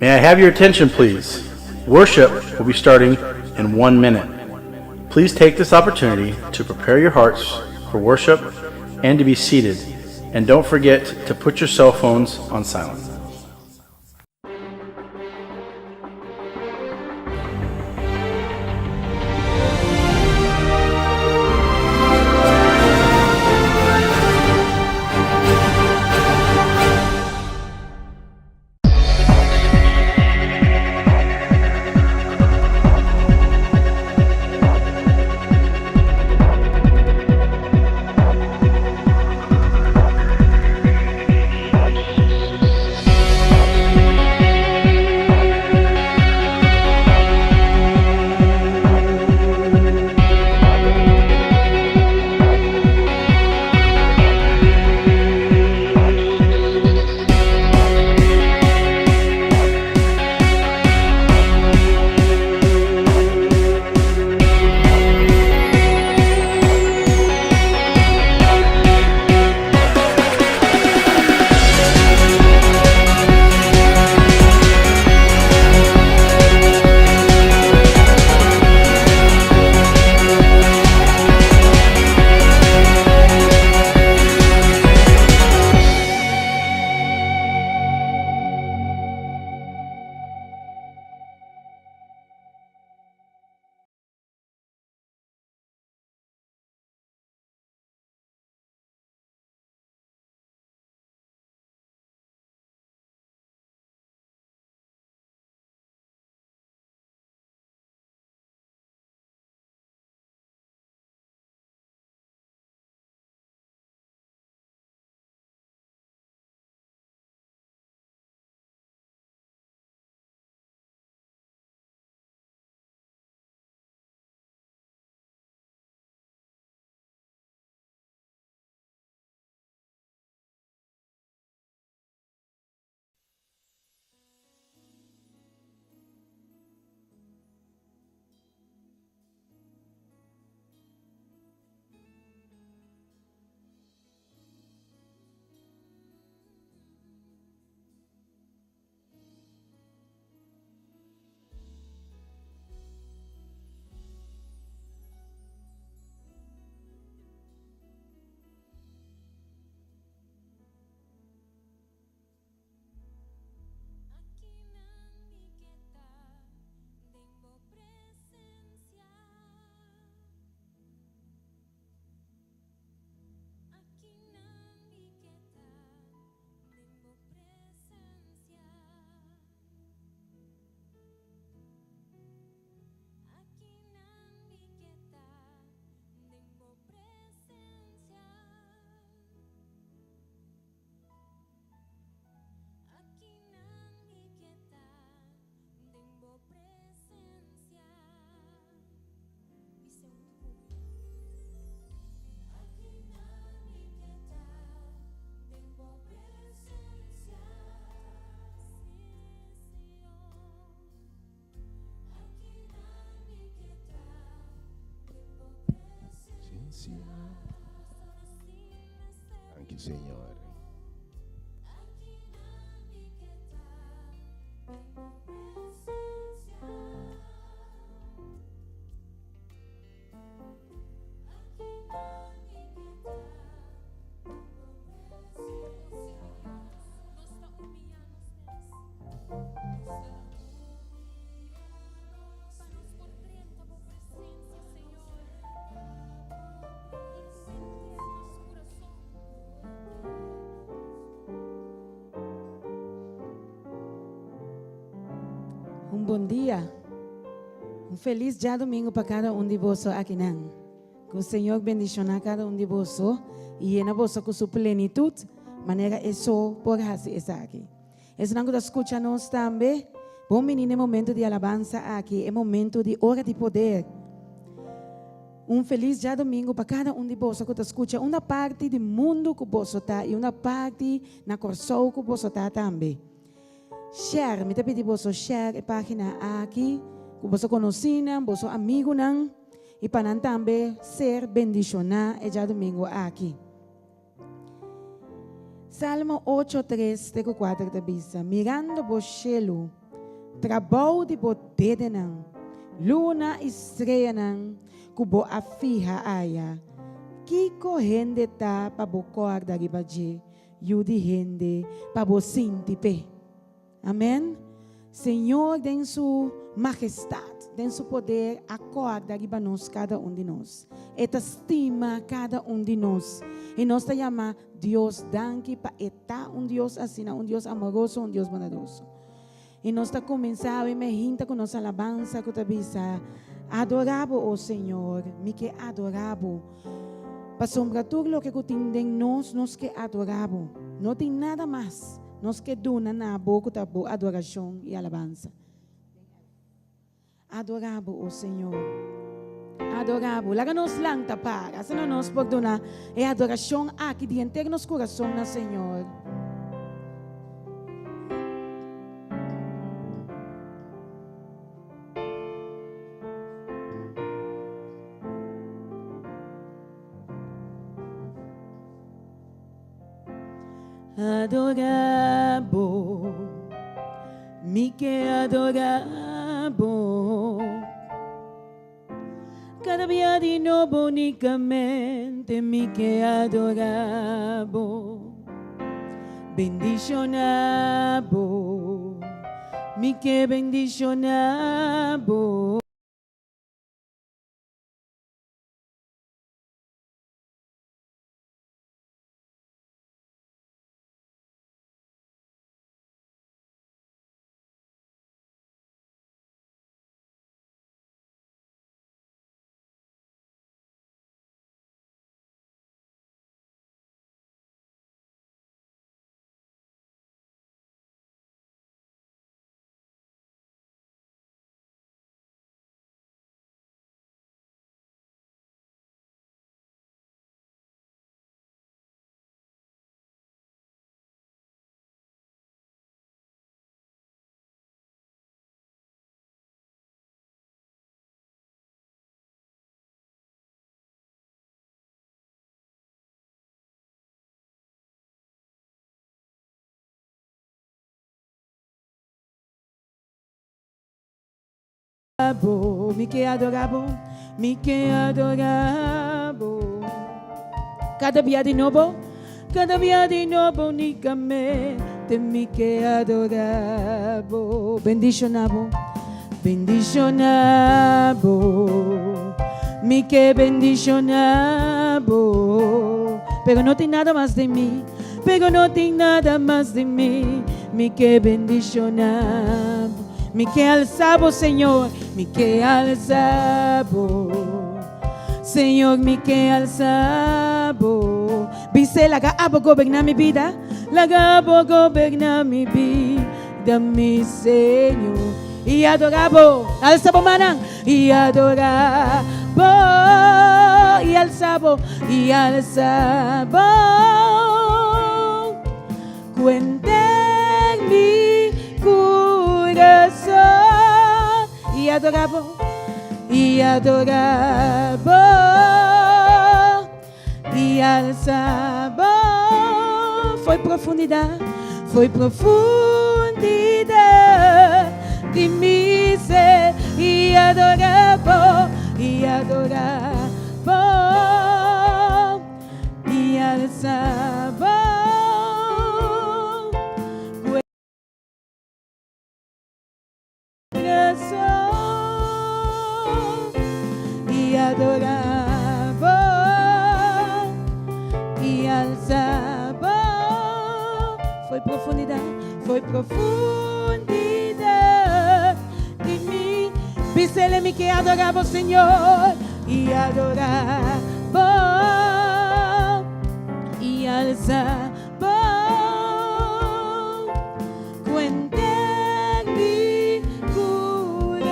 May I have your attention, please? Worship will be starting in 1 minute. Please take this opportunity to prepare your hearts for worship and to be seated. And don't forget to put your cell phones on silent. presensia. Danki Señor. Un bon dia. Un felis djadumingu pa kada un di boso akinan. Ku Señor bendishoná kada un di boso i yena boso ku su plenitut manera e so por hasi esaki. Esnan ku ta skucha nos tambe, bon bini na e momento di alabansa aki, e momento di ora di poder. Un felis djadumingu pa kada un di boso ku ta skucha unda parti di mundu ku boso ta i unda parti na Kòrsou ku boso ta tambe. Share, mi ta pidi boso share e página aki ku boso konosínan, boso amigunan i pa nan tambe ser bendishoná e djadumingu aki. Salmo ocho, tres te ku kuater ta bisa, Mirando bo shelu, trabou di bo dedenan, luna i streanan ku bo a fiha aya, kiko hende ta pa bo kòrda riba dje, yu di hende, pa bo sinti p'e? Amen. Señor den su majestad, den su poder a corda riba nos cada un di nos. E ta stima cada un di nos. Y nos ta yama Dios danki pa e ta un Dios asina, un Dios amoroso, un Dios bondadoso. Y nos ta cuminsa awe me hinta cu nos alabansa cu ta bisa, Adora bo, o Señor, mi ke adora bo. Pasobra tur loke cu tin den nos, nos ke adora bo. No tin nada mas. Nos ke duna na bo ku ta bo adorashon i alabansa. Adorá bo, o Señor. Adorá bo. Laga nos lanta para, asina nos por duna e adorashon aki di henter nos kurason na Señor. Adorá bo, mi ke adorá bo. Kada bia di nobo unikamente mi ke adorá bo. Bendishoná bo, mi ke bendishoná bo. Bo, mi ke adora bo, mi ke adora bo. Kada bia di nobo, kada bia di nobo unicamente mi ke adora bo. Bendiciona bo, bendiciona bo, mi ke bendiciona bo. Pero no tin nada mas den mi, pero no tin nada mas den mi, mi ke bendiciona bo. Mi ke alsa bo, Señor, mi ke alsa bo. Señor, mi ke alsa bo. Bis'é, laga abo goberná mi bida, laga abo goberná mi bida, mi Señor. I adorá bo, alsa bo mannan, i adorá bo, i alsa bo, i alsa bo. Cuenten mi curason y adora bo, y adora bo. I alsa bo fo'i profundidat, fo'i profundidat di mi ser i adorá bo, i adorá bo, i alsa bo. I adorá bo i alsa bo fo'i profundidat, fo'i profundidat di mi bisele mi ke adorá bo Señor i adorá bo i alsa bo. Cuenter mi curason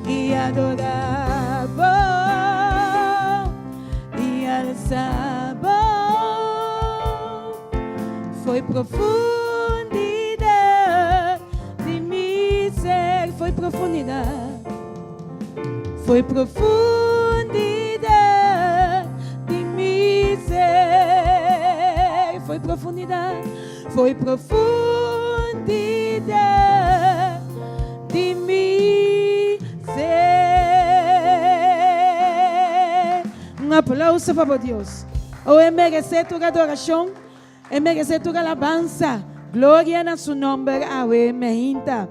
y adora bo y alza bo. Fo'i profundidad di mi ser, fo'i profundidad. Fo'i profundidat di mi ser. Fo'i profundidat, fo'i profundidat di mi ser. Un aplauso pa bo Dios. Oh, e meresé tur adorashon, e meresé tur alabansa. Gloria na su nomber awe meinta.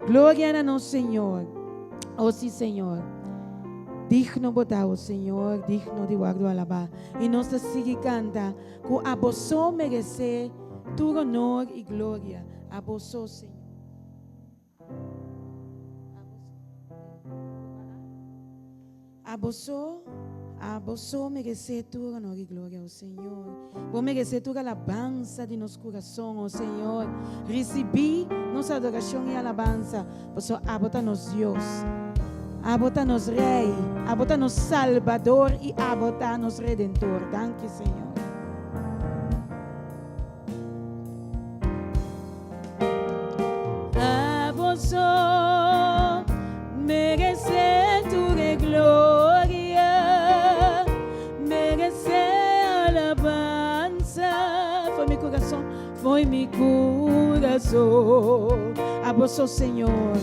Gloria na nos Señor. Oh sí, Señor. Digno bo ta, oh Señor, digno di wòrdu alabá. I nos ta sigui kanta ku abo so meresé tur honor i gloria. Abo so, Señor. Abo so, abo so meresé tur honor i gloria, o Señor. Bo meresé tur alabansa di nos kurason, o Señor. Risibí nos adorashon i alabansa, pasobra abo ta nos Dios. Abo ta nos Rei, abo ta nos Salbador i abo ta nos Redentor. Danki, Señor. Abo so meresé tur e gloria, meresé alabansa. Fo'i mi kurason, fo'i mi kurason. Abo so, Señor.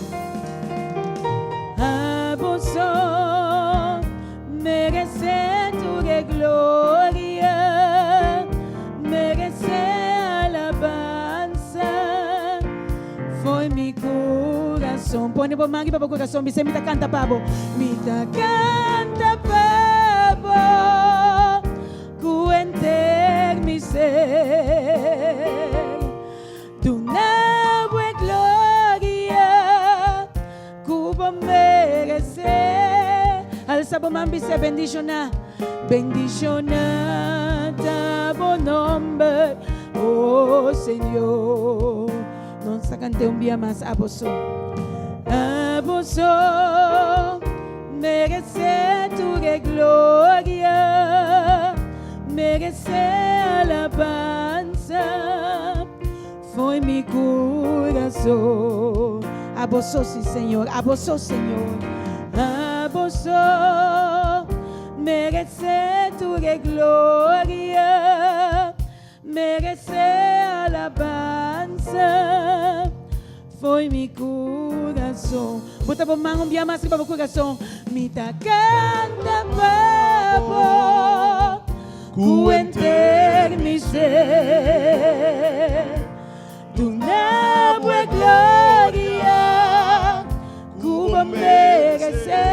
Abo so Meresé tur e gloria, meresé alabansa. Fo'i mi kurason. Pone bo man riba bo kurason, bis'é, Mi ta kanta pa bo. Mi ta kanta pa bo ku henter mi ser. Duna bo e gloria ku bo meresé. Alsa bo man bis'é, Bendishoná, bendishoná ta bo nòmber, o Señor. Nos ta kant'é un bia mas, Abo so, abo so meresé tur e gloria, meresé alabansa. Fo'i mi kurason. Abo so, si Señor, abo so, Señor. Abo so meresé tur e gloria, meresé alabansa. Fo'i mi kurason. Bo ta bo man un bia mas riba bo kurason. Mi ta kanta pa bo ku henter mi ser. Duna bo e gloria ku bo meresé.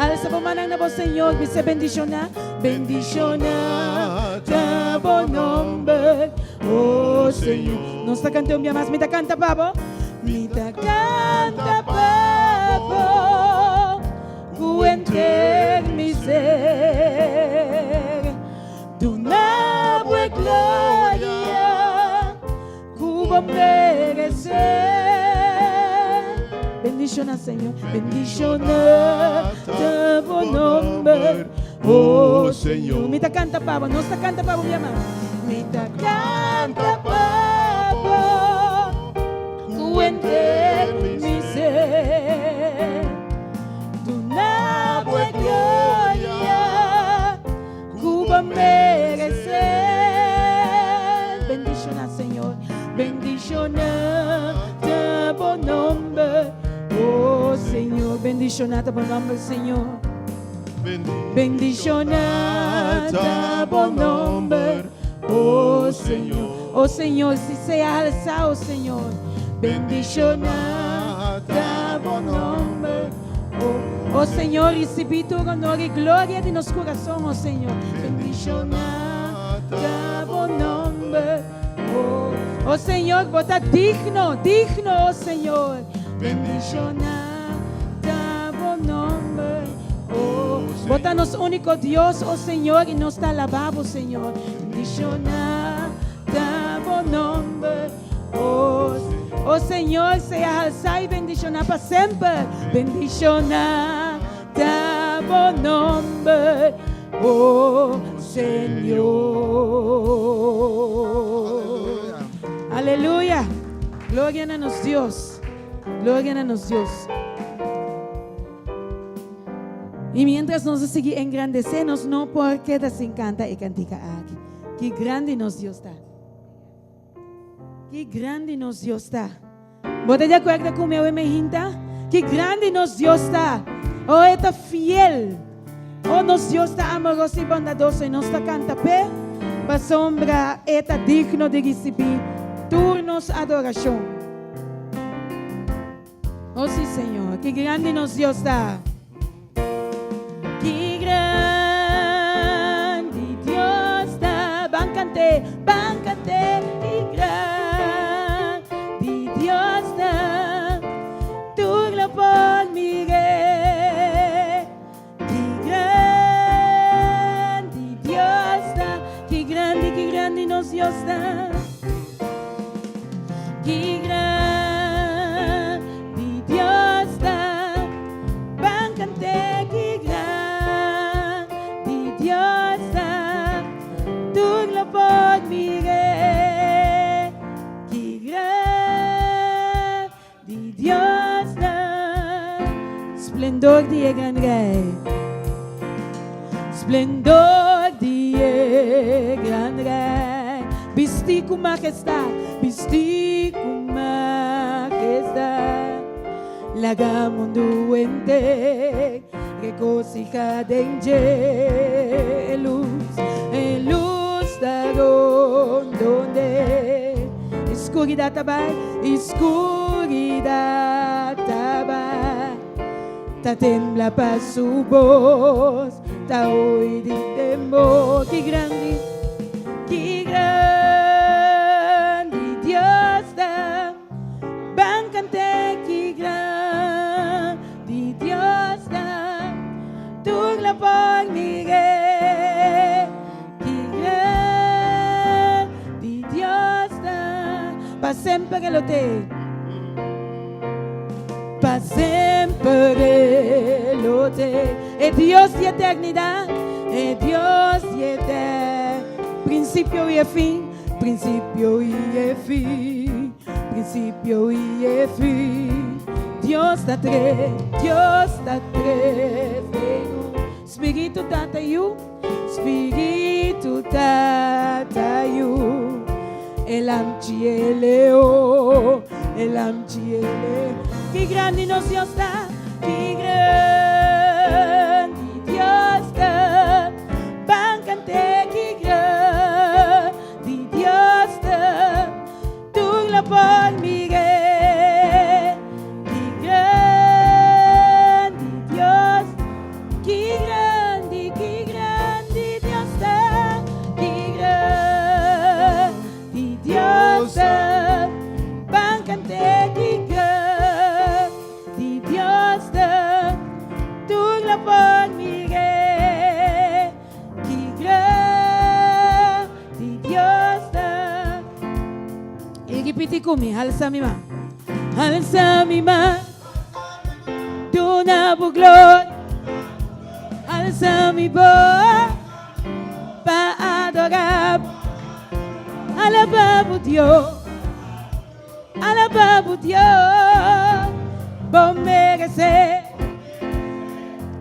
Alsa bo mannan na bo Señor, bis'é bendishoná. Bendishoná ta bo nomber, o Señor. Nos ta kanta un bia mas. Mi ta kanta pa bo. Mi ta kanta pa bo ku henter mi ser. Duna bo e gloria ku bo meresé. Bendishoná, Señor. Bendishoná ta bo nomber, o Señor. Mi ta kanta pa bo. Nos ta kanta pa bo, mi amado. Mi ta kanta pa bo ku henter mi ser. Duna bo e gloria. Bendishoná ta bo nòmber, Señor. Bendishoná ta bo nòmber, o Señor. O Señor, si sea alsá, o Señor. Bendishoná ta bo nòmber, o, o Señor, risibí tur honor i gloria di nos kurason, o Señor. Bendishoná ta bo nòmber, o, o Señor, bo ta digno, digno, o Señor. Bendishoná ta bo nòmber, o. Bo ta nos úniko Dios, o Señor, i nos ta alabá bo, Señor. Bendishoná ta bo nòmber, o. O Señor, sea halsá i bendishoná pa semper. Bendishoná ta bo nòmber, o Señor. Aleluya. Gloria na nos Dios. Gloria na nos Dios. I mientras nos a sigui engrandesé, nos no por keda sin kanta e kantika aki. Ki grandi nos Dios ta! Ki grandi nos Dios ta! Bo ta di akuerdo ku mi awe mehinta? Ki grandi nos Dios ta! Oh, e ta fiel! Oh, nos Dios ta amoroso i bondadoso i nos ta kanta p'e, pasobra e ta digno di risibí tur nos adorashon. Oh, sí, Señor, ki grandi nos Dios ta! Ki grandi Dios ta! Ban kant'é, ban kant'é! Ki grandi Dios ta! Tur lo por mir'é. Ki grandi Dios ta, ki grandi, ki grandi nos Dios ta. Ki grandi Dios ta, ban kant'é, ki grandi Dios ta, tur lo por mir'é. Ki grandi Dios ta, splendor di e gran Rei, splendor di e gran Rei, bistí ku majestat, bistí ku majestat, laga mundu henter regosihá den dje, e lus, e lus ta rondond'é. E skuridat ta bai, e skuridat ta bai. Ta tembla pa su bos, ta oi di temor. Ki grandi, ki grandi Dios ta. Ban kant'é ki grandi Dios ta. Tur lo por mir'é. Ki grandi Dios ta, pa semper e lo te, pa semper e lo te. E Dios di eternidat, e Dios di eter, prinsipio i e fin, prinsipio i e fin, prinsipio i e fin. Dios ta tres, Dios ta tres den un. Spiritu Tata Yu, Spiritu Tata Yu, E lamchi e leo, e lamchi e leo. Ki grandi nos Dios ta, ki grandi Dios ta. Ban kant'é ki grandi Dios ta. Tur lo por mir'é. Ki grandi Dios, ki grandi, ki grandi Dios ta, ki grandi Dios ta. Ban kant'é ki grandi Dios ta. Tur lo por mir'é. Ki grandi Dios ta. I ripiti ku mi, Halsa mi man. Halsa mi man. Duna bo gloria. Halsa mi bo pa adora bo. Alaba bo Dios. Alaba bo Dios. Bo merece.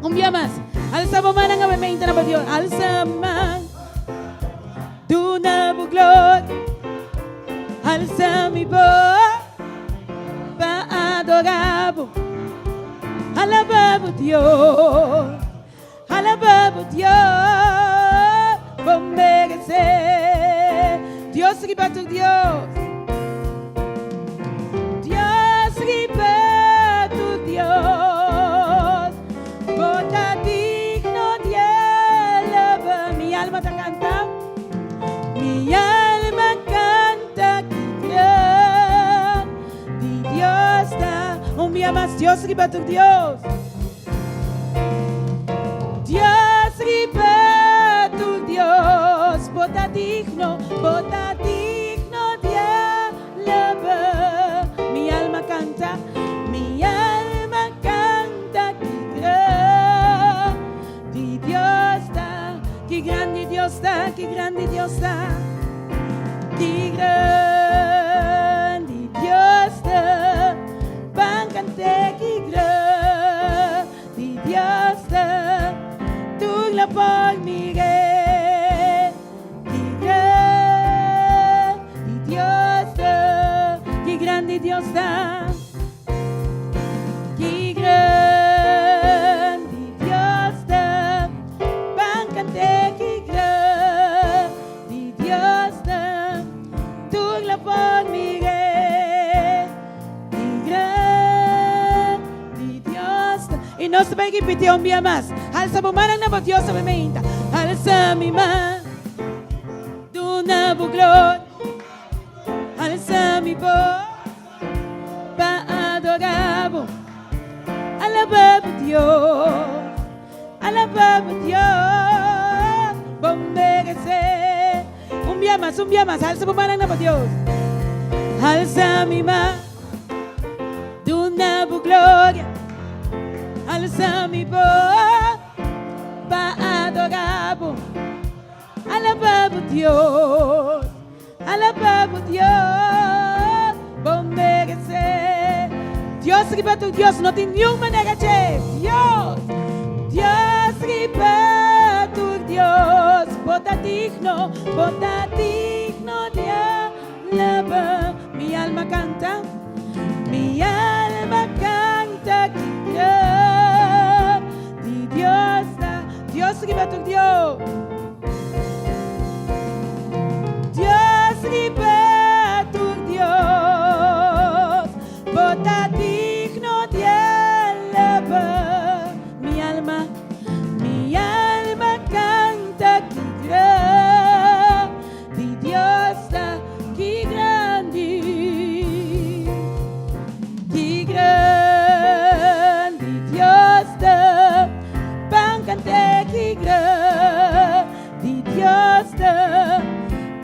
Un bia mas. Alsa bo mannan awe meinta na bo Dios. Alsa man. Duna bo gloria. Alsa mi bo pa adora bo. Alabá bo Dios, alabá bo Dios, bo meresé. Dios riba tur Dios. Dios riba tur Dios, bo ta digno di alabá. Mi alma ta kanta, mi alma kanta ki gran di Dios ta. Un bia mas, Dios riba tur Dios. Dios riba tur Dios, bo ta digno, bo ta digno di alaba. Mi alma canta, mi alma canta, ki grandi Dios ta, ki grandi Dios ta, ki grandi Dios ta, ki grandi Dios ta. Ban cant'é ki grandi Dios ta, tur lo por mir'é. Ki grandi Dios ta, ki grandi Dios ta, ki grandi Dios ta. Ban cant'é ki grandi Dios ta, tur lo por mir'é. Ki grandi Dios ta. I nos ta bai ripití un bia mas. Halsa bo mannan na bo Dios awe meinta. Halsa mi man, duna bo gloria. Halsa mi bos pa adorá bo. Alabá bo Dios, alabá bo Dios, bo meresé. Un bia mas, un bia mas, halsa bo mannan na bo Dios. Halsa mi man, duna bo gloria. Halsa mi bos pa adorá bo. Alabá bo Dios, alabá bo Dios, bo meresé. Dios riba tur Dios, no tin niun manera dje. Dios, Dios riba tur Dios, bo ta digno, bo ta digno di alaba. Mi alma canta, mi alma canta ki grandi Dios ta. Dios riba tur Dios. Dios riba tur Dios, bo ta digno di alaba. Mi alma, mi alma canta ki grandi Dios ta, ki grandi, ki grandi Dios ta. Ban cant'é ki grandi Dios ta,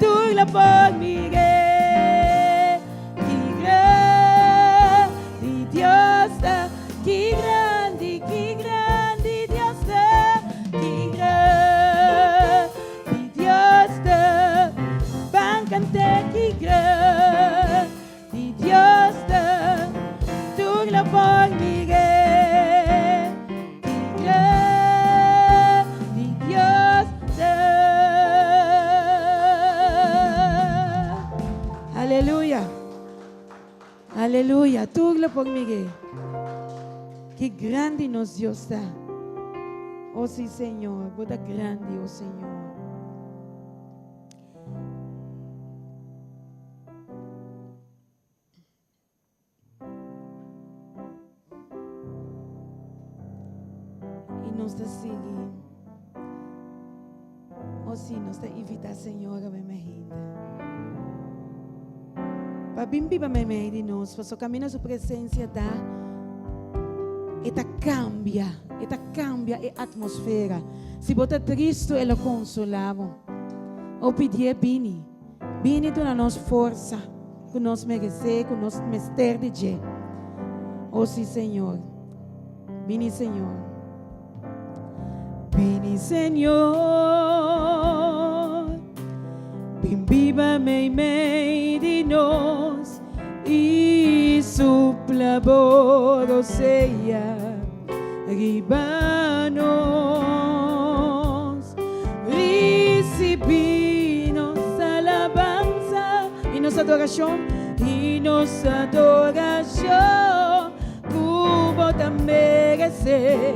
tur lo por mir'é. Ki grandi Dios ta, ki grandi, ki grandi Dios ta, ki grandi Dios ta. Ban cant'é ki grandi Dios ta, tur lo por mir'é. Ki grandi Dios ta. Aleluya. Aleluya. Tur lo por mir'é. Ki grandi nos Dios ta. Oh si Señor, bo ta grandi, oh Señor. I nos ta sigui. O si, nos ta invitá Señor a meme hende. Pa bin biba meimei di nos, pasobra kaminda su presensia ta, e ta kambia, e ta kambia e atmosfera. Si bo ta tristu, e lo konsolá bo. O pidié bini, bini duna nos forsa. Ku nos meresé, ku nos mester di dje. O sí, Señor. Bini, Señor. Bini, Señor. Bin biba meimei di nos i supla bo rosea riba nos. Risibí nos alabansa i nos adorashon, i nos adorashon ku bo ta meresé. meresé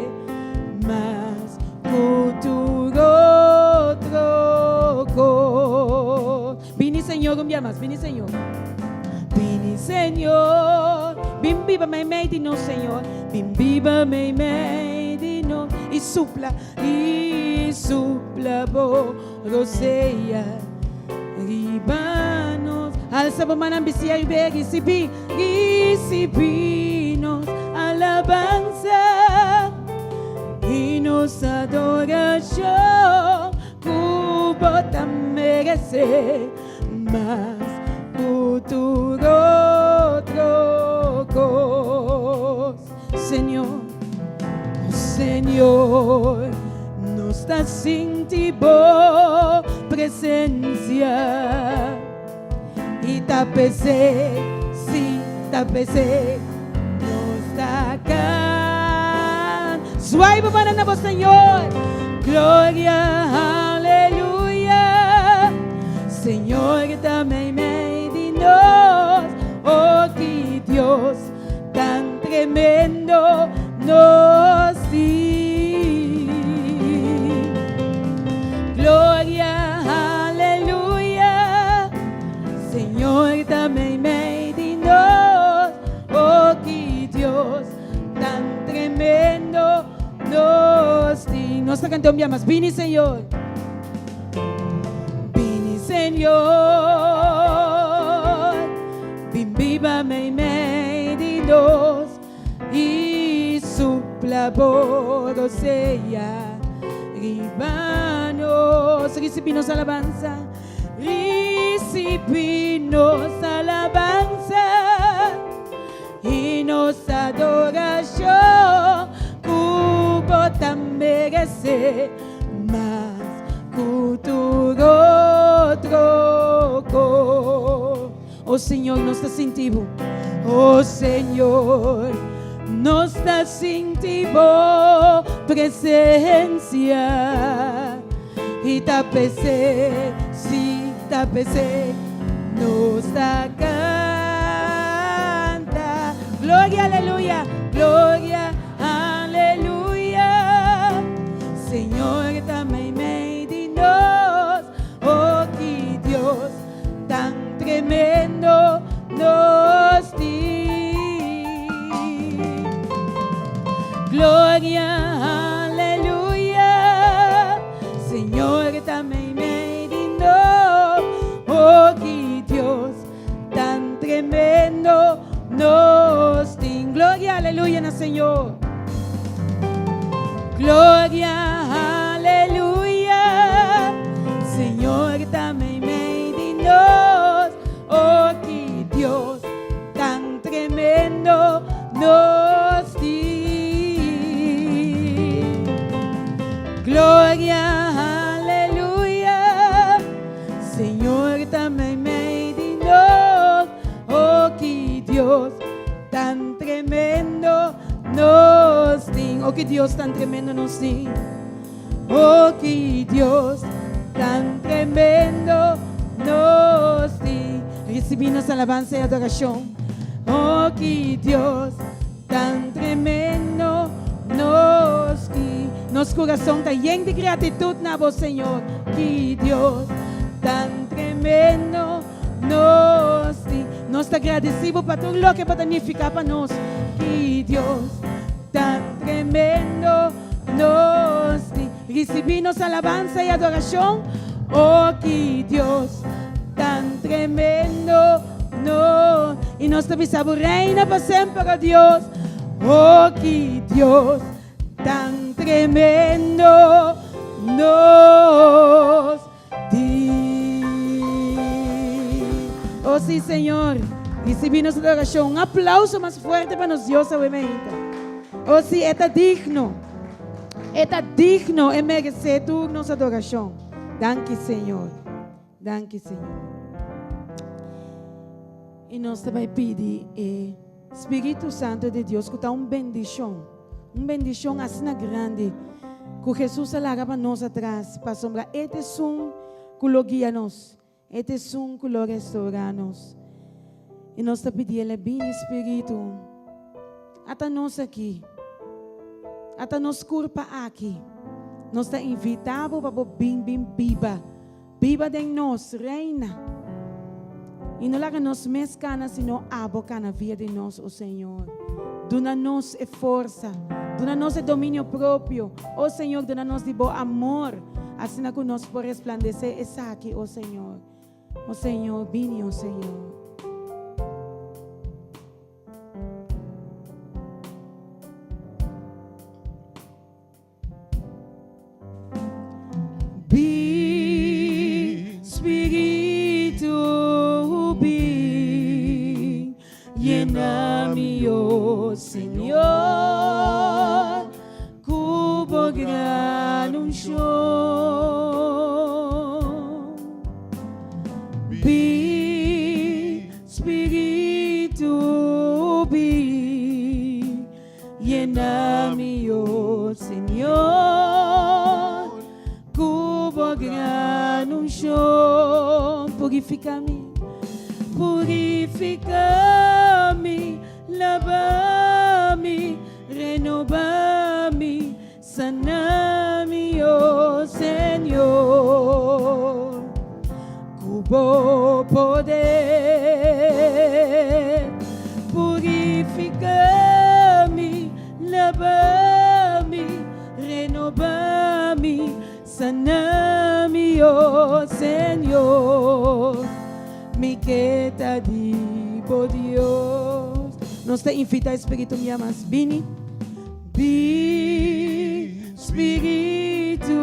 mas ku tur otro kos. Bini Señor un bia mas, bini Señor. Bini Señor, bin biba meimei di nos Señor, bin biba meimei di nos i supla, i supla bo rosea riba nos. Alsa bo mannan bisia i be risibí, risibí nos alabansa i nos adorashon ku bo ta meresé mas ku tur otro kos. Señor, oh Señor, nos ta sinti bo presencia i ta p'esei, sí, ta p'esei nos ta canta. Zwaai bo mannan na bo Señor. Gloria, aleluya. Señor ta meimei di nos. Oh, ki Dios tan tremendo nos tin. Gloria, aleluya. Señor ta meimei di nos. Oh, ki Dios tan tremendo nos tin. Nos ta canta un bia mas. Bini, Señor. Bini, Señor. Bin biba meimei di nos i supla bo rosea riba nos. Ricibi nos alabansa. Ricibi nos alabansa i nos adorashon ku bo ta meresé mas ku tur otro kos. O Señor, nos ta sinti bo. O Señor, nos ta sinti bo presencia. I ta p'esei, sí, ta p'esei nos ta canta. Gloria, aleluya, gloria, aleluya. Señor ta meimei di nos. Oh, ki Dios tan tremendo nos tin. Gloria, aleluya. Señor ta meimei di nos. Oh, ki Dios tan tremendo nos tin. Gloria, aleluya na Señor. Gloria, aleluya. Señor ta meimei di nos. Oh, ki Dios tan tremendo nos tin. Gloria, aleluya. Señor ta meimei di nos. Oh, ki Dios tan tremendo nos tin. Oh, ki Dios tan tremendo nos tin. Oh, ki Dios tan tremendo nos tin. Ricibi nos alabansa y adoracion. Oh, ki Dios tan tremendo nos tin. Nos corazon ta yen di gratitud na bo, Señor. Ki Dios tan tremendo nos tin. Nos ta gradeci bo pa tur loke bo ta nifica pa nos. Ki Dios tan tremendo nos tin. Ricibi nos alabansa y adoracion. Oh, ki Dios tan tremendo nos. Y nos ta bisa bo reina pa semper, oh Dios. Oh, ki Dios tan tremendo nos tin. Oh, sí, Señor. Ricibi nos adoracion. Un aplauso mas fuerte pa nos Dios awe meinta. Oh, sí, e ta digno. E ta digno, e merece tur nos adoracion. Danki, Señor. Danki, Señor. Y nos ta bay pidi e Spiritu Santo di Dios cu ta un bendicion, un bendicion asina grandi cu Jesus a laga pa nos atras, pasobra e ta esun cu lo guia nos, e ta esun cu lo restaura nos. Y nos ta pidi El, bini Spiritu, ata nos aki. Ata nos kurpa aki. Nos ta invitá bo pa bo bin bin biba. Biba den nos, reina. I no laga nos mes kana, sino abo kana via di nos, o Señor. Duna nos e forsa. Duna nos e dominio propio. O Señor, duna nos di bo amor, asina ku nos por resplandesé esaki, o Señor. O Señor, bini, o Señor. Bin, Spiritu, bin, yena mi, o Señor, ku bo gran unshon. Bin, Spiritu, bin, Yena mi, o Señor, ku bo gran unshon. Purifica mi, purifica mi, laba mi, renoba mi, sana mi, o Señor, ku bo poder. Purifica mi, laba mi, renoba mi, sana mi, o Señor. Mi ke ta di bo Dios. Nos ta invita e Spiritu mia mas bini. Bin, Spiritu,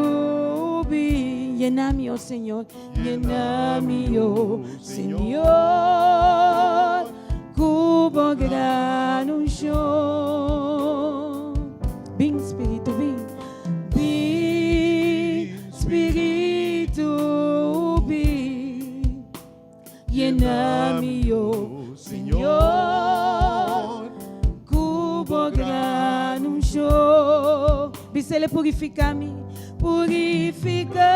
bin. Yena mi, o Señor. Yena mi, o Señor, ku bo gran unshon. Bin, Spiritu, bin. Bin, Spiritu, bin. Yena mi, o Señor, ku bo gran unshon. Bisele purifiká mi, purifiká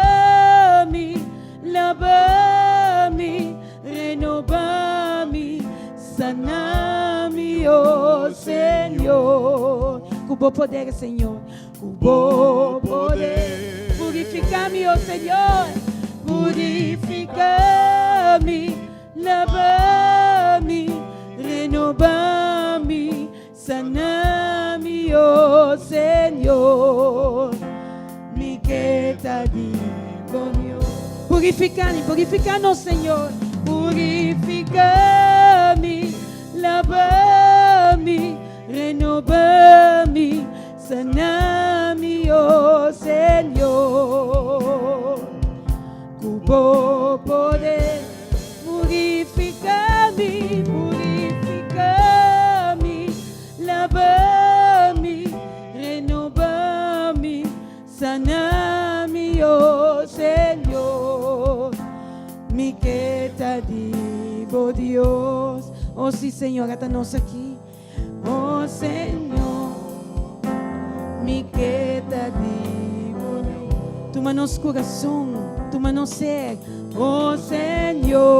mi, laba mi, renobá mi, sana mi, o Señor. Ku bo poder, Señor, Ku bo poder. Purifiká mi, o Señor. Purifiká mi, laba mi, renobá mi, sana mi, o Señor. Mi ke ta di bo Dios. Purifiká mi, purifiká nos, Señor. Purifiká mi, laba mi, Renoba mi, sana mi, oh Señor. Ku bo poder purifica mi, purifica mi, laba mi, renoba mi, sana mi, oh Señor. Mi ke ta di bo Dios. Oh sí, Señor, ata nos aki. Oh Señor, mi ke ta di bo Dios. Tuma nos kurason, tuma nos ser. Oh Señor,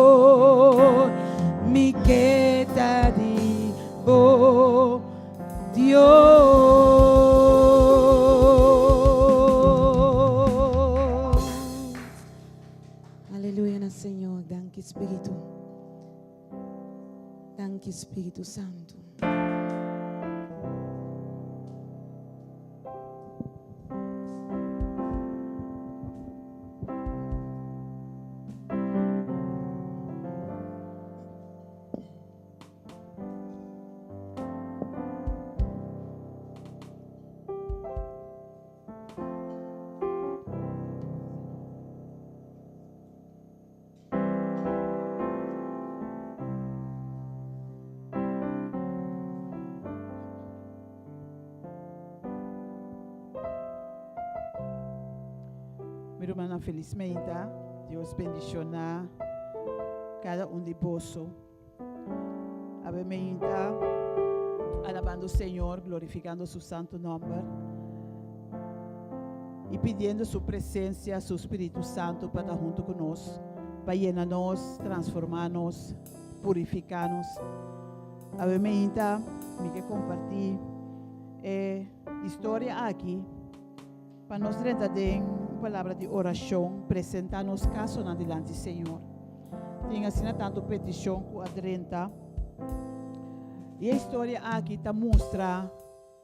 mi ke ta di bo Dios. Aleluya na Señor. Danki Spiritu. Danki Spiritu Santu. Mi rumannan felismente, Dios bendiciona cada un di boso. Awe meinta alabando Señor, glorificando su santo nomber y pidiendo su presencia, su Spiritu Santo pa ta hunto cu nos, pa yena nos, transforma nos, purifica nos. Awe meinta mi ke comparti e. historia aki pa nos drenta den un palabra di orashon, presentá nos kasonan dilanti Señor. Tin asina tantu petishon ku a drenta. I e historia aki ta mustra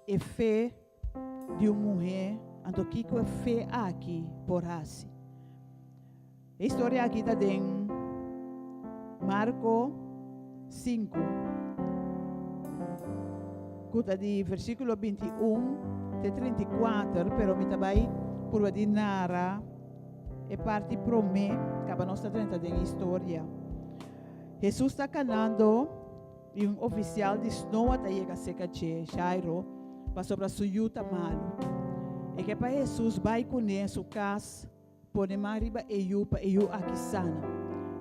e fe di un muhé, anto kiko e fe aki por hasi. E historia aki ta den Marko 5, ku ta di versíkulo 21 te 34, pero mi ta bai purba di nara e parti promé, kaba nos ta drenta den e historia. Hesus ta kanando i un ofisial di snoa ta yega serka dje, Jairo, pasobra su yu ta malu. E ke pa Hesus bai kuné su kas Pone man riba e yu pa e yu aki sana.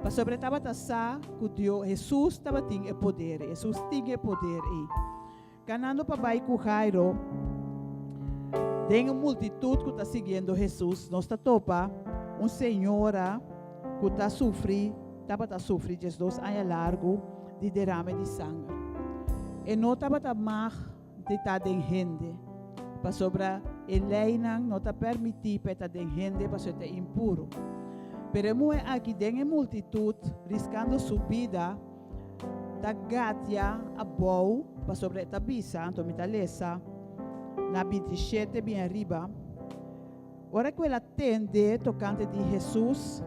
Pasobra e tabata sa ku Dio, Hesus tabatin e poder ei. Hesus tin e poder ei. Kanando pa bai ku Jairo, den e multitut ku ta siguiendo Hesus, nos ta topa un señora ku ta sufri, tabata sufri diesdos aña largu di derame di sanger. E no tabata mag di ta den hende, pasobra e leinan no ta permití pa e ta den hende pasobra e ta impuru. Pero e muhé aki den e multitut, riskando su bida, ta gatia abou pasobra e ta bisa, anto mi ta lesa na 27 bin ariba, ora ku el a tende tokante di Hesus,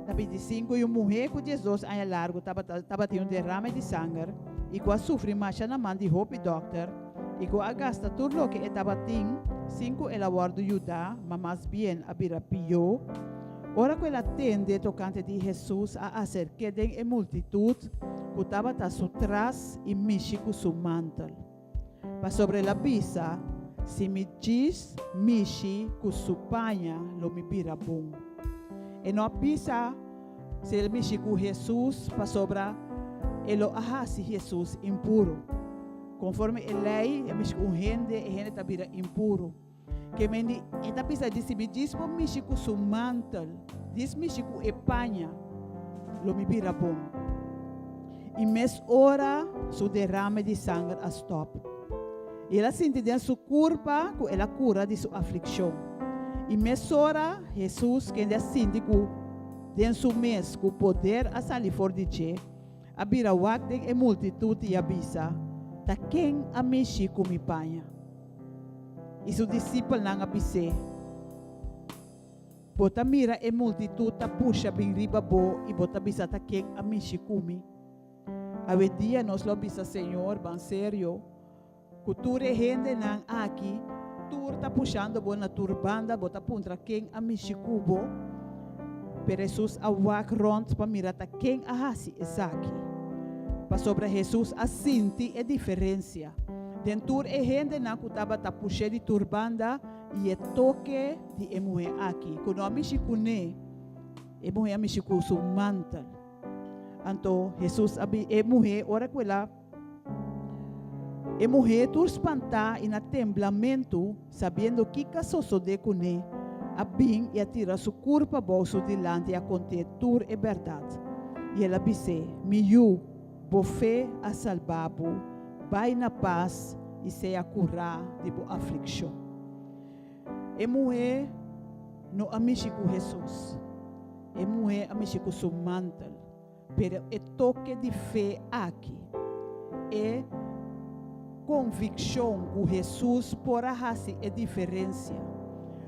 Na 25 i un muhé ku 12 aña largu tabata tabatin un derame di sanger i ku a sufri masha na man di hopi dòkter i ku a gasta tur loke e tabatin sin ku el a wòrdu yudá, ma mas bien a bira pió. Ora ku el a tende tokante di Hesus a aserk'é den e multitut ku tabata su tras i mishi ku su mantel. Pasobra el a bisa, Si mi djis mishi ku su paña, lo mi bira bon. E no a bisa si el mishi ku Hesus pasobra e lo a hasi Hesus impuru. Konforme e lei, e mishi ku un hende, e hende ta bira impuru. Ke men di, e ta bisa di si mi djis por mishi ku su mantel, djis mishi ku e paña, lo mi bira bon. I mes ora su derame di sanger a stòp. I el a sinti den su kurpa ku el a kura di su aflikshon. I mesora Hesus, kende a sinti ku den su mes ku poder a sali for di dje, a bira wak den e multitut i a bisa, Ta ken a mishi ku mi paña? I su disipelnan a bis'é, Bo ta mira e multitut ta pusha bin riba bo i bo ta bisa ta ken a mishi ku mi? Awendia nos lo bisa Señor, ban serio, ku tur e hendenan aki tur ta pushando bo na tur banda, bo ta puntra ken a mishi ku bo? Pero Hesus a wak rònt pa mira ta ken a hasi esaki. Pasobra Hesus a sinti e diferensia den tur e hendenan ku tabata push'é di tur banda i e toke di e muhé aki ku no a mishi kuné, e muhé a mishi ku su mantel. Anto Hesus a bi e muhé ora ku el a E muhé tur spantá i na temblamentu, sabiendo kiko a sosodé kuné, a bin i a tira su kurpa bou su dilanti i a kont'é tur e bèrdat. I el a bis'é, Mi yu, bo fe a salba bo, bai na pas i sea kurá di bo aflikshon. E muhé no a mishi ku Hesus, e muhé a mishi ku su mantel. Pero e toke di fe aki, e konvikshon ku Hesus por a hasi e diferensia.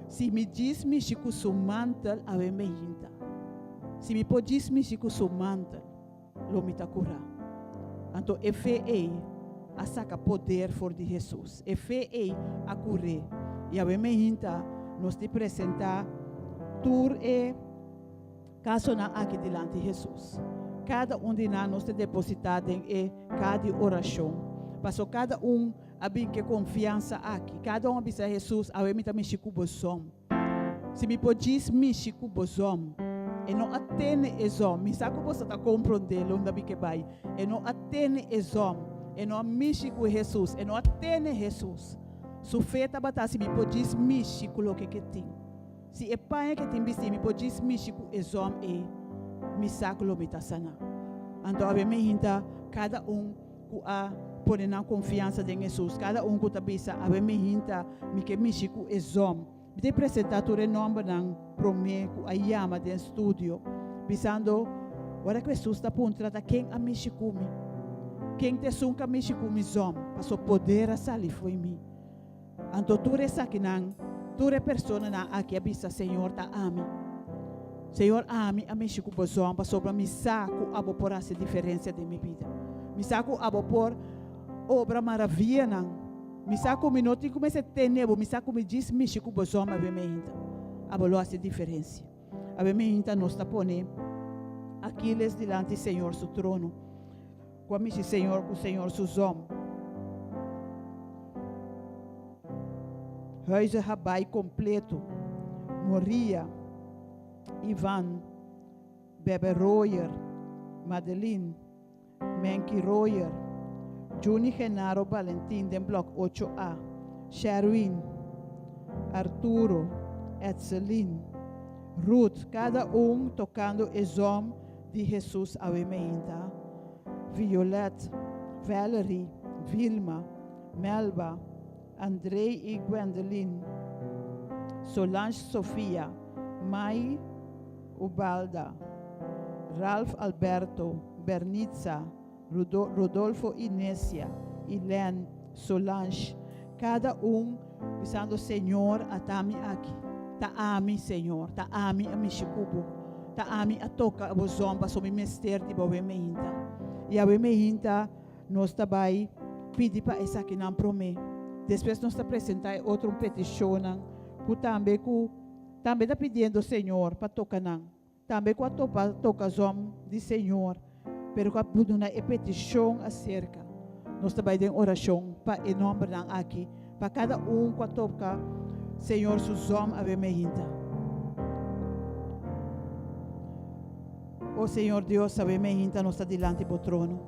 Si mi djis mishi ku su mantel, awe mi hinta. Si mi por djis mishi ku su mantel, lo mi ta kurá. Anto e fe ei a saka poder for di Hesus. E fe ei a kur'é. I awe mi hinta nos di presentá tur e. Kasonan aki dilanti Hesus. Kada un di nan nos ta depositá den e ka di orashon. Paso kada un a bin ku e konfiansa aki. Kada un a bisa Hesus, Awe mi ta mishi ku bo zòm. Si mi por djis mishi ku bo zòm. E no a tene e zòm. Mi sa ku boso ta komprondé lunda mi ke bai. E no a tene e zòm. E no a mishi ku Hesus. E no a tene Hesus. Su fe tabata si mi por djis mishi ku loke ke tin. Si e paña ke tin bisti mi por djis mishi ku e zòm ei, mi sa ku lo mi ta saná. Anto awe mi hinta kada un. ku a pone nan konfiansa den Hesus, kada un ku ta bisa, Awe mi hinta, mi ke mishi ku e zòm. Mi ta presentá tur e nòmbernan promé ku a yama den studio, bisando, Ora ku Hesus ta puntra ta ken a mishi ku mi, ken ta esun ku a mishi ku mi zòm, paso poder a sali fo'i mi. Anto tur esakinan, tur e personanan aki a bisa, Señor, ta ami. Señor, ami a mishi ku bo zòm pasobra mi sa ku abo por hasi diferensia den mi bida. Mi sa ku abo por obra maravianan. Mi sa ku mi no tin ku mester tene bo, mi sa ku mi djis mishi ku bo zòm awe meinta, abo lo hasi diferensia. Awe meinta nos ta pone Aquiles dilanti Señor su trono. Ku a mishi Señor ku Señor su zòm. Huize Habai kompleto, Moria, Ivan, Bebe Royer, Madeline, Menky Royer, Juni Genaro Balentin den blòk ocho A, Sherwin, Arturo, Etselin, Ruth, kada un tokando e zòm di Hesus awe meinta, Violet, Valerie, Vilma, Melba, Andrey i Gwendeline, Solange Sofia, Mai Ubalda, Ralph Alberto, Bernitza, Rodolfo Inesia, Elaine, Solange, kada un bisando Señor a ta mi aki, ta ami Señor, ta ami a mishi ku bo, ta ami a toka bo zon pasobra mi mester di bo awe meinta. I awe meinta nos ta bai pidi pa esakinan promé. Despues nos ta presentá e otro petishonnan ku tambe ku tambe ta pidiendo Señor pa toka nan. Tambe ku a topa toka zòm di Señor, pero ku a duna e petishon aserka. Nos ta bai den orashon pa e nòmbernan aki, pa kada un ku a toka Señor su zòm awe meinta. O Señor Dios, awe meinta nos ta dilanti bo trono.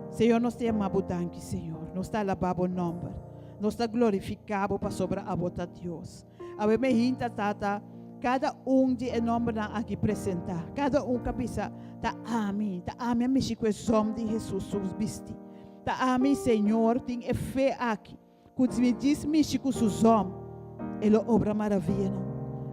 Señor, nos ta yama bo danki, Señor. Nos ta alabá bo nòmber. Nos ta glorifiká bo pasobra abo ta Dios. Awe me hinta, Tata, kada un di e nòmbernan aki presentá, kada un ka bisa, Ta ami, ta ami a mishi ku e zòm di Hesus su bisti. Ta ami, Señor, tin e fe aki, ku si mi djis mishi ku su zòm, e lo obra maravianan.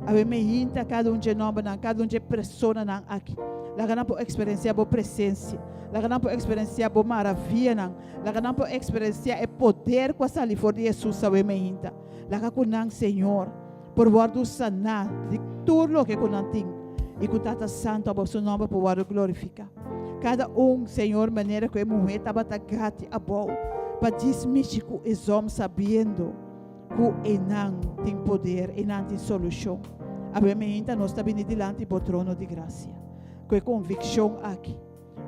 Awe me hinta kada un dje nòmbernan, kada un dje personanan aki. Laga nan por eksperensiá bo presensia. Laga nan por eksperensiá bo maravianan. Laga nan por eksperensiá e poder ku a sali for di Hesus awe me hinta. Laga ku nan, Señor, por wòrdu saná di tur loke ku nan tin, i ku Tata Santu abo Su nòmber por wòrdu glorifiká. Kada un, Señor, manera ku e muhé tabata gati abou pa djis mishi ku e zòm sabiendo ku einan tin poder, einan tin solushon. Awe meinta nos ta bini dilanti Bo trono di grasia ku e konvikshon aki,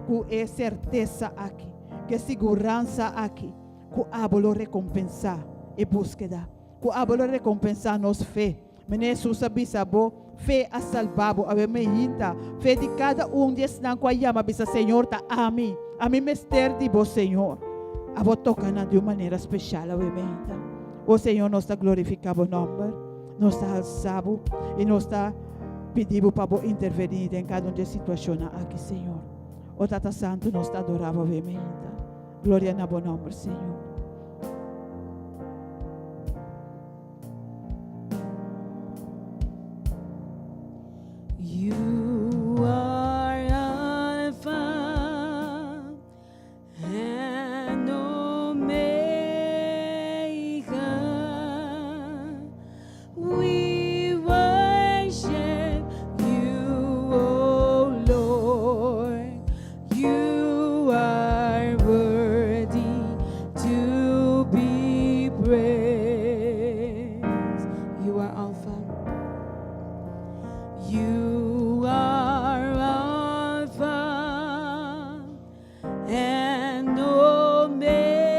ku e sertesa aki, ku e siguransa aki, Ku abo lo rekompensá e búskeda, ku abo lo rekompensá nos fe. Mene Hesus a bisa, Bo fe a salbá bo. Awe meinta, fe di kada un di esnan ku a yama bisa, Señor, ta ami. Ami mester di bo, Señor. Abo toka nan di un manera speshal awe meinta. O Señor, nos ta glorifiká bo nòmber, nos ta halsá bo i nos ta pidi bo pa bo intervení den kada un di e situashonnan aki, Señor. O Tata Santu, nos ta adorá bo awe meinta. Gloria na bo nomber, Señor. You are Alpha and Omega. We worship you, O Lord. You are worthy to be praised. You are Alpha. You are Alpha and Omega.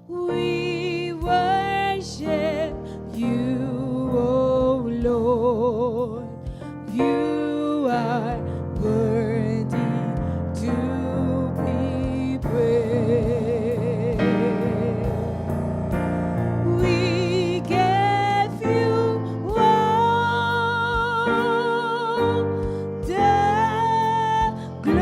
We worship you, O Lord. You are worthy to be praised. We give you all the glory.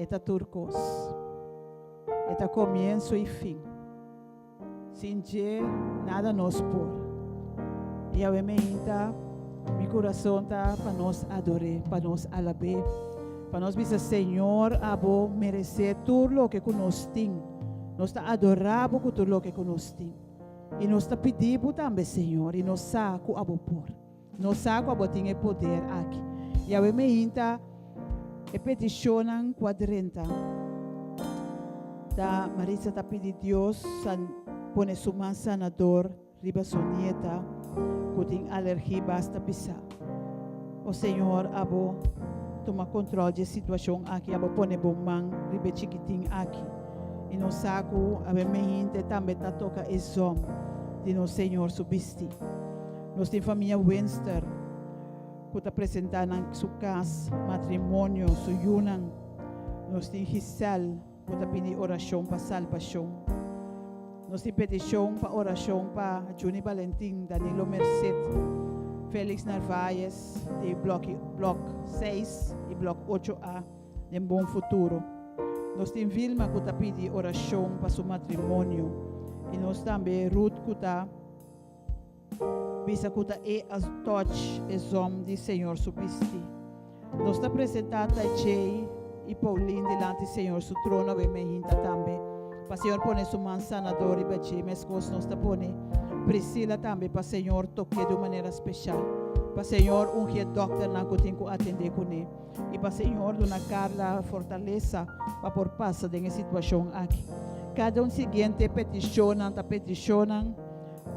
E ta tur kos. E ta komienso i fin. Sin dje nada nos por. I awe meinta mi kurason ta pa nos ador'é, pa nos alab'é, pa nos bisa, Señor, abo meresé tur loke ku nos tin. Nos ta adorá bo ku tur loke ku nos tin. I nos ta pidi bo tambe, Señor, i nos sa ku abo por. Nos sa ku abo tin e poder aki. I awe meinta e petishonnan ku a drenta ta, Maritza ta pidi Dios san pone su man sanador riba su nieta ku tin alergi basta pisá. O Señor, abo tuma kontròl dje situashon aki, abo pone bo man riba e chikitin aki. I nos sa ku awe meinta tambe ta toka e zòm di nos Señor su bistí. Nos tin famia Winster ku ta presentá nan su kas, matrimonio, su yunan. Nos tin Giselle ku ta pidi orashon pa salbashon. Nos tin petishon pa orashon pa Juni Balentin, Danilo Merced, Felix Narvaez di bloki blòk seis i blòk ocho A den Bon Futuro. Nos tin Vilma ku ta pidi orashon pa su matrimonio i nos tambe Ruth ku ta. Bisa ku ta e a touch e zòm di Señor su bisti. Nos ta presentá Taychey i Pauline dilanti Señor su trono awe meinta tambe, pa Señor pone su man sanador riba dje, meskos nos ta pone Priscilla tambe pa Señor tok'é di un manera speshal, pa Señor ungi e dòkternan ku tin ku atendé kuné i pa Señor duna Carla fortalesa pa por pasa den e situashon aki. Kada un siguiente petishonnan ta petishonnan.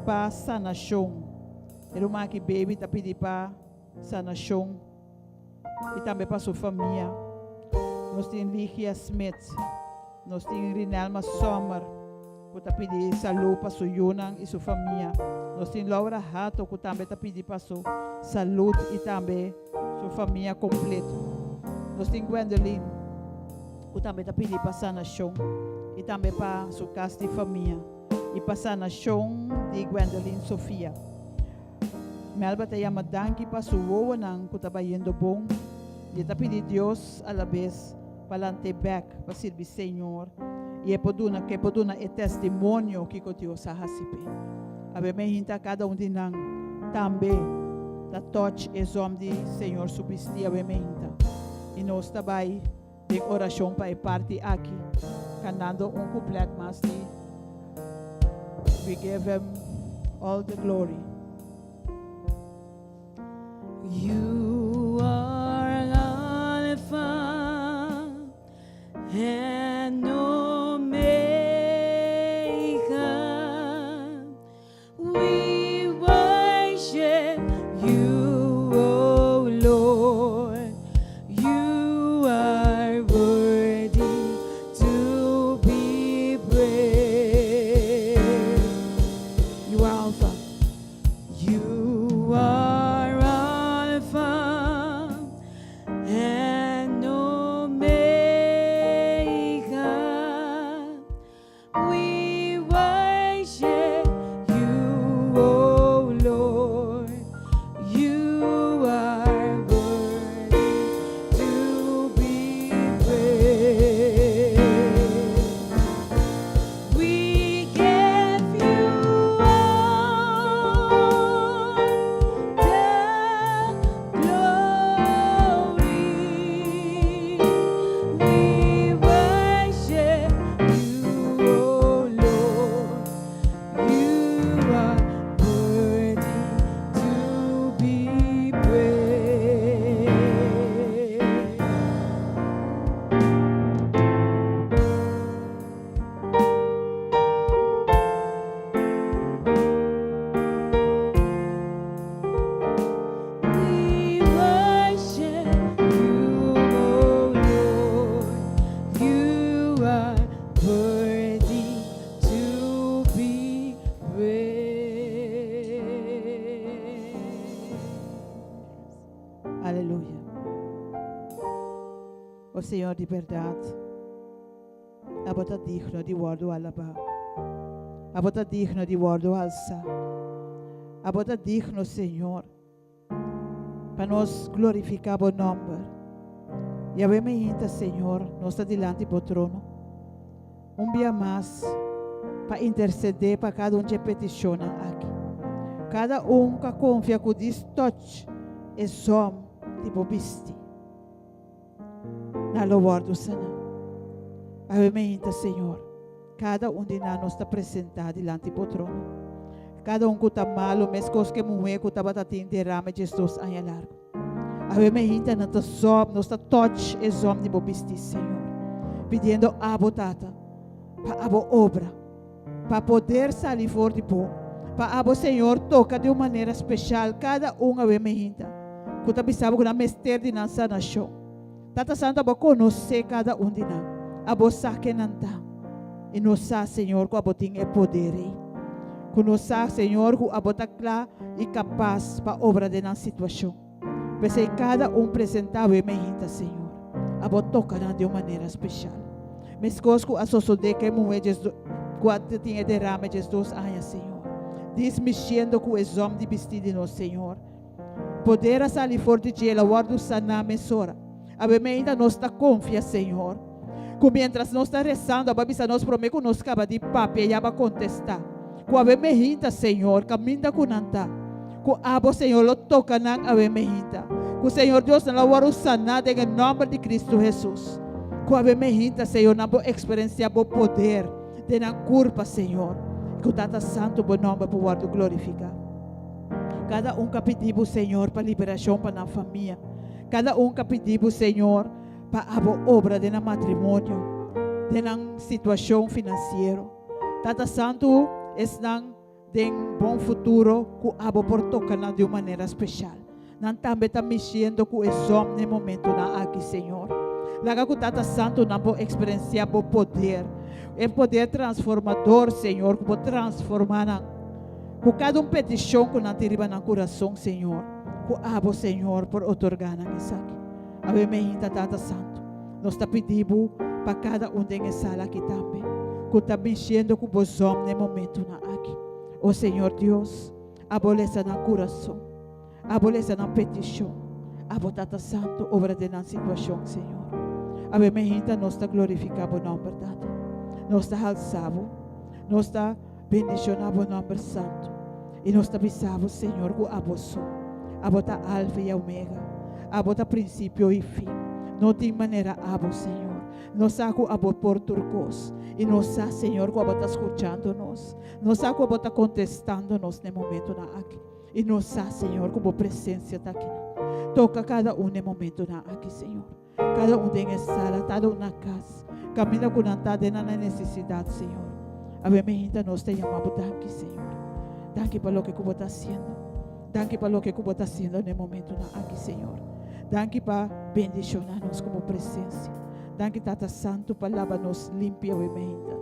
Pa sanashon. E ruman aki baby ta pidi pa sanashon i tambe pa su famia. Nos tin Ligia Smith, nos tin Rinelma Sommer ku ta pidi salú pa su yunan i su famia. Nos tin Laura Hato ku tambe ta pidi pa su salud i tambe su famia kompleto. Nos tin Gwendoline ku tambe ta pidi pa sanashon i tambe pa su kas di famia. I pa sanashon di Gwendoline Sofia. Melba ta yama danki pa su wowonan ku ta bayendo bon i e ta pidi Dios alabes pa lant'é bèk pa sirbi Señor i e por duna ku e por duna e testimonio kiko Dios a hasi p'e. Awe me hinta kada un di nan tambe ta touch e zòm di Señor su bisti awe me hinta i nos ta bai Den orashon pa e parti aki, kantando un kuplet mas di We Give Him All the Glory. You are Alpha and Omega. We worship you, O Lord. You are worthy to be praised. You are Alpha. You are Alpha and Omega. We worship you, O Lord. You are worthy to be praised. We give you all the glory. We worship you, O Lord. You are worthy to be praised. We worship you, O Lord. You are worthy to be praised. Aleluya. O Señor, di berdad, Abo ta digno di wordo alabá. Abo ta digno di wordo alsá. Abo ta digno, Señor, pa nos glorifiká Bo nòmber. Yahweh mainta, Señor, nos ta dilanti bo trono. Un bia mas pa intercede pa cada un dje peticionnan aki. Cada un cu a confia cu dis touch e zom di bo bisti, nan lo wordo sana. Awe mainta, Señor, cada un di nan nos ta presenta dilanti bo trono. Cada un cu ta malo, mescos cu e muhe cu tabata tin derame 12 aña largo. Awe mainta nan ta zòm, nos ta touch e zòm di bo bistí, Señor. Pidiendo abo, Tata, pa abo obra, pa poder sali for di bo, pa abo, Señor, toka di un manera speshal kada un awe mainta ku ta bisa bo ku nan mester di nan sanashon. Tata Santu, abo konosé kada un di nan. Abo sa ken nan ta. I nos sa, Señor, ku abo tin e poder ei. Ku nos sa, Señor, ku abo ta kla i kapas pa obra den nan situashon. P'esei kada un presentá awe meinta, Señor. Abo toka nan di un manera speshal. Meskos ku a sosodé ku e muhé ku a tin e derame 12 aña, Señor. Dismishiendo ku e zòm di bistí di nos Señor. Poder a sali for di dje, el a wòrdu saná mesora. Awe meinta nos ta konfia, Señor, ku miéntras nos ta resando, abo a bisa nos promé ku nos kaba di papia i abo a kontestá. Ku awe meinta, Señor, kaminda ku nan ta, ku abo, Señor, lo toka nan awe meinta. Ku Señor Dios nan lo wòrdu saná den e nòmber di Kristu Hesus. Ku awe meinta, Señor, nan por eksperensiá bo poder den nan kurpa, Señor. I ku Tata Santu bo nòmber por wòrdu glorifiká. Kada un ka pidi bo, Señor, pa liberashon pa nan famia. Kada un ka pidi bo, Señor, pa abo obra den nan matrimonio, den nan situashon finansiero. Tata Santu, esnan den bon futuro ku abo por toka nan di un manera speshal. Nan tambe ta mishiendo ku e zòm n'e momentunan aki, Señor. Laga ku Tata Santu nan por eksperensiá Bo poder, e poder transformador, Señor, ku por transformá nan. Ku kada un petishon ku nan tin riba nan kurason, Señor, ku Abo, Señor, por otorgá nan esaki. Awe meinta, Tata Santu, nos ta pidi Bo pa kada un den e sala aki tambe, ku ta mishiendo ku Bo zòm n'e momentunan aki. O Señor Dios, Abo lesa nan kurason. Abo lesa nan petishon. Abo Tata Santu obra den nan situashon, Señor. Awe meinta nos ta glorifiká Bo nòmber, Tata. Nos ta halsá Bo. Nos ta bendishoná Bo nòmber santu. I nos ta bisa Bo, Señor, ku Abo so. Abo ta Alfa i Omega. Abo ta prinsipio i fin. No tin manera Abo, Señor. Nos sa ku Abo por tur kos. I nos sa, Señor, ku Abo ta skuchando nos. Nos sa ku Abo ta kontestando nos na e momentunan aki. I nos sa, Señor, ku Bo presensia ta akinan. Toka kada un na e momentunan aki, Señor. Kada un den e sala, kada un na kas, kaminda ku nan ta den nan nesesidat, Señor. Awe meinta nos ta yama Bo danki, Señor. Danki pa loke ku Bo ta hasiendo. Danki pa loke ku Bo ta hasiendo na e momentunan aki, Señor. Danki pa bendishoná nos ku Bo presensia. Danki, Tata Santu, pa laba nos limpi awe meinta.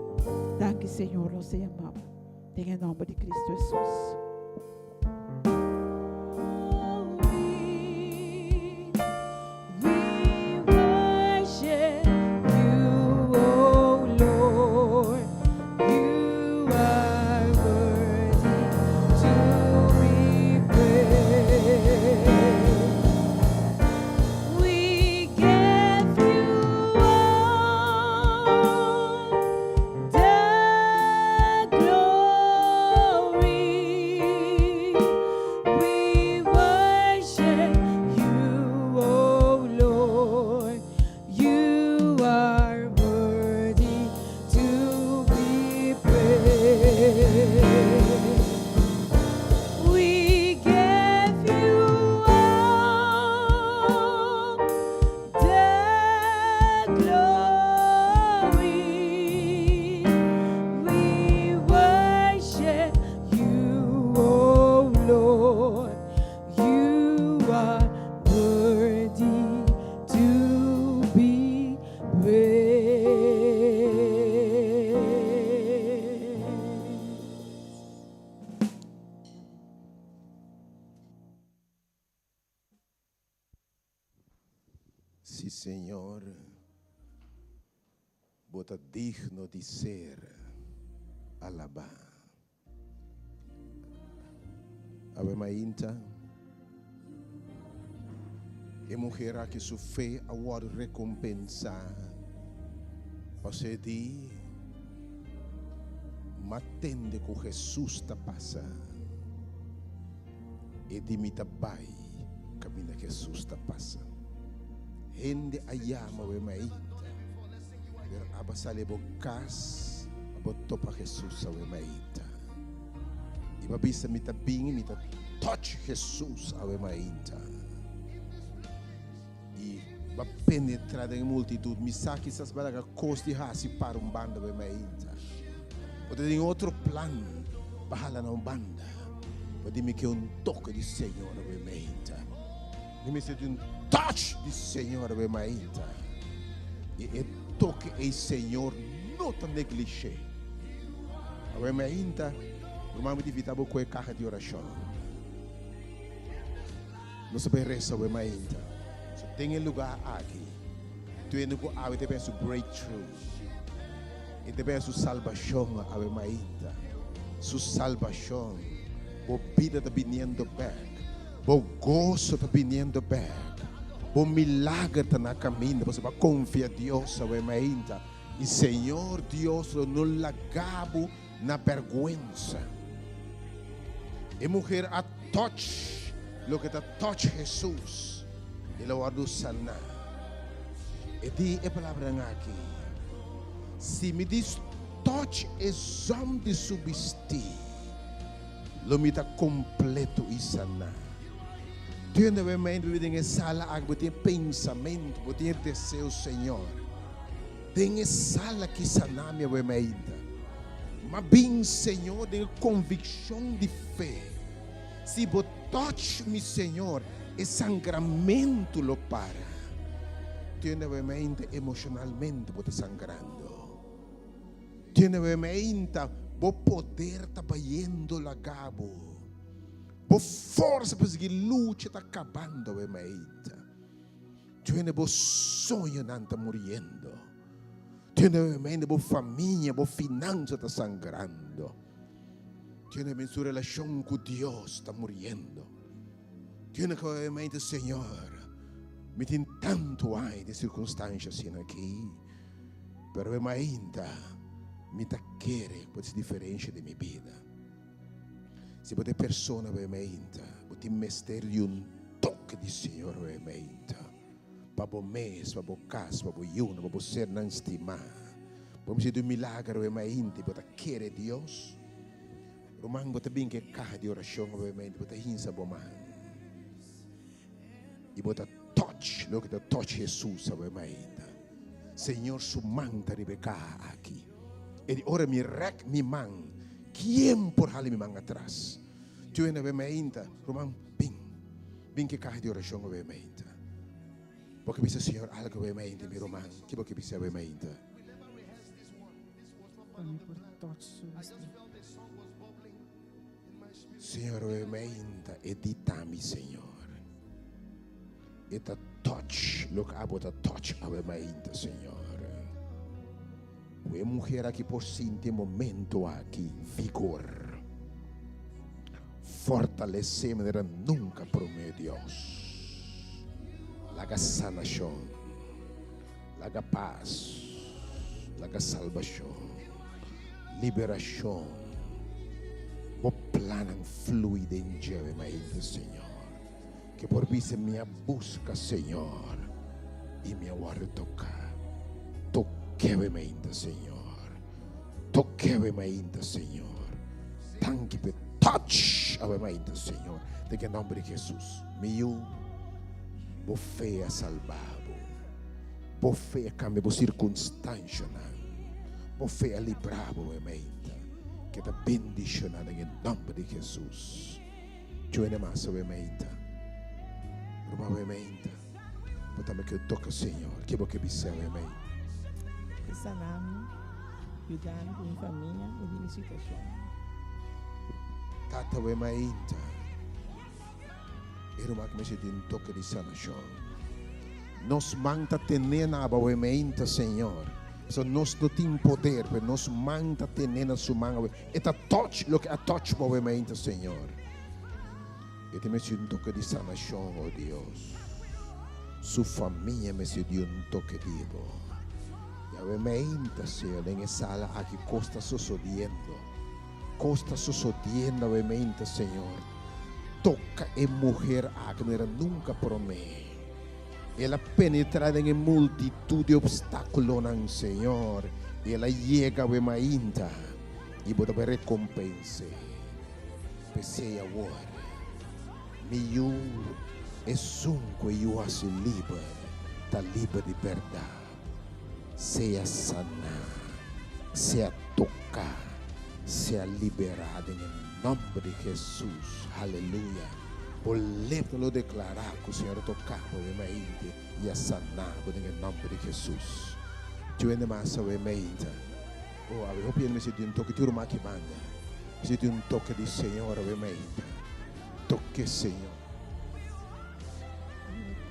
Danki, Señor, nos ta yama Bo. Den e nomber di Cristo Jesus. Sí, Señor, bo ta digno di ser alabá. Awe mainta, E muher aki su fe a wòrdu rekompensá. Pasobra e di, M'a tende ku Hesus ta pasa. E di, Mi ta bai kaminda Hesus ta pasa. Hende a yama bo e mainta, pero abo a sali bo kas pa bo topa Hesus awe mainta. I bo a bisa, Mi ta bin i mi ta touch Hesus awe mainta. I bo a penetra den e multitut. Mi sa kisas bo a laga kos di hasi para un banda awe mainta. Bo ta den otro plan pa hala na un banda. Bo di mi ke un toke di Señor awe mainta. Mi mester di un touch di Señor awe mainta. I e toke ei Señor no ta neglish'é. Awe mainta, ruman mi ta invita bo ku e kaha di orashon. Nos ta bai resa awe mainta. So den e lugar aki, tur hende ku awe ta bini su breakthrough, e ta bini su salbashon awe mainta. Su salbashon. Bo bida ta biniendo bek. Bo goso ta biniendo bek. Bo milager ta na kaminda pasobra bo a konfia Dios awe mainta. I Señor Dios lo no laga bo na bèrgwensa. E muher a touch loke ta touch Hesus, el a wòrdu saná. E di e palabranan aki, Si mi dis touch e zòm di su bistí, Lo mi ta kompleto i saná. Tende bo mente biba den e sala aki, bo tin e pensamentu, bo tin e deseo, Señor, den e sala aki saná mi awe mainta. Ma bin, Señor, den e konvikshon di fe. Si bo touch mi, Señor, e sangramentu lo para. Tende bo mente emoshonalmente bo ta sangrando. Tene bo meinta, bo poder ta bayendo laga bo. Bo forsa pa sigui lucha ta kabando bo meinta. Tene bo soñonan ta muriendo. Tene bo meinta, bo famia, bo finansa ta sangrando. Tene bo su relashon ku Dios ta muriendo. Tene bo meinta, Señor, mi tin tantu aña den sirkunstansha asina aki. Pero e mainta mi ta kere por hasi diferensha den mi bida. Si bo ta e persona bo e mainta, bo tin mester di un toke di Señor bo e mainta. Pa bo mes, pa bo kas, pa bo yunan, pa bo sernan stimá. Bo mester di un milagro bo e mainta i bo ta kere Dios. Ruman, bo ta bin ku e kaha di orashon bo e mainta, bo ta hinsa bo man i bo ta touch loke ta touch Hesus bo e mainta. Señor su man ta riba e kaha aki. E di, Ora mi rèk mi man, kien por hala mi man atras? Tur hende a bai mainta, Ruman, bin, bin ku e kaha di orashon a bai mainta. Bo ke bisa Señor algu a bai mainta, mi ruman? Ke bo ke bisa a bai mainta? Pa mi por touch su bistí. Señor a bai mainta, e di ta mi, Señor. E ta touch loke abo ta touch awe mainta, Señor. Ku e muher aki por sinti e momento aki vigor. Fortalesé manera nunca promé, Dios. Laga sanashon, laga pas, laga salbashon, liberashon. Bo plannan flui den dje awe mainta, Señor. Ke por bisa mi a buska Señor i mi a wòrdu toká. Tok'é mainta Señor. Tok'é mainta Señor. Danki p'e touch awe mainta Señor. Den e nòmber di Jesus. Mi yu, bo fe a salba bo. Bo fe a kambia bo sirkunstanshanan. Bo fe a libra bo awe mainta. Keda bendishoná den e nòmber di Jesus. Juene mas awe meinta. Ruman awe meinta. Bo tambe ke toka Señor. Ke bo ke bisa awe meinta? Ke sana mi, yuda mi ku mi famia i di mi situashon. Tata awe meinta. E ruman ke mester di un toke di sanashon. Nos man ta tene na abo awe meinta, Señor. Pasobra nos no tin poder, pero nos man ta tene na su man awe. E ta touch loke a touch bo mainta, Señor. E ta mester un toke di sanashon, o Dios. Su famia mester di un toke di bo. Yahweh meinta, Señor, den e sala aki kos ta sosodiendo. Kos ta sosodiendo awe meinta, Señor. Toka e muher aki manera nunka promé. El a penetrá den e multitut di opstákulonan, Señor, i el a yega awe mainta, i bo ta bai rekompens'é. P'esei awor, mi yu, esun ku e yu hasi liber, ta liber di bèrdat. Sea saná, sea toká, sea liberá den e nòmber di Hesus. Haleluya! Bo lepnan lo deklará ku Señor a toká bo awe mainta i a saná bo den e nòmber di Hesus. Tin hende mas awe mainta? Oh, awe hopi hende mester di un toke. Tin ruman aki banda mester di un toke di Señor awe mainta. Toke, Señor.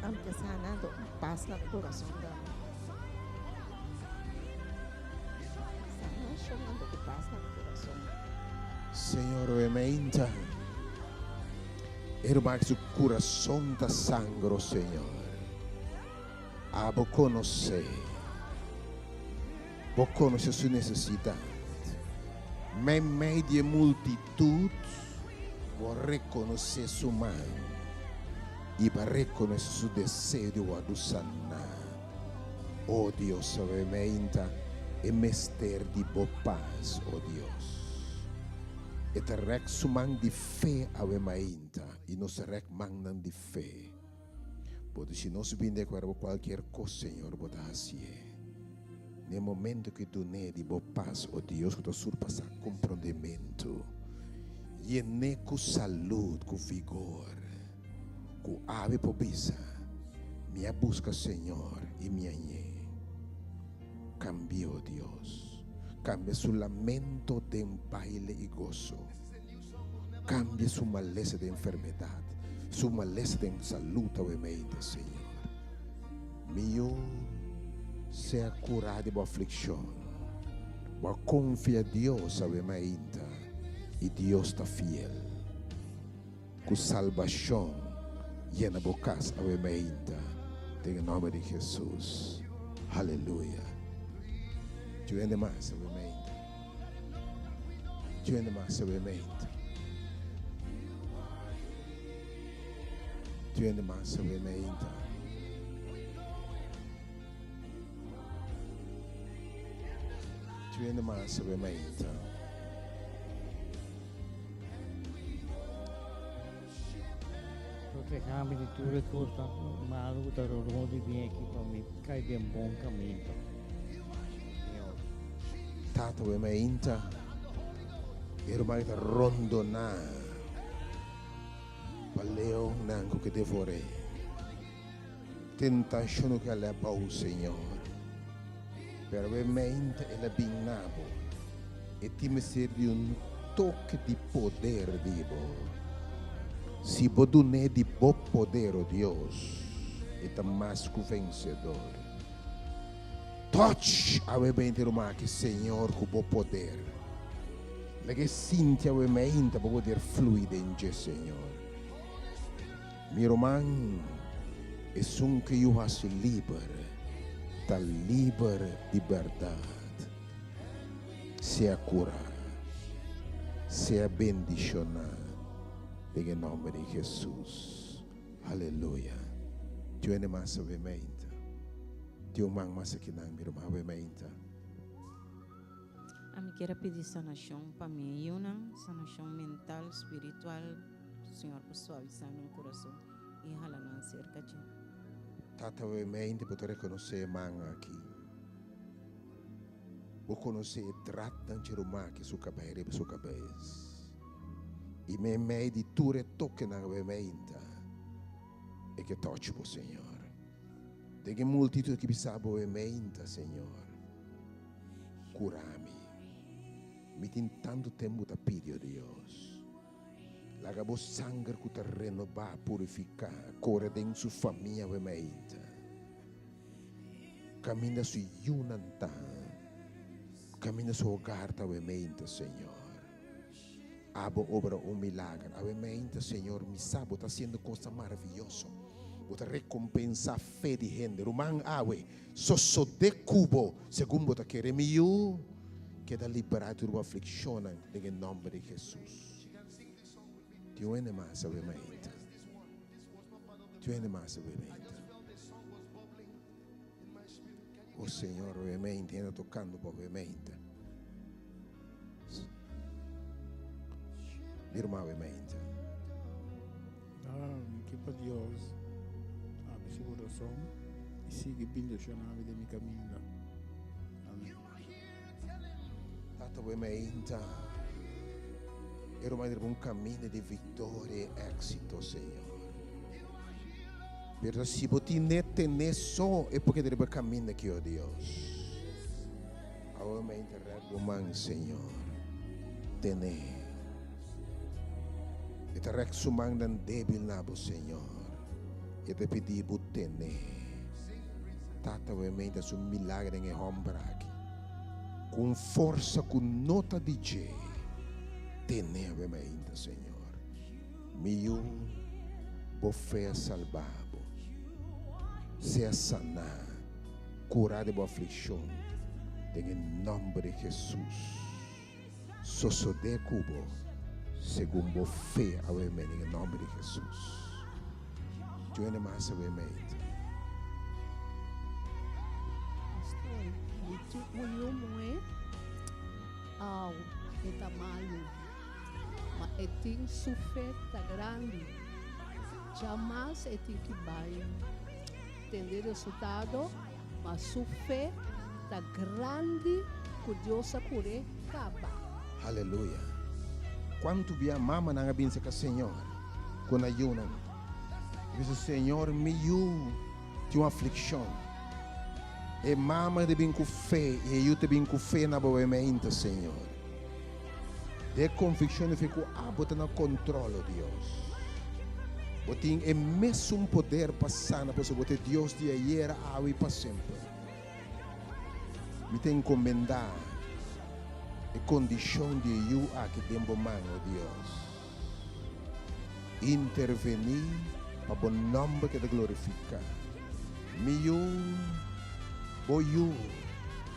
Aunke sana, do pas na mi corazon da. Sanacion ando ku pas na mi corazon. Señor oe meinta e ruman su curason ta sangro Señor abo conoce bo conoce su necesidad meimei di e multitud bo reconoce su man y bo a reconoce su deseo di wordo sana. O Dios, awe meinta e mester di bo pas, o Dios. E ta rèk su man di fe awe mainta, i nos ta rèk mannan di fe. Bo di si nos bin di akuerdo bo kualkier kos, Señor, bo ta hasié. Na e momento ku dun'é di bo pas, o Dios, ku ta surpasá komprondementu, yen'é ku salud, ku vigor. Ku awe por bisa, Mi a buska Señor i mi a ñe. Kambia, o Dios, kambia su lamento den baile i goso. Kambia su malesa den enfermedat, su malesa den salud awe meida, Señor. Mi yu sea kurá di bo aflikshon. Bo a konfia Dios awe mainta i Dios ta fiel. Ku salbashon yena bo kas awe meinta den e nomber di Jesus. Haleluya. Dju hende mas awe meinta. Dju hende mas awe meinta. Dju hende mas awe meinta. Dju hende mas awe meinta. Protehá mi di tur e kosnan malu ku ta rondó di mi aki pa mi kai den bon kaminda, Señor. Tata we mainta e ruman ta rondoná pa leonnan ku ke devor'é. Tentashon ku el a bou, Señor. Pero e mente el a bin na bo. E tin mester di un toke di poder di bo. Si bo dun'é di bo poder, o Dios, e ta mas ku vensedor. Touch awe mente ruman aki, Señor, ku bo poder. Laga e sinti awe mente bo poder flui den dje, Señor. Mi ruman, esun ke yu hasi liber, ta liber di bèrdat. Sea kurá, sea bendishoná den e nòmber di Hesus. Aleluya. Tin hende mas awe meinta? Tin un man mas akinan, mi ruman, awe meinta? Ami kier a pidi sanashon pa mi yunan, sanashon mental, spiritual. Señor por suavisá nan kurason i hala nan serka dje. Tata we mente bo ta rekonosé e man aki. Bo konosé e dratnan dje ruman aki su kabei riba su kabes. I meimei di tur e tokenan we meinta e ke tòch bo, Señor. Den e multitut ki bisa bo we meinta, Señor, kura mi. Mi tin tantu tempu ta pidi, o Dios. Laga bo sanger ku ta renobá, purifiká, kore den su famia awe mainta. Kaminda su yunan ta, kaminda su hogar ta awe mainta, Señor. Abo obra un milager awe mainta, Señor. Mi sa bo ta hasiendo kosnan maravioso. Bo ta rekompensá fe di hende. Ruman awe, sosodé ku bo segun bo ta kere. Mi yu, keda liberá di tur bo aflikshonnan den e nòmber di Hesus. Tin un hende mas awe mainta. Tin un hende mas awe mainta. O Señor, awe mainta hende ta tokando bo awe mainta. Mi ruman awe mainta. Danki pa Dios abri su corazon y sigui bendiciona mi den mi caminda. Amen. Tata awe mainta e ruman riba un caminda di victoria y exito, Señor. Pero si bo tin ne tene so e por keda riba caminda aki, oh Dios. Awe mainta rèk bo man, Señor. Tene. E ta rèk su mannan débil na bo, Señor. I e ta pidi bo tene. Tata, awe mainta hasi un milagro den e hòmber aki. Ku un forsa ku no ta di dje. Tene awe mainta, Señor. Mi yu, bo fe a salba bo. Sea saná, kurá di bo aflikshon, den e nòmber di Hesus. Sosodé ku bo segun bo fe awe mei den e nòmber di Hesus. Djoe hende mas awe mei. Pastor, mi tin un yu muhé, au e ta malu. Ma e tin su fe ta grandi. Djamas e tin ki bai tende resultado, ma su fe ta grandi ku Dios a kur'é kaba. Haleluya! Kuantu bia mamanan a binse ka Señor ku nan yunan. E bisa, Señor, mi yu tin un aflikshon. E mama ta bin ku fe i e yu ta bin ku fe na bo wemeinta, Señor. De konvikshon di fe ku abo ta na kontrol, o Dios. Bo tin e mesun poder pa sana, pasobra bo ta e Dios di ayera, awe i pa semper. Mi ta enkomendá e kondishon di e yu aki den bo man, o Dios. Intervení pa bo nòmber keda glorifiká. Mi yu, bo yu,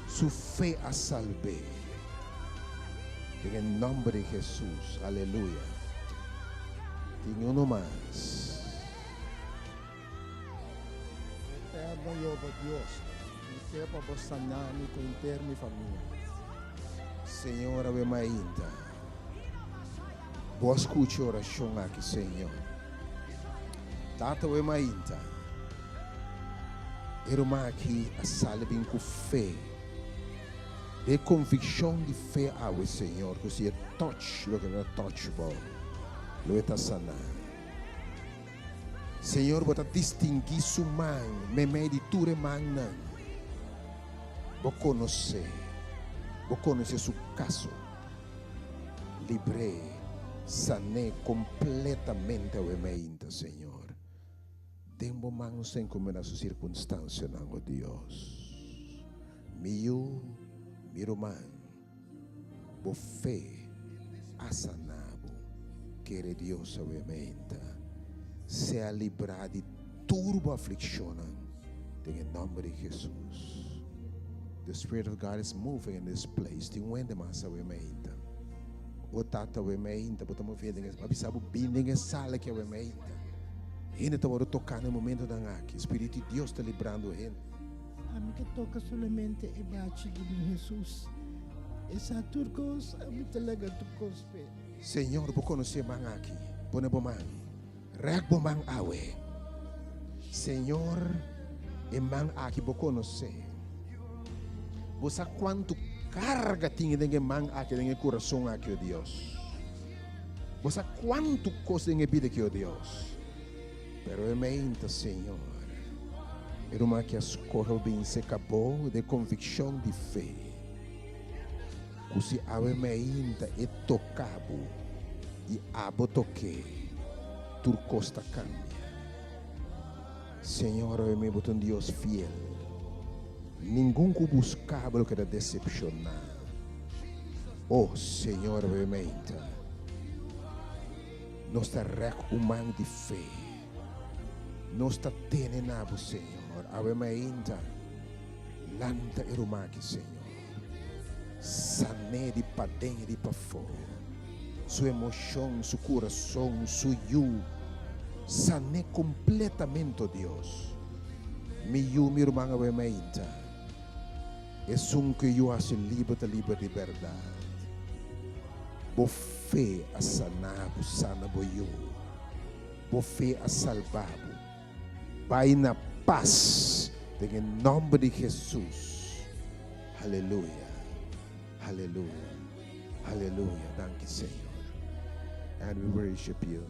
su fe a salb'é. Den e nòmber di Hesus. Aleluya. Tin unu mas. Eterno Jehova Dios, mi ke pa bo saná mi ku henter mi famia. Señor, awe mainta. Bo a skucha e orashon aki, Señor. Tata awe mainta, e ruman aki a sali bin ku fe. E konvikshon di fe awe, Señor, ku si e touch loke ta touch bo, lo e ta saná. Señor, bo ta distinguí su man meimei di tur e mannan. Bo konosé, bo konosé su kaso. Libr'é, san'é kompletamente awe meinta, Señor. Den bo man nos ta enkomendá su sirkunstansianan, o Dios. Mi yu, mi ruman, bo fe a saná bo. Kere Dios awe meinta. Sea librá di tur bo aflikshonnan, den e nòmber di Hesus. The Spirit of God is moving in this place. Tin un hende mas awe meinta. Bo tata awe meinta, bo ta move den e, a bisa bo bin den e sala aki awe meinta. Hende ta wòrdu toká na e momentonan aki. Spiritu di Dios ta librando hende. Ami ke toka solamente e bachi di mi Hesus. E sa tur kos, ami ta laga tur kos p'e. Señor, bo konosé man aki. Pone bo man. Rèk bo man awe. Señor, e man aki bo konosé. Bo sa kuantu karga tin den e man aki, den e kurason aki, o Dios. Bo sa kuantu kos den e bida aki, o Dios. Pero e meinta, Señor, e ruman aki a skohe pa bin serka bo den konvikshon di fe, ku si awe meinta e toka bo i abo tok'é, tur kos ta kambia. Señor, awe mei bo ta un Dios fiel. Ningun ku buska bo lo keda desepshoná. O Señor, awe meinta nos ta rèk un man di fe. Nos ta tene na bo, Señor. Awe mainta, lanta e ruman aki, Señor. San'é di paden i di pafó. Su emoshon, su kurason, su yu. San'é kompletamente, o Dios. Mi yu, mi ruman awe mainta. Esun ku e yu hasi liber ta liber di bèrdat. Bo fe a sana bo, sana bo yu. Bo fe a salba bo. Bai na pas den e nòmber di Hesus. Haleluya! Haleluya! Haleluya! Danki Señor. And we worship you.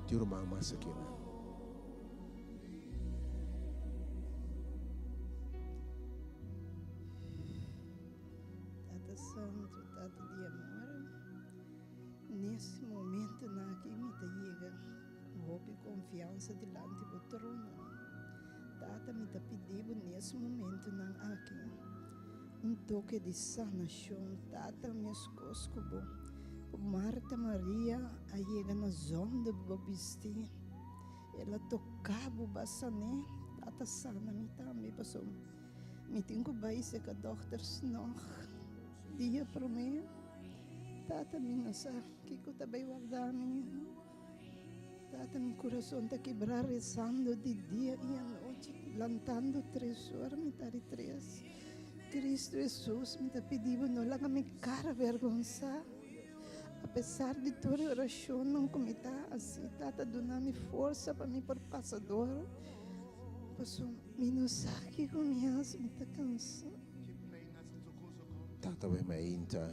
Tin ruman mas akinan. Tata Santu, Tata di amor, nes momentonan aki mi ta yega ku hopi konfiansa dilanti bo trono. Tata, mi ta pidi bo nes momentonan aki un toke di sanashon. Tata, meskos ku bo ku Marta Maria a yega na zonde bo bisti. El a toka bo ba sané. Tata sana mi tambe paso mi tin ku bai seka dòkter snog dia promé. Tata mi no sa kiko ta bai warda mi. Tata mi kurason ta kibrá rezando di dia i anochi, lantando tres ora mitad di tres. Kristu Hesus mi ta pidi bo no laga mi kara vergonsá. Apesar di tur e orashonnan ku mi ta hasi, Tata duna mi forsa pa mi por pasa dor. Pasobra mi no sa kiko mi hasi, mi ta kansa. Tata wei mainta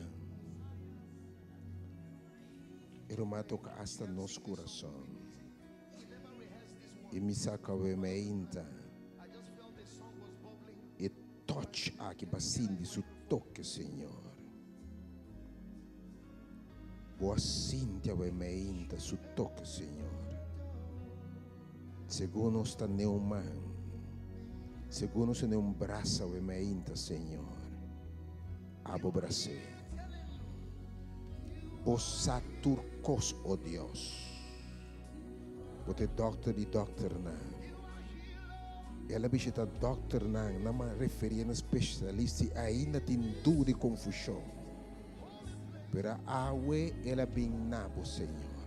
e ruman a toka asta nos kurason. I mi sa ku awe mainta e touch aki pa sinti su toke, Señor. Bo a sinti awe meinta su toke, Señor. Segun nos ta ne un man, segun nos ta ne un brasa awe meinta, Señor, abo bras'é. Bo sa tur kos, o Dios. Bo ta e dòkter di dòkternan. El a bishita dòkternan, nan a referí na spesialista i ainda tin duda i konfushon. Pero awe el a bin na bo, Señor.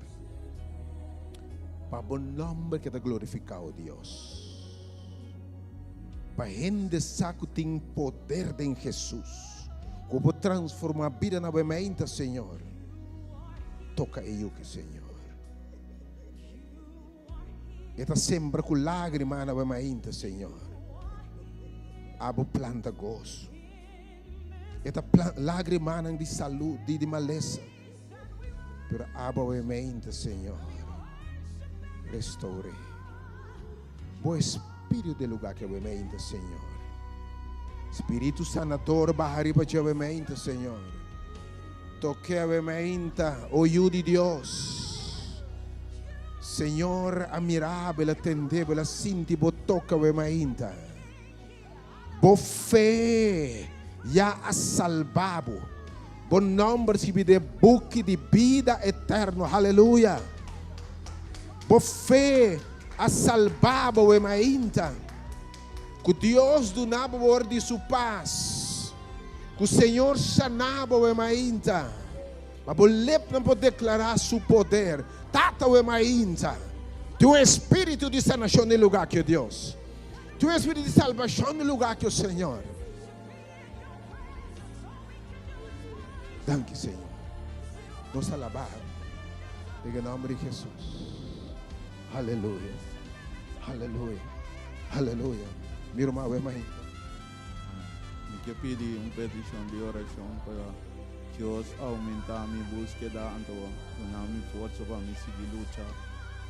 Pa bo nòmber keda glorifiká, o Dios. Pa hende sa ku tin poder den Hesus, ku bo transformá bida na bo mainta, Señor. Toka e yuki, Señor. E ta sembra ku lágrima na bo mainta, Señor. Abo planta goso. E ta lágrimanan di salú, di di malesa. Pero abo awe mainta, Señor, restaur'é. Bo Espíritu den lugá aki awe mainta, Señor. Spiritu sanador baha riba dje awe mainta, Señor. Tok'é awe mainta, o Yu di Dios. Señor a mira bo, el a tende bo, el a sinti bo toka awe mainta. Bo fe ya a salba bo. Bo nomber skibi den e buki di bida eterno. Haleluya! Bo fe a salba bo awe mainta. Ku Dios duna bo wor di su pas. Ku Señor sana bo awe mainta. Pa bo lepnan por deklará su poder. Tata awe mainta. Tin un espíritu di sanashon den lugá aki, o Dios. Tin un espíritu di salbashon den lugá aki, o Señor. Danki, Señor. Nos alabá den e nòmber di Hesus. Aleluya. Aleluya. Aleluya. Mi ruman awe mainta. Mi ke pidi un petishon di orashon pa Dios oumentá mi búskeda anto duna mi forsa pa mi sigui lucha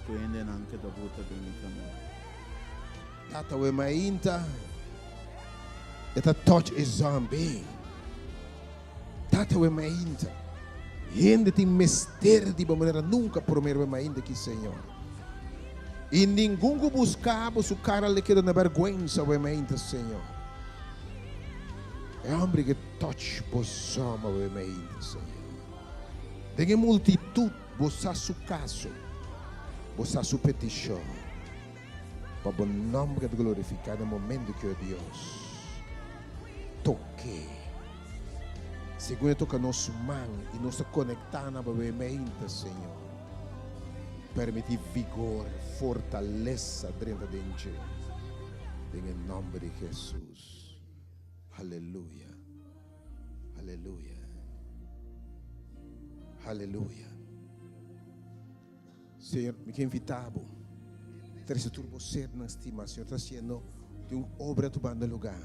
ku hendenan ke ta buta den mi kaminda. Tata awe mainta e ta touch e zombie. Tata awe mainta hende tin mester di bo manera nunca promer awe mainta ki Señor. Y ningun cu busca bo su cara le keda na berguensa awe mainta Señor. E hombre ke touch bo zom awe mainta Señor. Den e multitud bo sa su caso, bo sa su peticion. Pa bo nòmber keda glorifiká na momentu ku Dios tok'é. Segun e toka nos man i nos ta konektá na bo mente, Señor, permití vigor, fortalesa drenta den dje. Den e nòmber di Hesus. Aleluya. Aleluya. Aleluya. Señor, mi ke invitá bo, trese tur bo sernan stimá. Señor ta hasiendo di un obra tu banda lugá.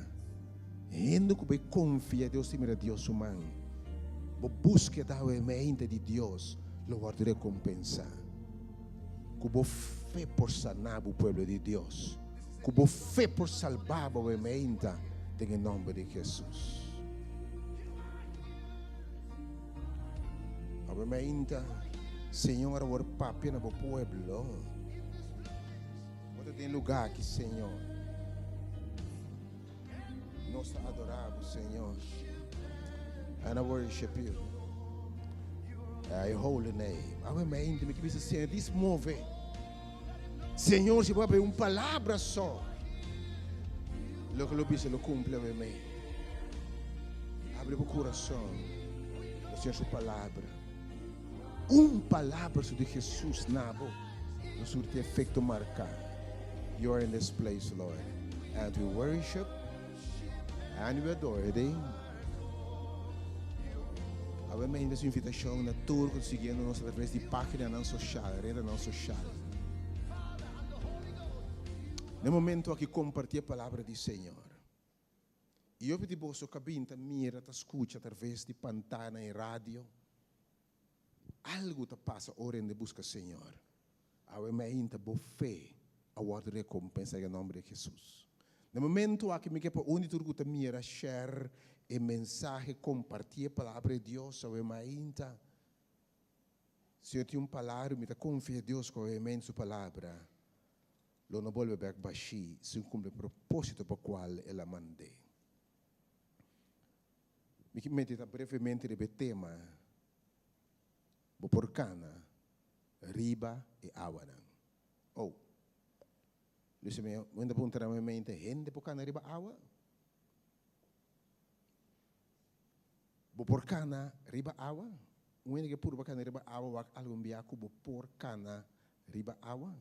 Hende ku bai konfia Dios ta mira Dios su man. Bo búskeda awe mente di Dios lo wòrdu rekompensá. Ku bo fe por saná bo pueblo di Dios. Ku bo fe por salbá bo awe meinta den e nòmber di Hesus. Awe mainta, Señor, awor papia na bo pueblo. Bo ta den lugar aki, Señor. Nos ta adorá bo, Señor. And I worship you. Thy holy name. Awe mainta, mi ke bisa, Señor, dis move. Señor, si bo papia un palabra so, loke lo bisa lo cumpli awe mainta. Abri bo kurason pa Señor su palabra. Un palabra su di Jesus na bo lo surti efecto marca. You are in this place, Lord, and we worship and we adore thee. Awe mainta su invitacion na tur cu ta siguiendo nos a traves di paginanan social, redanan social. Na e momento aki comparti e palabra di Señor. I hopi di boso ka bin ta mira, ta skucha atraves di pantana i radio. Algu ta pasa ora hende buska Señor. Awe mainta bo fe a wòrdu rekompensá den e nòmber di Hesus. Na momentu aki mi ke pa un di tur ku ta mira share e mensahe, kompartí e palabra di Dios awe mainta. Señor tin un palabra i mi ta konfia Dios ku awe mainta su palabra lo no bolbe bek bashí sin kumpli e propósito pa kual el a mand'é. Mi ke meditá brevemente riba e tema Bo por kana riba e awanan. Oh, Lucia mi a ta puntra mi mente, hende por kana riba awa? Bo por kana riba awa? Un hende ke purba kana riba awa wak algun bia ku bo por kana riba awa?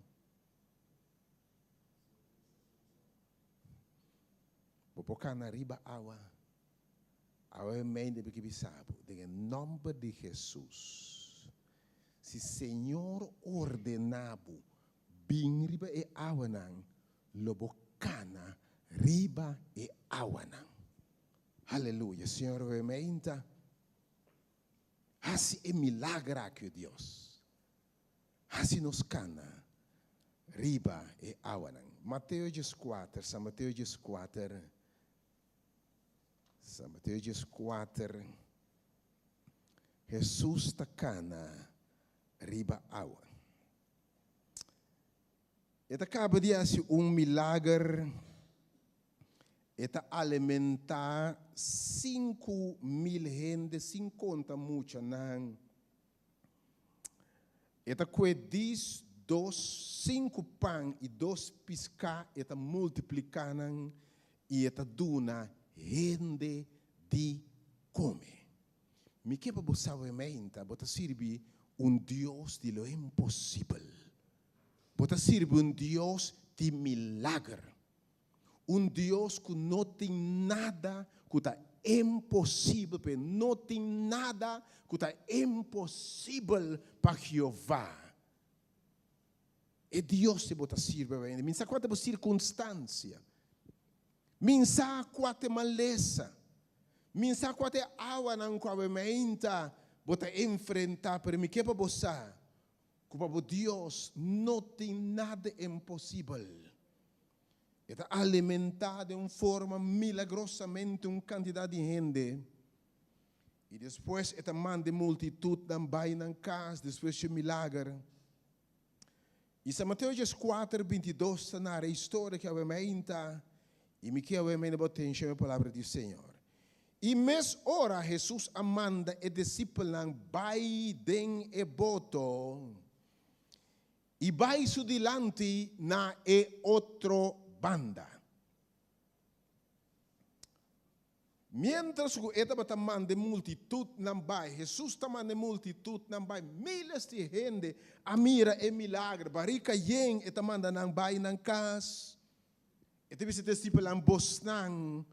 Bo por kana riba awa. Awe mei debe ki bisa bo, den e nòmber di Hesus, si Señor ordená bo bin riba e awanan, lo bo kana riba e awanan. Aleluya! Señor awe meinta hasi e milager aki, o Dios. Hasi nos kana riba e awanan. Mateo dieskuater, San Mateo dieskuater, San Mateo dieskuater, Hesus ta kana riba awa. E ta kaba di hasi un milager, e ta alimentá 5000 hende sin konta muchanan. E ta kue dis dos sinku pan i dos piská, e ta multipliká nan i e ta duna hende di kome. Mi ke pa bo sabe meinta, bo ta sirbi un Dios di lo imposibel. Bo ta sirbi un Dios di milager. Un Dios ku no tin nada ku ta imposibel p'e. No tin nada ku ta imposibel pa Jehová. E Dios di bo ta sirbi awe. Mi sa kua ta bo sirkunstansia. Mi sa kua ta e malesa. Mi sa kua ta e awanan ku awe meinta bo ta enfrentá, pero mi ke pa bo sa ku pa bo Dios no tin nada imposibel. E ta alimentá den un forma milagrosamente un kantidat di hende, i despues e ta manda e multitutnan bai nan kas despues dje milager. I San Mateo dieskuater, bintidos ta nara e historia ku awe mainta, i mi ke awe mainta bo atenshon e palabra di Señor. I mes ora Hesus a manda e disipelnan bai den e boto. I bai su dilanti na e otro banda. Miéntras ku e tabata manda e multitutnan bai, Hesus ta manda e multitutnan bai, míles di hende a mira e milager, barika yen, e ta manda nan bai nan kas. E ta bisa e disipelnan, Bosnan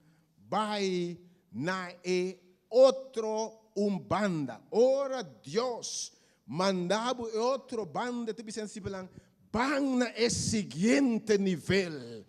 bai na e otro un banda. Ora Dios manda bo e otro banda, e ta bisa e disipelnan, Ban na e siguiente nivel.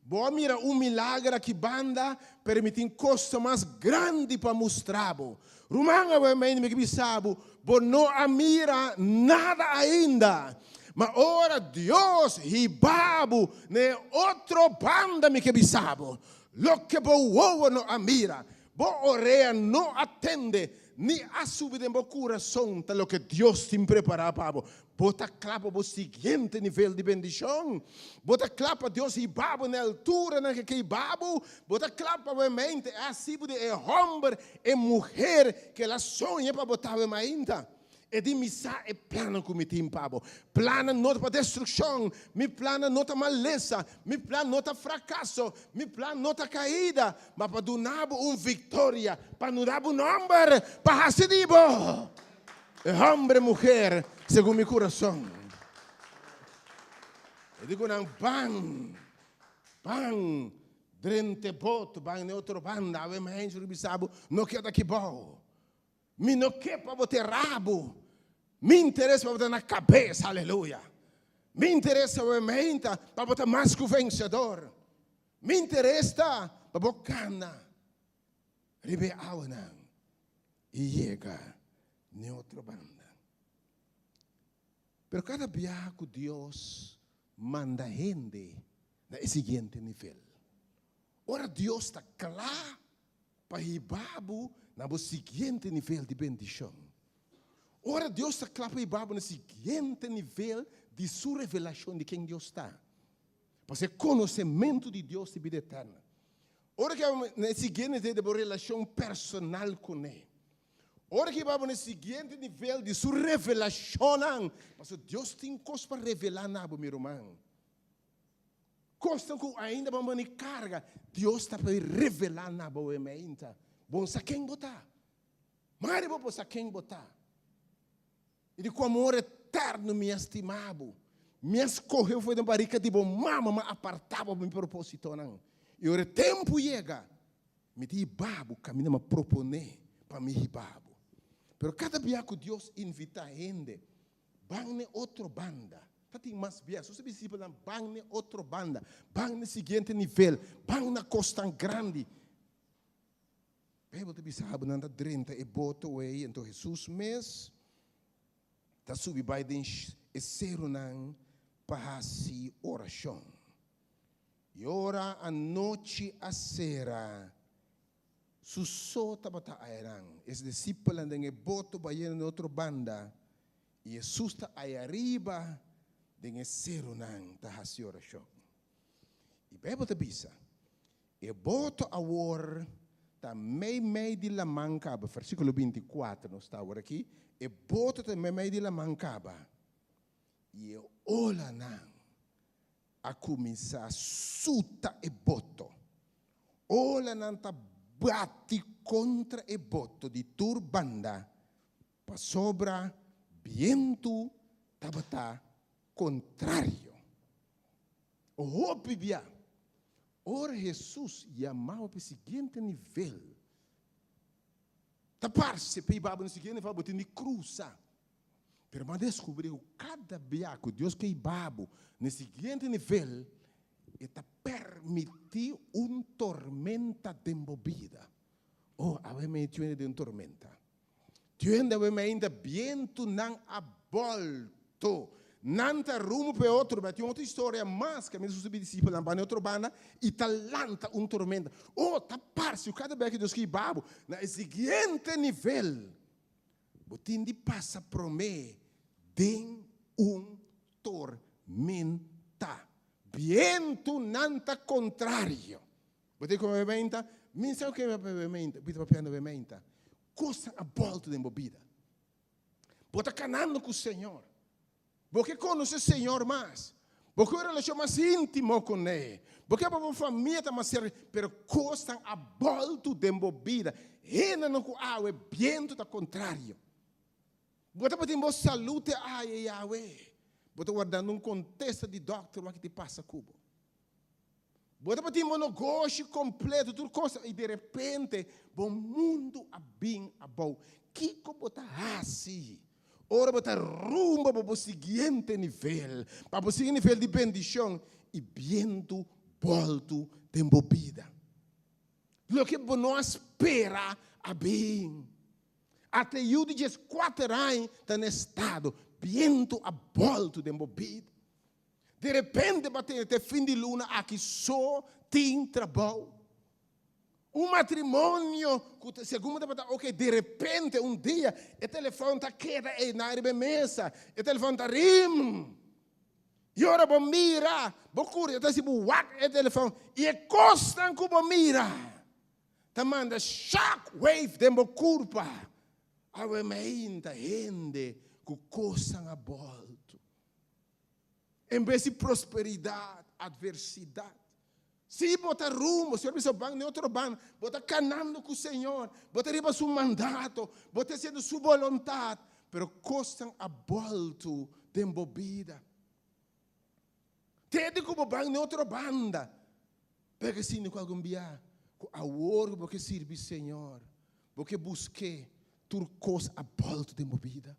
Bo a mira un milager aki banda, pero mi tin cosa mas grandi pa mustra bo. Ruman, awe mainta mi ke bisa bo, bo no a mira nada ainda. Ma ora Dios hiba bo na e otro banda mi ke bisa bo, loke bo wowo no a mira, bo orea no a tende, ni a subi den bo kurason ta loke Dios tin prepará pa bo. Bo ta kla pa bo siguiente nivel di bendishon? Bo ta kla pa Dios hiba bo na e alturanan ke ke hiba bo? Bo ta kla pa bo e mente e hasi bo di e hòmber, e muher ke el a soña pa bo ta awe mainta? E di, Mi sa e plannan ku mi tin pa bo. Plannan no ta pa destrukshon, mi plannan no ta malesa, mi plan no ta frakaso, mi plan no ta kaida, ma pa duna bo un viktoria, pa nura bo nòmber, pa hasi di bo e hòmber, e muher segun mi kurason. E di ku nan, Ban, ban drenta e boto, ban na e otro banda, awe maenchi lo bisa bo, no keda aki bou. Mi no ke pa bo te rabo. Mi interes pa bo ta na kabes, aleluya. Mi interes awe ta pa bo ta mas ku vensedor. Mi interes ta pa bo kana riba e awanan i yega n'e otro banda. Pero kada biaha ku Dios manda hende na e siguiente nivel, ora Dios ta kla Pa hiba bo na bo siguiente nivel di bendishon. Ora Dios ta kla pa hiba bo na siguiente nivel di Su revelashon di ken Dios ta. Pasobra e konosementu di Dios ta bida eterna. Ora ku hiba bo na e siguiente nivel di bo relashon personal kuné. Ora ku hiba bo na e siguiente nivel di Su revelashonnan. Pasobra Dios tin kos pa revelá na bo, mi ruman. Kosnan ku ainda bo a manda karga, Dios ta por revelá na bo e meinta. Bo no sa ken bo ta. Mari bo por sa ken bo ta. I di ku amor eterno mi a stima bo. Mi a skohe bo for den barika di bo mama, mi a apartá bo pa mi propósitonan. I ora e tempu yega, mi ta hiba bo kaminda mi a proponé pa mi hiba bo. Pero kada bia ku Dios invitá hende, Ban n'e otro banda. Ta tin mas bia. Su disipelnan ban n'e otro banda, ban n'e siguiente nivel, ban na kosnan grandi. Beibel ta bisa bo nan ta drenta e boto ei, anto Hesus mes ta subi bai den e serunan pa hasi orashon. I ora anochi a sera, Su so tabata ayanan. Es disipelnan den e boto bayendo na e otro banda, i Hesus ta aya riba den e serunan ta hasi orashon. I Beibel ta bisa, E boto awor ta meimei di laman kaba, versíkulo 24 nos ta awor aki, e boto ta meimei di laman kaba, i e olanan a kuminsá suta e boto. Olanan ta bati kontra e boto di tur banda pasobra bientu tabata kontrario. Hopi bia, ora Hesus yamaba pa e siguiente nivel, ta parse pa e baba na e siguiente nivel bo tin di krusa. Pero bo a deskubrí ku kada bia ku Dios ke hiba bo na e siguiente nivel, e ta permití un tormenta den bo bida. Oh, awe mi tin den un tormenta. Tin awe mi ainda bientunan a bòlto. Nan ta rumbo pa e otro, ma tin otro historia mas kaminda Hesus i disipelnan bai na e otro banda i ta lanta un tormenta. Oh, ta parse ku kada bia ku Dios ke hiba bo na e siguiente nivel, Bo tin di pasa promé den un tormenta. Bientu nan ta kontrario. Bo tin ku bebenta? Mi sa ku ke bebenta. Bo ta papiando bebenta. Kosnan a bòltu den bo bida. Bo ta kanando ku Señor. Bo ke konosé Señor mas. Bo ke un relashon mas íntimo kuné. Bo ke pa bo famia ta mas serka, pero kosnan a bòltu den bo bida. Hendenan ku awe bientu ta kontrario. Bo tabatin bo salú te aye i awe. Bo ta wardando un kontesta di dòkter wak ki ta pasa ku bo. Bo tabatin bo nogoshi kompleto, tur kos, i derepente bo mundu a bin abou. Kiko bo ta hasi ora bo ta rumbo pa bo siguiente nivel, pa bo siguiente nivel di bendishon i bientu bòltu den bo bida? Loke bo no a spera a bin. Ata e yu di dieskuater aña ta na estado, bientu a bòltu den bo bida. De repente bo a tende te fin di luna aki so tin trabou. Un matrimonio ku segun bo tabata oke, de repente un dia e telefòn ta keda einan riba e mesa, e telefòn ta rim. I ora bo mira, bo kuri ta hasi bo wak e telefòn i e kosnan ku bo mira ta manda shock wave den bo kurpa. Awe mainta hende ku kosnan a bòltu. En bes di prosperidat, atversidat. Si bo ta rumbo, Señor bisa ban den otro banda, bo ta kanando ku Señor, bo ta riba su mandato, bo ta hasiendo su boluntat, pero kosnan a bòltu den bo bida. Tende ku bo ban den otro banda, p'e sinti ku algun bia ku awor ku bo ke sirbi Señor, bo ke busk'é, tur kos a bòltu den bo bida.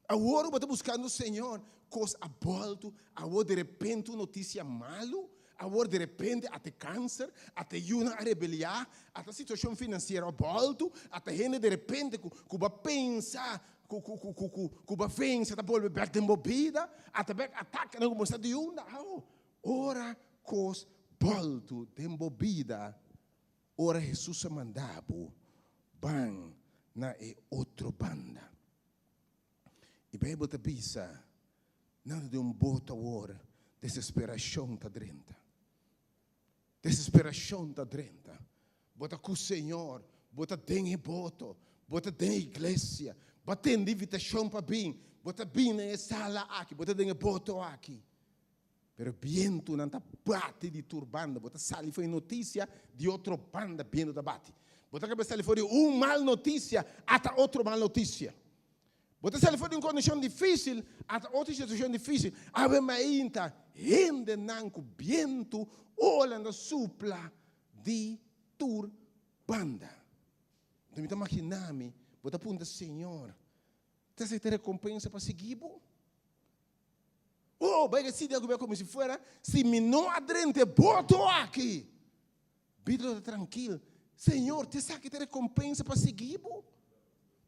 Awor bo ta buskando Señor, kos a bòltu, awor derepente un notisia malu, awor derepente ata e kanser, ata e yunan a rebeliá, ata situashon finansiero a bòltu, ata hende derepente ku ku bo a pensa ku ku ku ku ku ku bo a vense ta bolbe bèk den bo bida, ata bèk atakenan ku bo sa di unda. Awo, ora kos bòltu den bo bida, Ora Hesus a manda bo, ban na e otro banda. E Bijbel ta bisa, nan ta den un boto awor, desesperacion ta drenta. Desesperacion ta drenta. Bo ta cu Señor, bo ta den e boto, bo ta den iglesia, bo a tende invitacion pa bin, bo ta bin den e sala aki, bo ta den e boto aki. Pero bientunan ta bati di tur banda. Bo ta sali for di notisia di otro banda bientu ta bati. Bo ta kaba sali for di un mal notisia ata otro mal notisia. Bo ta sali for di un kondishon difisil ata otro situashon difisil. Awe mainta hendenan ku bientu ola ta supla di tur banda. Anto mi ta magina mi, bo ta puntra, Señor, ta esaki ta rekompensa pa sigui bo? Oh, bai recibi algo como si fuera, si mi no a drenta e boto aki. Bida lo ta trankil. Señor, te esaki ta recompensa pa sigui bo?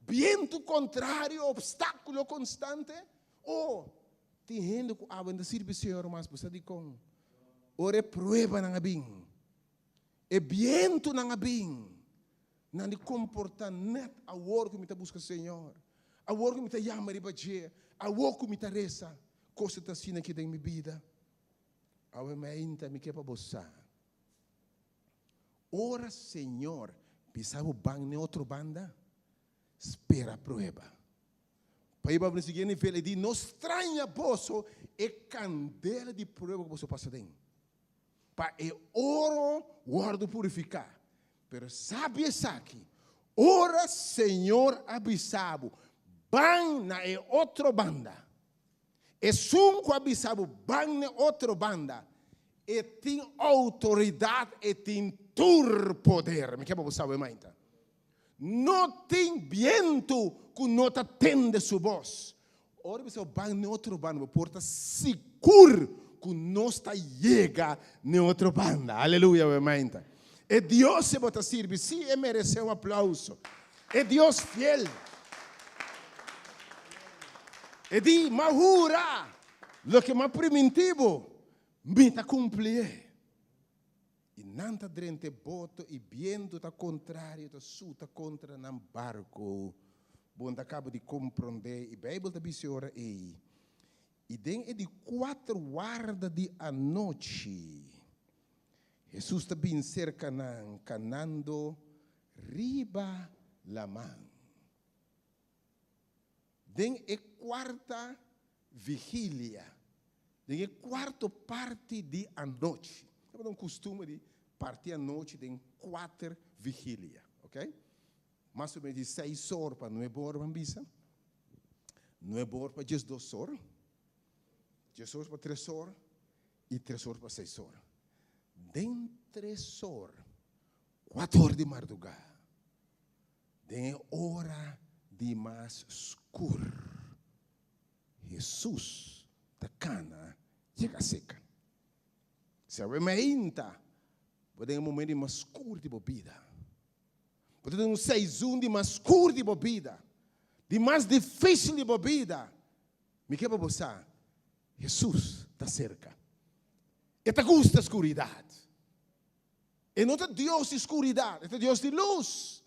Bientu contrario, obstáculo constante. Oh, tin hende cu awe no ta sirbi Señor mas, bo sa dicon? Ora e pruebanan a bin, e bientunan a bin, Nan di komportá nèt awor ku mi ta buska Señor, awor ku mi ta yama riba dje, awor ku mi ta resa. Kos ta asina aki den mi bida. Awe mainta mi ke pa bo sa, ora Señor bisa bo ban n'e otro banda, spera prueba. Pa e bai siguiente nivel, e di, No straña boso e kandela di prueba ku boso pasa den. Pa e oro wòrdu purifiká. Pero sabi esaki, ora Señor a bisa bo, Ban na e otro banda, esun ku a bisa bo ban na e otro banda, e tin outoridat, e tin tur poder. Mi ke pa bo sabi mainta. No tin bientu ku no ta tende su bos. Ora bisa bo ban n'e otro banda, bo por ta sigur ku nos ta yega n'e otro banda. Aleluya, bo mainta. E Dios e bo ta sirbi, sí, e meresé un aplauso. E Dios fiel. E di, M'a hura, loke m'a primintí bo, mi ta kumplié. I nan ta drenta e boto i bientu ta kontrario ta suta kontra nan barku. Bo no ta kaba di komprondé i Beibel ta bisa e ora ei, I den e di kuater warda di anochi, Hesus ta bin serka nan kanando riba laman. Den e kuarta. vigilia, den e kuarto parti di anochi. Tabata un kustumber di parti anochi den kuater vigilia, ok? Mas o menos di seis or pa nuebe or ban bisa, nuebe or pa diesdos or, dies or pa tres or i tres or pa seis or. Den tres or, kuater or di mardugá, den e ora di mas skur, Hesus ta kana yega seka. Si awe meinta bo den e momento di mas skur di bo bida, bo ta den un seizun di mas skur di bo bida, di mas difisil di bo bida, mi ke pa bo sa, Hesus ta serka. E ta gusta skuridat. E no ta Dios di skuridat, e ta Dios di lus.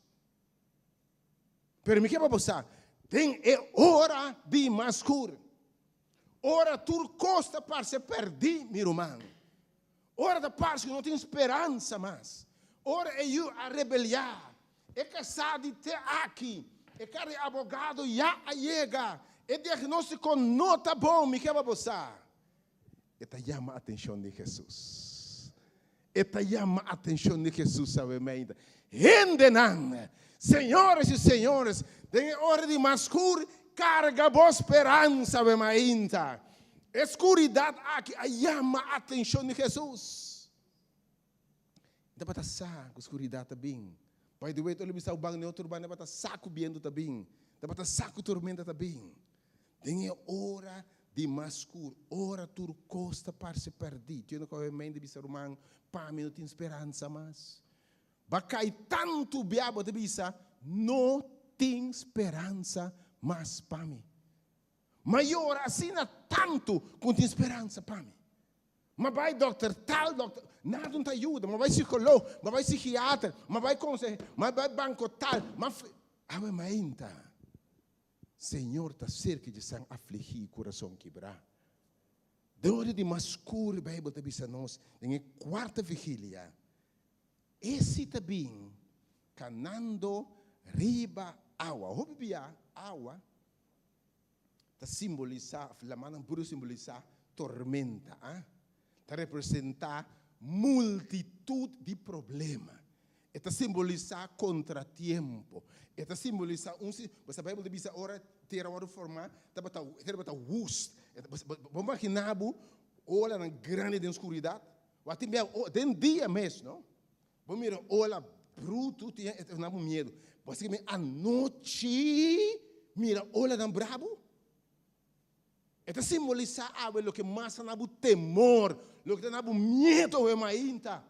Pero mi ke pa bo sa, den e ora di mas skur, ora tur kos ta parse pèrdí, mi ruman, ora ta parse ku no tin speransa mas, ora e yu a rebeliá, e kasá di te aki, e kar di abogado ya a yega, e diagnóstiko no ta bon, mi ke pa bo sa, e ta yama atenshon di Hesus. E ta yama atenshon di Hesus awe meinta. Hendenan, señores i señores, den e ora di mas skur, karga bo speransa awe mainta. E skuridat aki a yama atenshon di Hesus. E tabata sa ku skuridat ta bin. By the way, ora bisa bo ban den otro banda, e tabata sa ku bientu ta bin. E tabata sa ku tormenta ta bin. Den e ora di mas skur, ora tur kos ta parse pèrdí, Dios no kohe mente bisa, Ruman, pa mi no tin speransa mas. Bo a kai tantu bia bo ta bisa, No tin speransa mas pa mi. M'a yora asina tantu ku no tin speransa pa mi. M'a bai dòkter tal, dòkter, nada no ta yuda. M'a bai psikolog, m'a bai psikiater, m'a bai konsehe, m'a bai banko tal, m'a. Awe mainta. Señor ta serka dje san afligí i kurason kibrá. Den ora di mas skur, Beibel ta bisa nos den e kuarta vigilia, Esi ta bin kanando riba awa. Hopi bia awa ta simbolisá, òf lamannan puru simbolisá tormenta, a. Ta representá multitut di problema. E ta simbolisá kontratiempo. E ta simbolisá un si, bo sa Beibel ta bisa ora tera wòrdu formá, tabata tera tabata wust. Bo imaginá bo olanan grandi den skuridat? Wak tin bia den dia mes, no? Bo mira ola brutu tin e ta duna bo miedu. Bo a sigui mi anochi mira olanan brabu? E ta simbolisá awe loke mas ta na bo temor, loke ta na bo miedu awe mainta.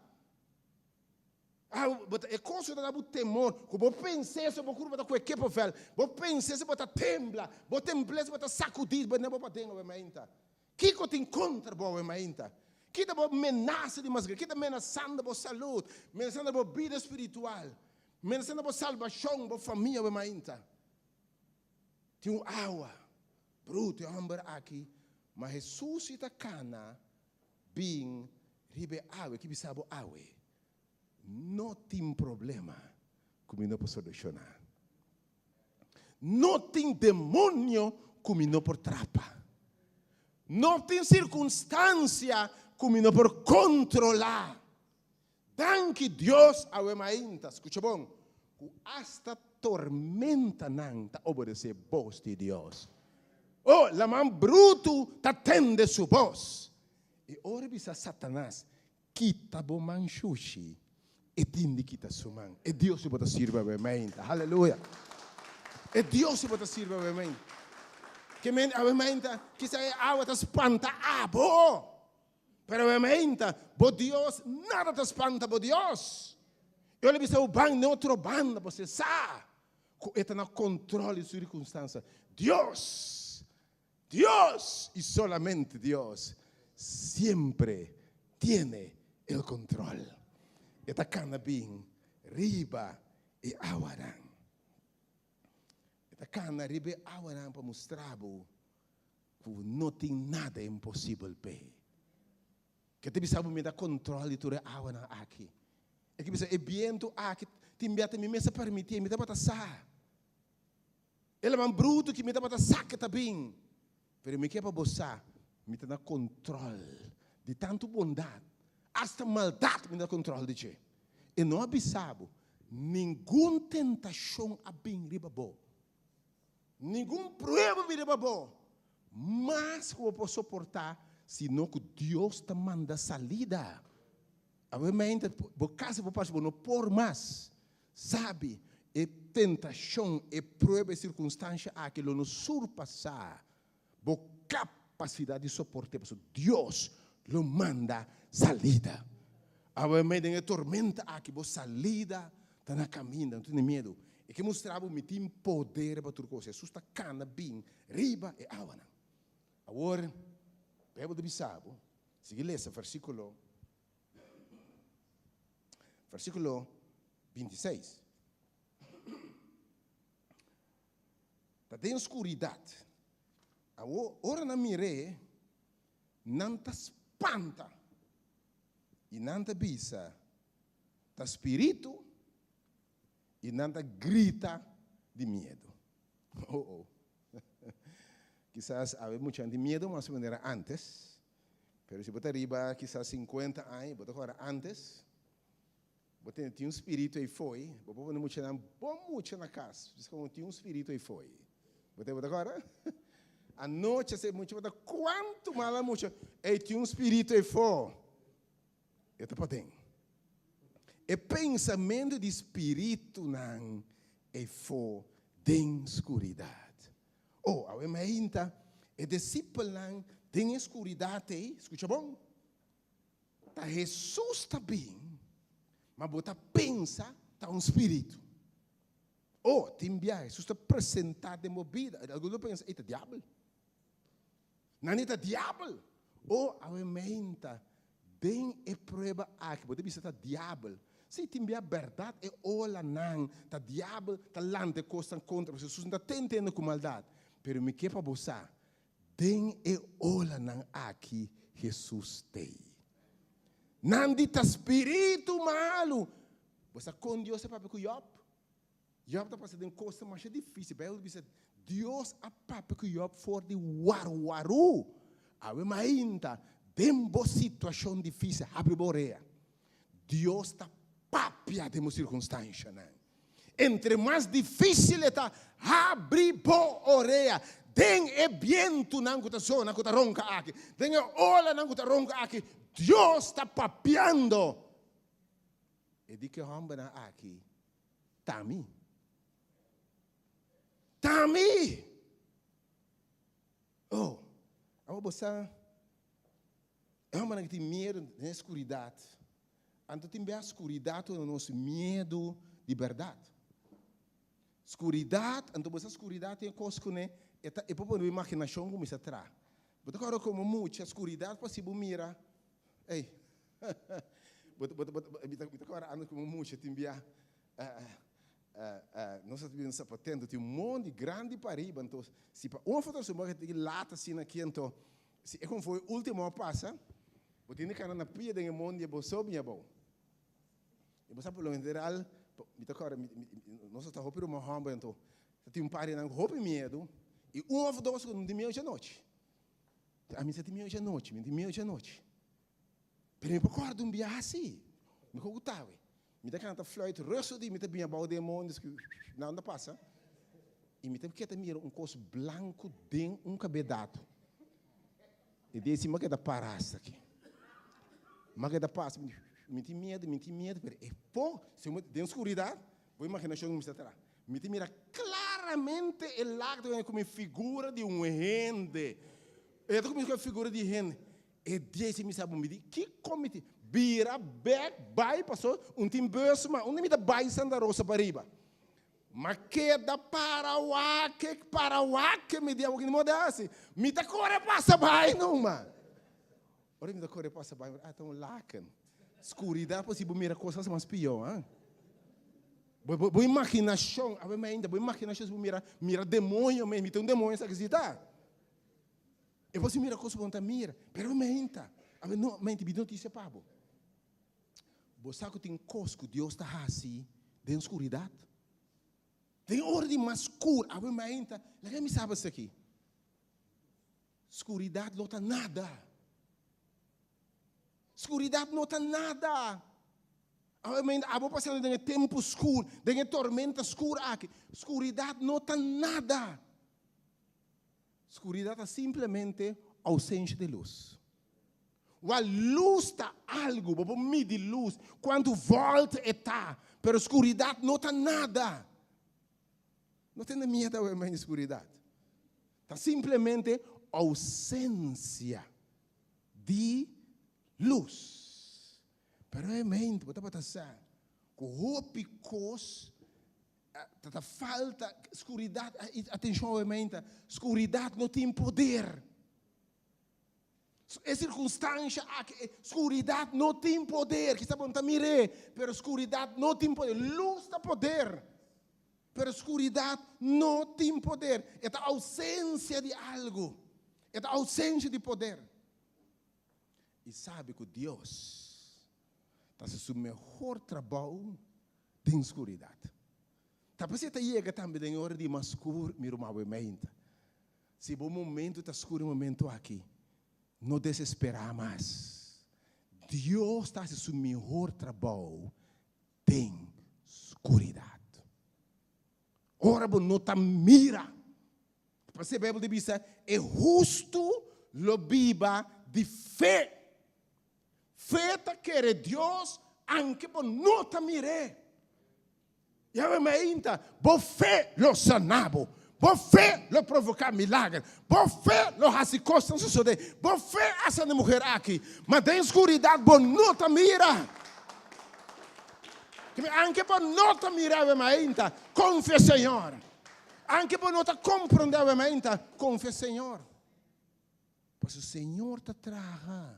Awe bo ta, e kos ku ta na bo temor, ku bo pens'é so bo kurpa ta kue kepevel, bo pens'é so bo ta tembla, bo tembl'é so bo ta sakudí, bo na bo paden awe mainta. Kiko tin kontra bo awe mainta? Ki ta bo menasa di mas grandi? Ki ta menasando bo salud, menasando bo bida spiritual, menasando bo salbashon, bo famia awe mainta? Tin un awa brutu e homber aki, ma Hesus si ta kana bin riba e awa. Ki bisa bo awe? No tin problema ku mi no por solushoná. No tin demonio ku mi no por trapa. No tin sirkunstansia ku mi no por kontrolá. Danki Dios awe mainta, skucha bon, ku asta tormentanan ta obedesé bos di Dios. O, laman brutu ta tende su bos. I ora e bisa Satanas, Kita bo man shushi, e tin di kita su man. E Dios ku bo ta sirbi awe mainta. Haleluya! E Dios ku bo ta sirbi awe mainta. Ke men awe mainta, kisa e awa ta spanta abo. Pero mainta, bo Dios, nada ta spanta bo Dios. E ora bisa bo ban den otro banda, bo sa ku e ta na kontrol di sirkunstansia. Dios, Dios y solamente Dios siempre tiene el kontrol. E ta kana bin riba e awanan. E ta kana riba e awanan pa mustra bo Ku no tin nada imposibel p'e. Ke ta bisa bo mi ta kontrol di tur e awanan aki. E ke bisa e bientu aki tin bia ta mi mes a permitié, mi tabata sa. E laman brutu ki mi tabata sa ke ta bin. Pero mi ke pa bo sa, mi ta na control di tanto bondad, hasta maldad mi na control di dje. E no a bisa bo, ningun tentacion a bin riba bo, ningun prueba a bin riba bo, mas cu bo por soporta, sino cu Dios ta manda salida. Awe mente bo casi bo parce bo no por mas. Sabi, e tentashon, e prueba, e sirkunstansha aki lo no surpasá bo kapasidat di soport'é, pasobra Dios lo manda salida. Awe mei den e tormenta aki, bo salida ta na kaminda, no tene miedu. E ke mustra bo mi tin poder riba tur kos. Hesus ta kana bin riba e awanan. Awor, Beibel ta bisa bo, sigui lesa versíkulo. Versíkulo 26. Ta den skuridat. Awor, ora nan mir'é, nan ta spanta i nan ta bisa, Ta spiritu, i nan ta grita di miedu. Oh, oh. Kisas awe mucha tin miedu mas manera antes. Pero si bo ta riba kisas sinkuenta aña, bo ta kòrda antes, bo tene tin un spiritu ei fo'i, bo por pone muchanan bon mucha na kas, bisa komo tin un spiritu ei fo'i. Bo ta bo ta kòrda? Anochi asei mucha bo ta kuantu mala mucha, ei tin un spiritu ei fo. E ta paden. E pensamentu di spiritunan ei fo den skuridat. Oh, awe mainta e disipelnan den e skuridat ei, skucha bon, ta Hesus ta bin, ma bo ta pensa ta un spiritu. Oh, tin bia Hesus ta presentá den bo bida, algun lo pensa, ei ta diabel. Nan ei ta diabel. Oh, awe mainta den e prueba aki bo ta bisa ta diabel. Sí, tin bia bèrdat e olanan ta diabel ta lanta e kosnan kontra bo. Hesus no ta tentendo ku maldat. Pero mi ke pa bo sa, den e olanan aki Hesus t'ei. Nan di ta spiritu malu. Bo sa kon Dios a papia ku Yòb? Yòb ta pasa den kosnan masha difísil. Beibel ta bisa, Dios a papia ku Yòb for di warwaru. Awe mainta, den bo situashon difísil, habri bo orea. Dios ta papia den bo sirkunstanshanan. Entre mas difísil e ta, habri bo orea. Den e bientunan ku ta zona, ku ta ronka aki, den e olanan ku ta ronka aki, Dios ta papiando. E di ku e hòmbernan aki Ta mi. Ta mi! Oh, awor bo sa, e hombernan ki tin miedu den e skuridat, anto tin bia skuridat ora nos miedu di bèrdat. Skuridat, anto bo sa skuridat tin e kos kuné, e ta e por pone bo imaginashon kuminsá traha. Bo ta kòrda komo mucha, skuridat por hasi bo mira, ey, Bo ta, bo ta, bo ta, mi ta, mi ta kòrda ántes komo mucha tin bia, nos a bini Sapatento, tin un mondi grandi pariba, anto si pa un òf otro bo tin ki lata asina aki, anto si e konvoi último a pasa, bo tin di kana na pia den e mondi e bo so bini abou. I bo sa por lo general, mi ta kòrda, nos a sta hopi ruman hòmber, anto ta tin un par di nan ku hopi miedu, i un òf dos ku no tin miedu djanochi. Ami sa tin miedu djanochi, mi tin miedu djanochi. Pero mi por kòrda un biaha si. Mi ko ku tawe. Mi ta kanta fluit rustu di mi ta bini abou den e mondi nan ta pasa. I mi ta keda mira un kos blanku den un kabedato. E dia si mi a keda para asta aki. Mi a keda pasa, mi tin miedu, mi tin miedu, pero e po, si mi den skuridat, bo imaginashon kuminsá traha. Mi ta mira klaramente e lak ta ku mi figura di un hende. E ta kuminsá ku e figura di hende. E dia si mi sa bo mi di kiko mi tin bira bek bai paso un tin bus ma unda mi ta bai Santa Rosa pariba ma keda para wak para wak mi di awor ki moda hasi mi ta kore pasa bai numa ora mi ta kore pasa bai ah ta un laken skuridat por si bo mira kosnan mas pio ah bo bo imaginashon awe mainta bo imaginashon si bo mira mira demoño mes mi ta un demoño sa ki si ta. E por si mira cos bo no ta mira, pero menta. Awe no, menta, mi noticia pa bo. Bo sa cu tin cos cu Dios ta haci den scuridad? Den ora di mas scur, awe menta, laga mi saba esaki. Skuridat no ta nada. Skuridat no ta nada. Awe abo pasando den e tempu skur, den e tormenta skur aki. Skuridat no ta nada. Skuridat ta simplemente ousensia di lus. Wak lus ta algu, bo por midi lus, kuantu vòlt e ta, pero skuridat no ta nada. No tene miedu awe mei skuridat. Ta simplemente ousensia di lus. Pero e mente bo tabata sa ku hopi kos ta ta falta skuridat. Atenshon awe mente, skuridat no tin poder. E sirkunstansha aki, e skuridat no tin poder. Kisa bo no ta mir'é, pero skuridat no tin poder. Lus ta poder, pero skuridat no tin poder. E ta ousensia di algu. E ta ousensia di poder. I sabi ku Dios ta hasi su mehor trabou den skuridat. Ta p'esei ta yega tambe den e ora di mas skur, mi ruman bo e meinta. Si bo momento ta skur e momento aki, no desesperá mas. Dios ta hasi su mihor trabou den skuridat. Ora bo no ta mira. Pasé e Beibel ta bisa, e hustu lo biba di fe. Fe ta kere Dios anke bo no ta mir'é. Yahweh mainta, bo fe lo sana bo. Bo fe lo provoká milager. Bo fe lo hasi kosnan sosodé. Bo fe a sana e muher aki. Ma den skuridat bo no ta mira. Anke bo no ta mira Yahweh mainta, konfia Señor. Anke bo no ta komprondé Yahweh mainta, konfia Señor. Pasobra Señor ta traha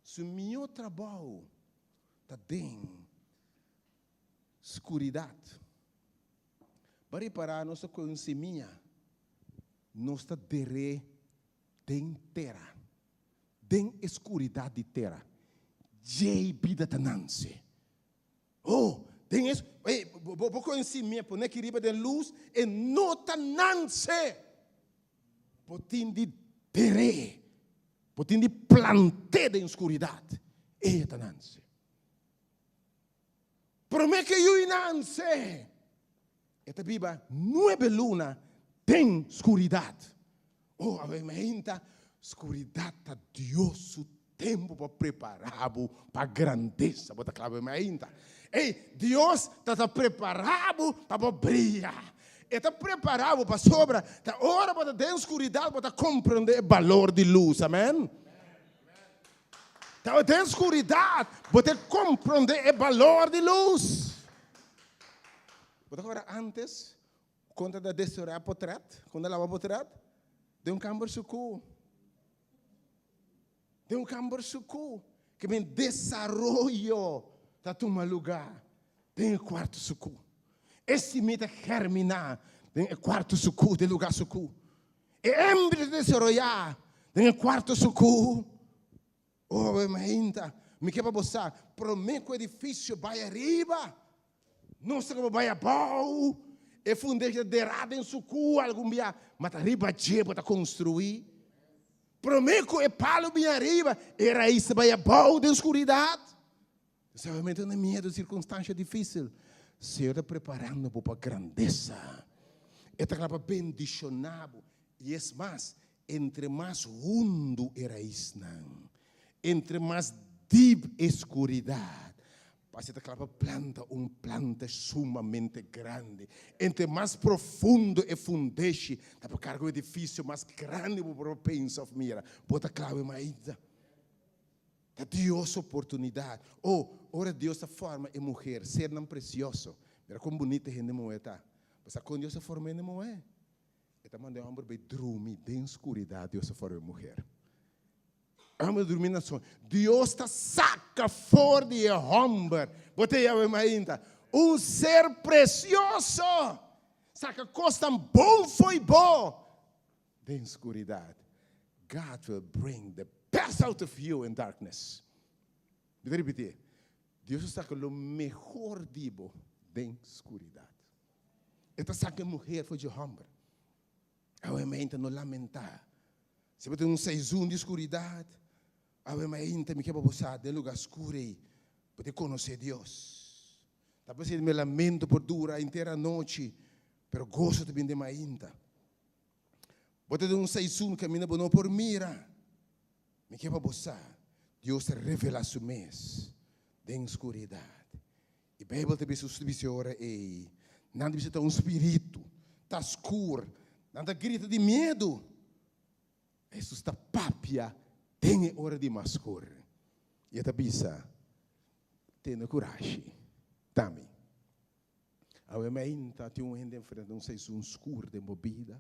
su mihó trabou ta den Skuridat. Bo a ripará nos ta kohe un simia, nos ta der'é den tera, den e skuridat di tera. Djei bida ta nanse. Oh, den e, ey, bo, bo kohe un simia pone aki riba den lus, e no ta nanse. Bo tin di der'é, bo tin di plant'é den skuridat, e ta nanse. Promé ku e yu nanse, e ta biba nuebe luna den skuridat. Oh, awe mainta, skuridat ta Dios su tempu pa prepará bo pa grandesa. Bo ta kla awe mainta? Ey, Dios ta ta prepará bo pa bo bria. E ta prepará bo pasobra ta ora bo ta den skuridat bo ta komprendé e balor di lus. Amen. Ta den skuridat bo ta komprondé e balor di lus. Bo ta kòrda ántes kon ta da desterá potrèt, kon ta laba potrèt? Den un kamber sukú. Den un kamber sukú. Ke men desaroyo ta tuma lugá den e kuarto sukú. E simia ta germiná den e kuarto sukú, den lugá sukú. E embrio ta desaroyá den e kuarto sukú. Oh, e mainta, mi ke pa bo sa, promé ku edifisio bai ariba, nos ta kaba bai abou. E fundeshi ta derá den sukú algun bia, ma ta riba dje bo ta konstruí. Promé ku e palu bin ariba, e rais ta bai abou den skuridat. Espesialmente na medio di sirkunstansha difísil, Señor ta preparando bo pa grandesa. E ta kla pa bendishoná bo. I es mas, entre mas hundu e raisnan, entre mas dip e skuridat, pas e ta kla pa planta un planta sumamente grandi. Entre mas profundo e fundeshi, ta pa karga un edifisio mas grandi bo por pensa òf mira. Bo ta kla awe mainta? Ta Dios su oportunidad. Oh, ora Dios ta forma e muher, sernan precioso. Mira con bunita e hende muhe ta. Bo sa con Dios a forma hende muhe? E ta manda e homber bay drumi den scuridad, Dios a forma e muher. E homber ta drumi na soño. Dios ta saca for di e homber, bo ta yawe mainta, un ser precioso. Saca cosnan bon fo'i bo. Den scuridad. God will bring the best out of you in darkness. Mi ta ripiti, Dios ta saca lo mehor di bo den scuridad. E ta saca e muher for dje homber. Awe meinta no lamenta. Si bo tin un seizun di skuridat, awe mainta mi ke pa bo sa den lugá skur ei, bo tin konosé Dios. Ta por si mi lamento por dura henter anochi, pero goso ta bin den mainta. Bo ta den un seizun kaminda bo no por mira. Mi ke pa bo sa, Dios ta revelá su mes den skuridat. E Beibel ta bisa su bisa e ora ei, nan ta bisa ta un spiritu, ta skur, nan ta grita di miedu. Hesus ta papia den e ora di mas skur i e ta bisa, Tene kurashi, ta mi. Awe mainta tin un hende enfrenta un seisun skur den bo bida.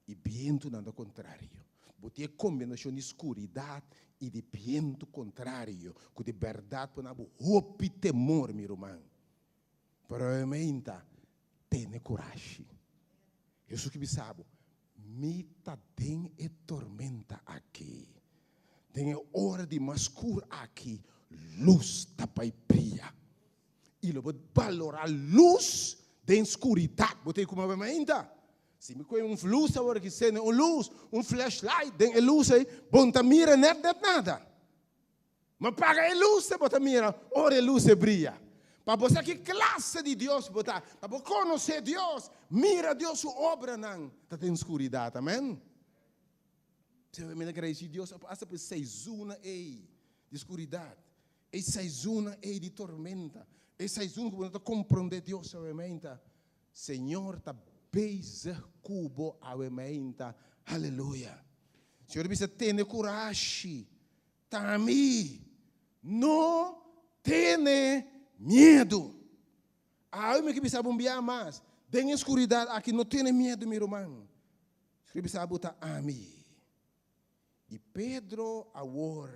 I bientunan ta kontrario. Bo tin e kombinashon di skuridat i di bientu kontrario ku di bèrdat por na bo hopi temor, mi ruman. Pero awe meinta, tene kurashi. Hesus ki bisa bo, Mi ta den e tormenta aki. Den e ora di mas skur aki, lus ta bai bria. I lo bo balorá lus den skuridat. Bo ta e kuma awe mainta? Si mi kohe un lus awor aki sende un lus, un flashlight den e lus ei, bo no ta mira nèt nèt nada. Ma paga e lus bo ta mira ora e lus e bria. Pa bo sa ki klase di Dios bo ta, pa bo konosé Dios, mira Dios su obranan ta den skuridat. Amèn. P'esei mi ta gradisí Dios asta pa e seizuna ei di skuridat. E seizuna ei di tormenta, e seizuna ku bo no ta komprondé Dios awe meinta, Señor ta bezig ku bo awe meinta. Aleluya! Señor ta bisa, Tene kurashi, ta ami. No tene miedu. Awe mi ke bisa bo un bia mas, den e skuridat aki no tene miedu, mi ruman. Señor bisa bo, Ta ami. I Pedro awor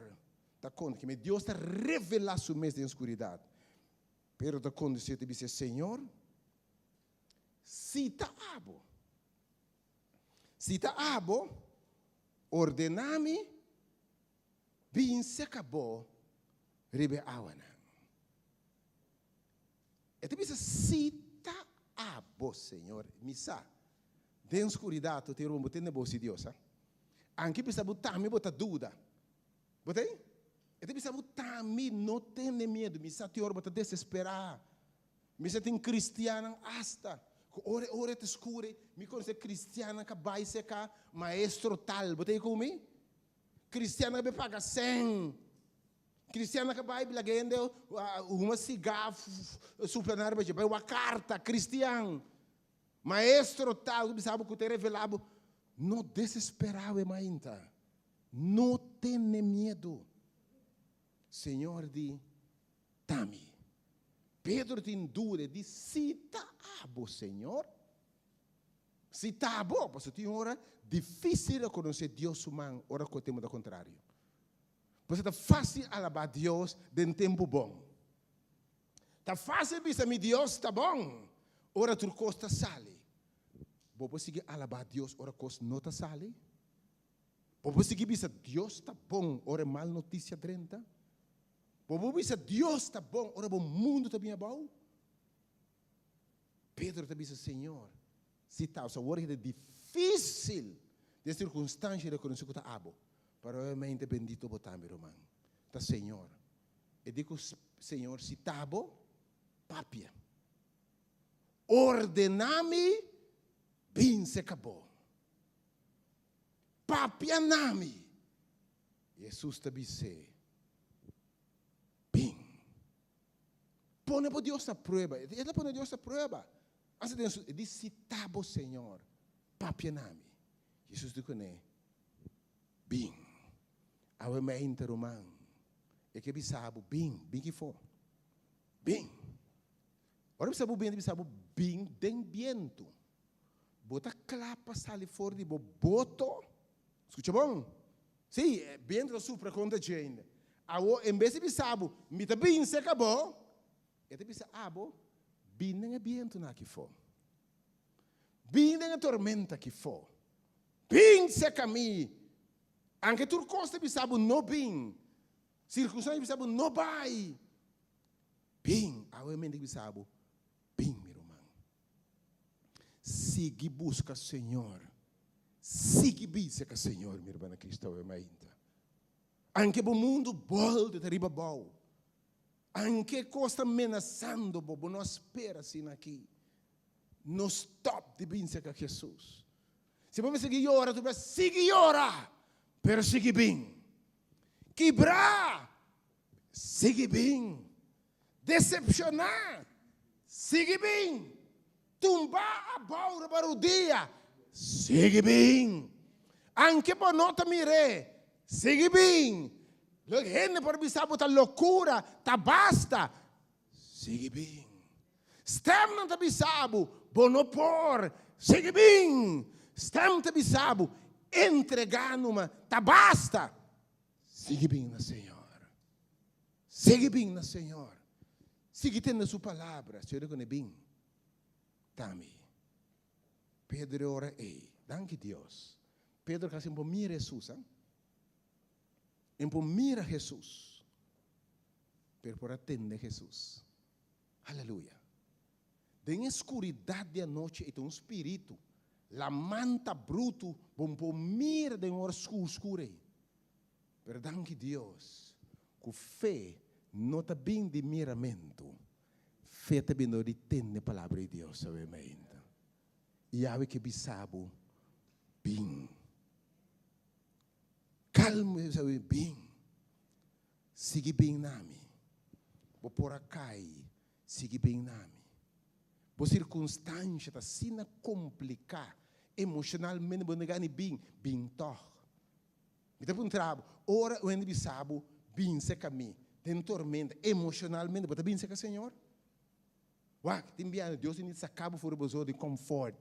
ta konta keme Dios ta revelá su mes den skuridat. Pedro ta kondusí ta bisa, Señor, si ta abo, si ta abo, ordená mi bin seka bo riba e awanan. E ta bisa, Si ta abo, Señor, mi sa, den skuridat bo tin rumbo, bo tende bos di Dios, ha? Anke bisa bo tambe bo ta duda. Bo ta ei? E ta bisa bo tambe, no tene miedu, mi sa tin ora bo ta desesperá. Mi sa tin kristiannan asta ku ora e ora ta skur ei, mi konosé kristiannan ka bai seka maestro tal. Bo ta ei ku mi? Kristiannan ka bai paga sèn. Cristiano ka bai laga hende huma cigar supla nan riba dje bai wak carta cristian maestro tal ku bisa bo ku ta revela bo no desespera we mainta no tene miedo Señor di ta mi Pedro tin duda e di si ta abo Señor si ta abo pasobra tin ora dificil reconoce Dios su man ora ku e tempo ta contrario. Pasobra ta fásil alabá Dios den tempu bon. Ta fásil bisa mi Dios ta bon ora tur kos ta sali. Bo por sigui alabá Dios ora kos no ta sali? Bo por sigui bisa Dios ta bon ora e mal notisia drenta? Bo por bisa Dios ta bon ora bo mundu ta bin abou? Pedro ta bisa, Señor, si ta awor ta difísil den sirkunstansha rekonosé ku ta abo, pero obviamente bendito bo ta, mi ruman. Ta Señor. E di ku Señor, si ta bo, papia. Ordená mi bin serka bo. Papia na mi. Hesus ta bis'é, Bin. Pone bo Dios na prueba. E ta pone Dios na prueba. Asta den su, e di, Si ta bo, Señor, papia na mi. Jesus di kuné, Bin. Awe mente, ruman, e ke bisa bo, Bin, bin kifó. Bin. Ora bisa bo bin, e ta bisa bo, Bin den bientu. Bo ta kla pa sali for di bo boto? Skucha bon. Sí, e bientu ta supra kontra dje ainda. Awor, en bes di bisa bo, Mi ta bin serka bo, e ta bisa abo, Bin den e bientunan aki fo. Bin den e tormenta aki fo. Bin serka mi. Anke tur kos ta bisa bo, No bin. Sirkunstansia ta bisa bo, No bai. Bin. Awe mi ta bisa bo, Bin, mi ruman. Sigui buska Señor. Sigui bisa ka Señor, mi hermana Cristo awe mainta. Anke bo mundu bolde ta riba abou. Anke kos ta menasando bo, bo no a spera asina aki. No stop di bin serka Jesus. Si bo mester sigui yora tur bes, sigui yora, pero sigui bin. Kibrá, sigui bin. Desepshoná, sigui bin. Tumbá abou riba rudia, sigui bin. Anke bo no ta mir'é, sigui bin. Loke hende por bisa bo ta lokura, ta basta, sigui bin. Stemnan ta bisa bo, bo no por, sigui bin. Stem ta bisa bo, entregá numa, ta basta, sigui bin na Señor. Sigui bin na Señor. Sigui tende su palabra. Señor di ku ne bin ta mi. Pedro e ora ei, danki Dios. Pedro kasi por mira Hesus, ha? En por mira Hesus, pero por a tende Hesus. Aleluya. Den e skuridat di anochi ei ta un spiritu, lamanta brutu, bo por mira den ora skur skur ei. Pero danki Dios ku fe no ta bin di miramentu, fe ta bin dor di tende palabra di Dios awe mainta. I awe ke bisa bo, bin. Kalma e bisa bo, bin. Sigui bin na mi. Bo por a kai, sigui bin na mi. Bo sirkunstansha ta asina kompliká, emoshonalmente bo no gana bin, bin tòg. Mi ta puntra bo, ora un hende bisa bo, Bin serka mi, den tormenta, emoshonalmente bo ta bin serka Señor? Wak, tin biaha Dios tin di saka bo for di bo zona di comfort.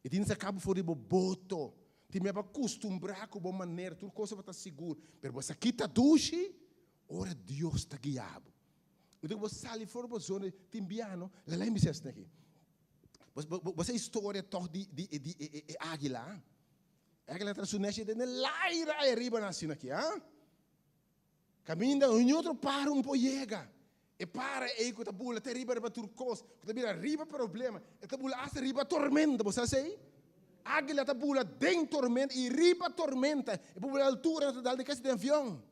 E tin di saka bo for di bo boto. Tin biaha bo a kustumbrá ku bo manera, tur kos tabata sigur, pero bo sa kita dushi ora Dios ta guia bo. Ora ku bo sali for di bo zona, tin biaha no, laga mi bisa esaki aki. Bo sa historia tòg di di e águila? Águila ta su nèshi den e laira ei ariba nan asina aki, ha? Kaminda un otro páharo no por yega. E páharo ei ku ta bula te riba riba tur kos, ku ta bira riba problema, e ta bula asta riba tormenta, bo sa esei? Águila ta bula den tormenta i riba tormenta, e por bula altura ta dal di kasi den avion.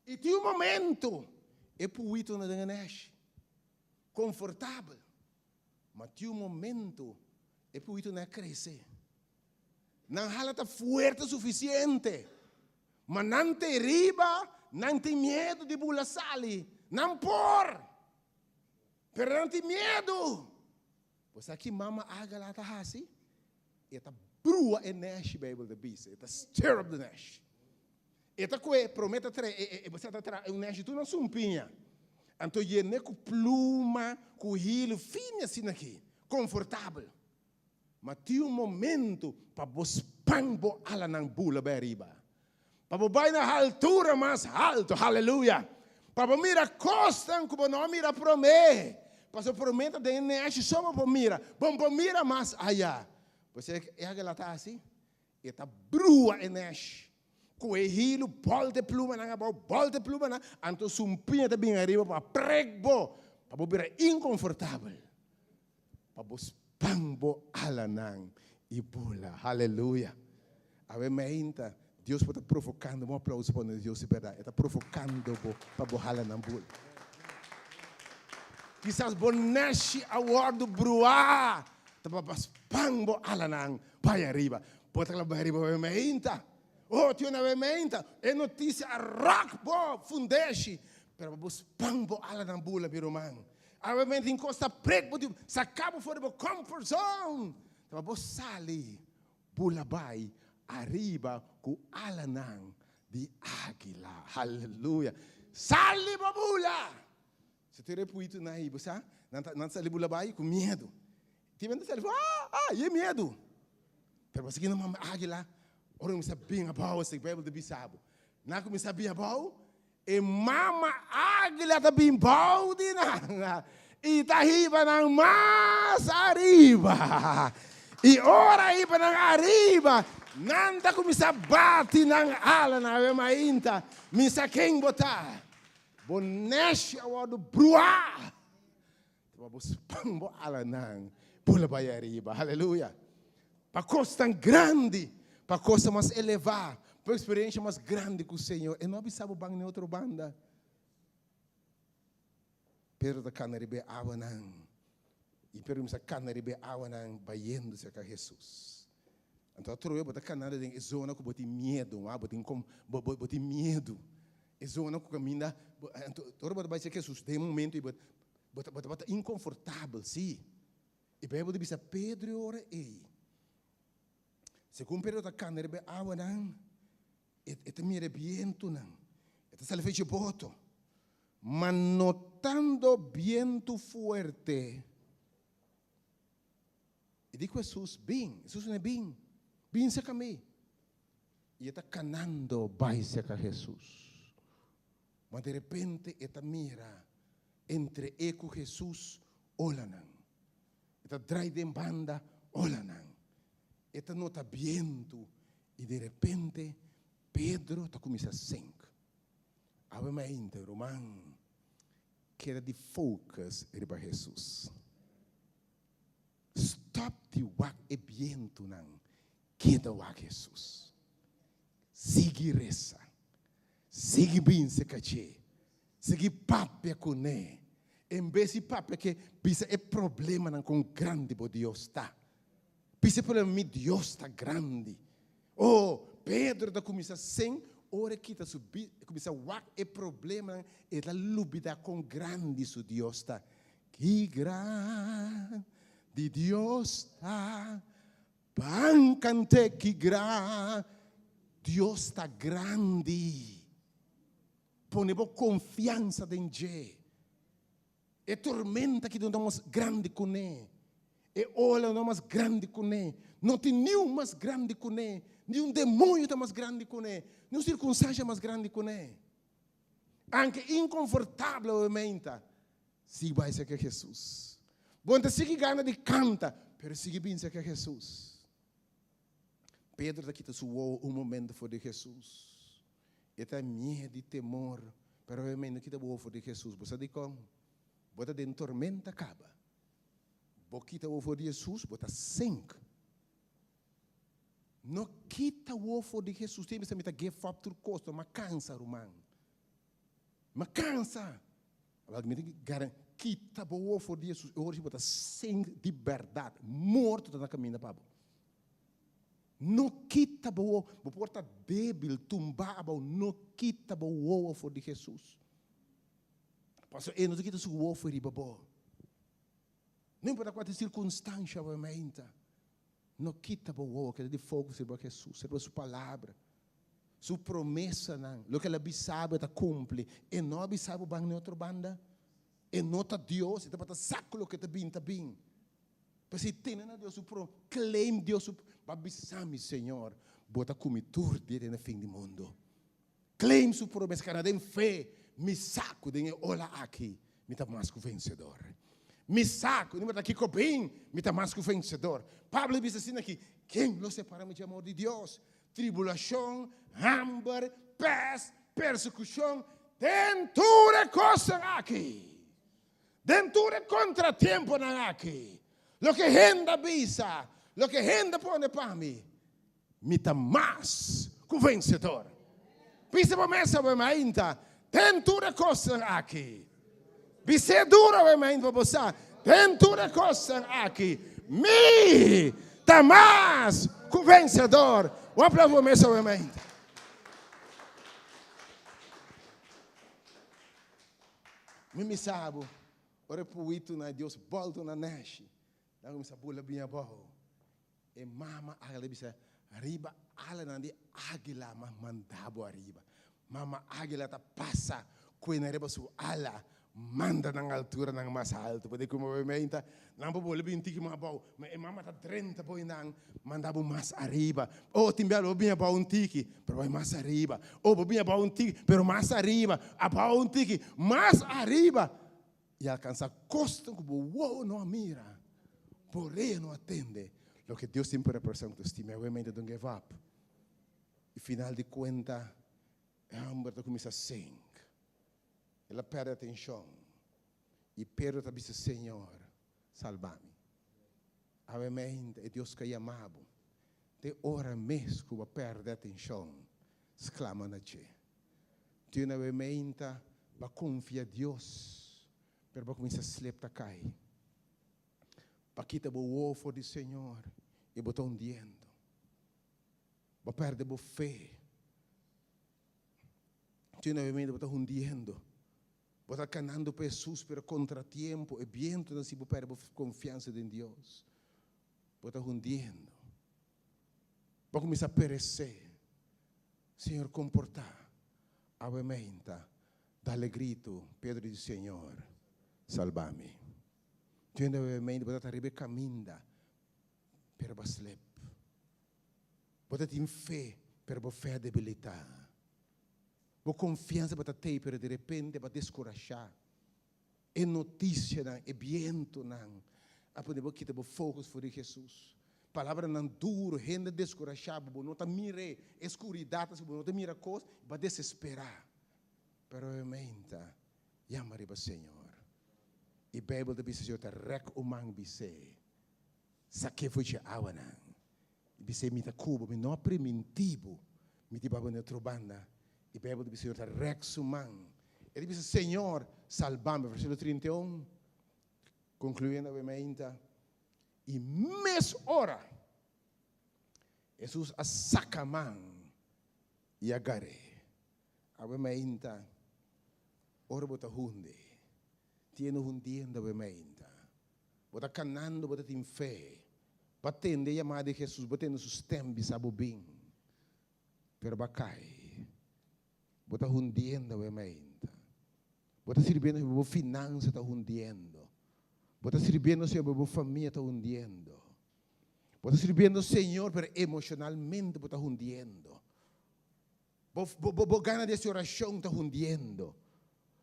I tin un momento e puito na den e nèshi, konfortabel. Ma tin un momento e puitonan a krese. Nan hala ta fuerte sufisiente, ma nan te riba, nan tin miedu di bula sali. Nan por, pero nan tin miedu. Bo sa ki mama ágala ta hasi? E ta brua e nèshi, Beibel ta bisa. E ta stir up the nèshi. E ta kue promé ta trae e e bo sa ta traha un nèshi tur na sumpiña. Anto yen'é ku pluma, ku hilu fini asina aki, konfortabel. Ma tin un momento pa bo span bo alanan bula bai ariba. Pa bo bai na haltura mas haltu, haleluya! Pa bo mira kosnan ku bo no a mira promé. Pasobra promé ta den e nèshi so bo por mira, bo no por mira mas aya. Pues e águila ta hasi, E ta brua e nèsh ku e hilu, bòlta e plumanan abou, bòlta e plumanan, anto sumpiña ta bin ariba pa prek bo, pa bo bira inkonfortabel, pa bo span bo alanan i bula. Haleluya! Awe meinta, Dios por ta provokando bo, un aplauso pa nos Dios di bèrdat, e ta provokando bo pa bo halanan bula. Kisas bo nèshi a wòrdu bruá, ta pa bo span bo alanan Bai ariba. Bo ta bai ariba bai meinta. Oh, tio na bai meinta. E noticia a rock bo fundeshi. Pero bo span bo alanan bula, mi ruman. Awe meinta tin cos ta prek bo, saca bo for di bo comfort zone. Ta bo sali bula bai ariba cu alanan di aguila. Hallelujah. Sali bo bula. Si tur e puitu nan ei, bo sa, nan ta nan ta sali bula bai ku miedu. Tin bende sali ah ah ye miedu. Pero bo sigui na mama águila, ora kuminsá bin abou, esei Beibel ta bisa bo. Nan kuminsá bin abou, e mama águila ta bin bou di nan i ta hiba nan mas ariba. I ora hiba nan ariba, nan ta kuminsá bati nan alanan. Awe mainta, mi sa ken bo ta. Bo nèshi a wòrdu bruá. Ta pa bo span bo alanan bula bai ariba. Aleluya. Pa kosnan grandi, pa kosnan mas elevá, pa eksperensha mas grandi ku Señor. E no a bisa bo ban n'e otro banda. Pedro ta kana riba e awanan. I Pedro kuminsá kana riba e awanan bayendo serka Hesus. Anto atrobe bo ta kanando den e zona ku bo tin miedu, wak, bo tin kom, bo, bo, bo tin miedu. E zona ku kaminda, bo, anto ora bo ta bai serka Hesus den e momento ei bo, bo ta, bo ta, bo ta inkonfortabel, sí. E Bijbel ta bisa Pedro e ora ei, segun Pedro ta kanda riba e awanan, e, e ta mira e bientunan, e ta sali fechi boto. Ma notando bientu fuerte, e di ku Hesus, Bin. Hesus a bin, Bin serka mi. I e ta kanando bai serka Hesus. Ma derepente e ta mira entre e ku Hesus olanan. E ta drai den banda olanan. E ta nota bientu i derepente Pedro ta kuminsá sink. Awe mainta, ruman, keda di focus riba Hesus. Stop di wak e bientunan, keda wak Hesus. Sigui resa. Sigui binse kaché. Sigui papia kuné. En bes di papia ke bisa e problemanan kon grandi bo Dios ta. Bisa e problema, mi Dios ta grandi. Oh, Pedro ta kuminsá sen ora e kita su bi, e kuminsá wak e problemanan, e ta lubidá kon grandi su Dios ta. Ki grandi Dios ta! Ban kant'é ki gra Dios ta grandi. Pone bo konfiansa den dje. E tormenta ki no ta mas grandi kuné. E ola no mas grandi kuné. No tin niun mas grandi kuné. Niun demoño ta mas grandi kuné. Niun sirkunstansha mas grandi kuné. Anke inkonfortabel obviamente ta. Sigui bai serka Hesus. Bo no ta sigui gana di kanta, pero sigui bin serka Hesus. Pedro ta kita su wowo un momento for di Hesus. E ta miedu i temor, pero obviamente no kita bo wowo for di Hesus. Bo sa dikon? Bo ta den tormenta kaba. Bo kita wowo for di Hesus, bo ta sink. No kita wowo for di Hesus. Tin bisa mi ta give up tur kos, no, m'a kansa ruman. M'a kansa. Awor mi tin ki kita bo wowo for di Hesus, e ora si bo ta sink di bèrdat, morto ta na kaminda pa bo. No kita bo wowo, bo por ta débil, tumbá abou, no kita bo wowo for di Hesus. Pasobra e no ta kita su wowo for riba bo. No importa kua ta e sirkunstansha bo meinta, no kita bo wowo, keda di focus riba Hesus, riba su palabra. Su promesanan, loke el a bisa bo e ta kumpli. E no a bisa bo ban na e otro banda. E no ta Dios, e tabata sa ku loke ta bin ta bin. P'esei tene na Dios su pro, claim Dios su, Bo a bisa mi, Señor, bo ta ku mi tur dia te na fin di mundu. Claim su promesa, kana den fe, mi sa ku den e ola aki mi ta mas ku vensedor. Mi sa ku no importa kiko bin, mi ta mas ku vensedor. Pablo a bisa asina aki, Ken lo separa mi dje amor di Dios? Tribulashon, hamber, pès, persekushon, den tur e kosnan aki, den tur e kontratiemponan aki, loke hende a bisa, loke hende a pone pa mi, mi ta mas ku vensedor. Bisa bo mes awe mainta, den tur e kosnan aki. Bis'é duro awe mainta pa bo sa, den tur e kosnan aki, mi ta mas ku vensedor. Un aplauso pa bo mes awe mainta. Mi misa bo, ora e puitu na Dios bolto na neshi, nan kuminsá bula bin abou. E mama águila ta bisa, Riba alanan di águila m'a manda bo ariba. Mama águila ta pasa kuena riba su ala, manda nan alturanan mas haltu. Pasobra ku movimento nan por bole bin tiki mas abou, ma e mama ta drenta bo einan, manda bo mas ariba. Oh, tin bia lo bo bin abou un tiki, pero bai mas ariba. Oh, bo bin abou un tiki, pero mas ariba. Abou un tiki, mas ariba. I alkansá kosnan ku bo wowo no a mira, bo orea no a tende, loke Dios tin pa representá ku ta stima. Obviamente, don't give up. I final di kuenta, e hòmber ta kuminsá sink. El a pèrdè atenshon. I Pedro ta bisa, Señor, salba mi. Awe mainta, e Dios ku a yama bo. Te ora mes ku bo a pèrdè atenshon, sklama na dje. Tin una wemeinta bo a konfia Dios, pero bo a kuminsá slep ta kai. Bo a kita bo wowo for di Señor i bo ta hundiendo. Bo a pèrdè bo fe. Tin una wemeinta bo ta hundiendo. Bo ta kanando pa Hesus, pero kontratiempo, e bientonan si bo pèrdè bo konfiansa den Dios. Bo ta hundiendo. Bo a kuminsá peresé. Señor, komportá. Awe meinta, dale gritu, Pedro di, Señor, salba mi. Tende awe meinta bo ta riba e kaminda, pero bo a slep. Bo ta tin fe, pero bo fe a debilitá. Bo konfiansa bo ta tei, pero di repente bo a deskurashá. E notisianan, e bientunan a pone bo kita bo focus for di Jesus. Palabranan duro, hende deskurashá bo, bo no ta mir'é, e skuridat ta hasi bo no ta mira kos, bo a desesperá. Pero e meinta yama riba Señor. I Beibel ta bisa Señor ta rèk un man bis'é, Sak'é for dje awanan. I bis'é, Mi ta ku bo, mi no a primintí bo, mi ta hiba bo na otro banda. I Beibel ta bisa Señor ta rèk su man. E ta bisa, Señor, salba mi. Versíkulo 31, konkluyendo awe mainta. I mes ora Hesus a saka man i a gar'é. Awe mainta, ora bo ta hunde, tiene hundiendo awe mainta. Bo ta kanando, bo ta tin fe. Bo a tende e yamada di Hesus, bo a tende su stèm bisa bo bin. Pero bo a kai. Bo ta hundiendo awe mainta. Bo ta sirbiendo Señor, bo finansa ta hundiendo. Bo ta sirbiendo Señor, bo famia ta hundiendo. Bo ta sirbiendo Señor, pero emocionalmente bo ta hundiendo. Bo, bo, bo gana di hasi orashon ta hundiendo.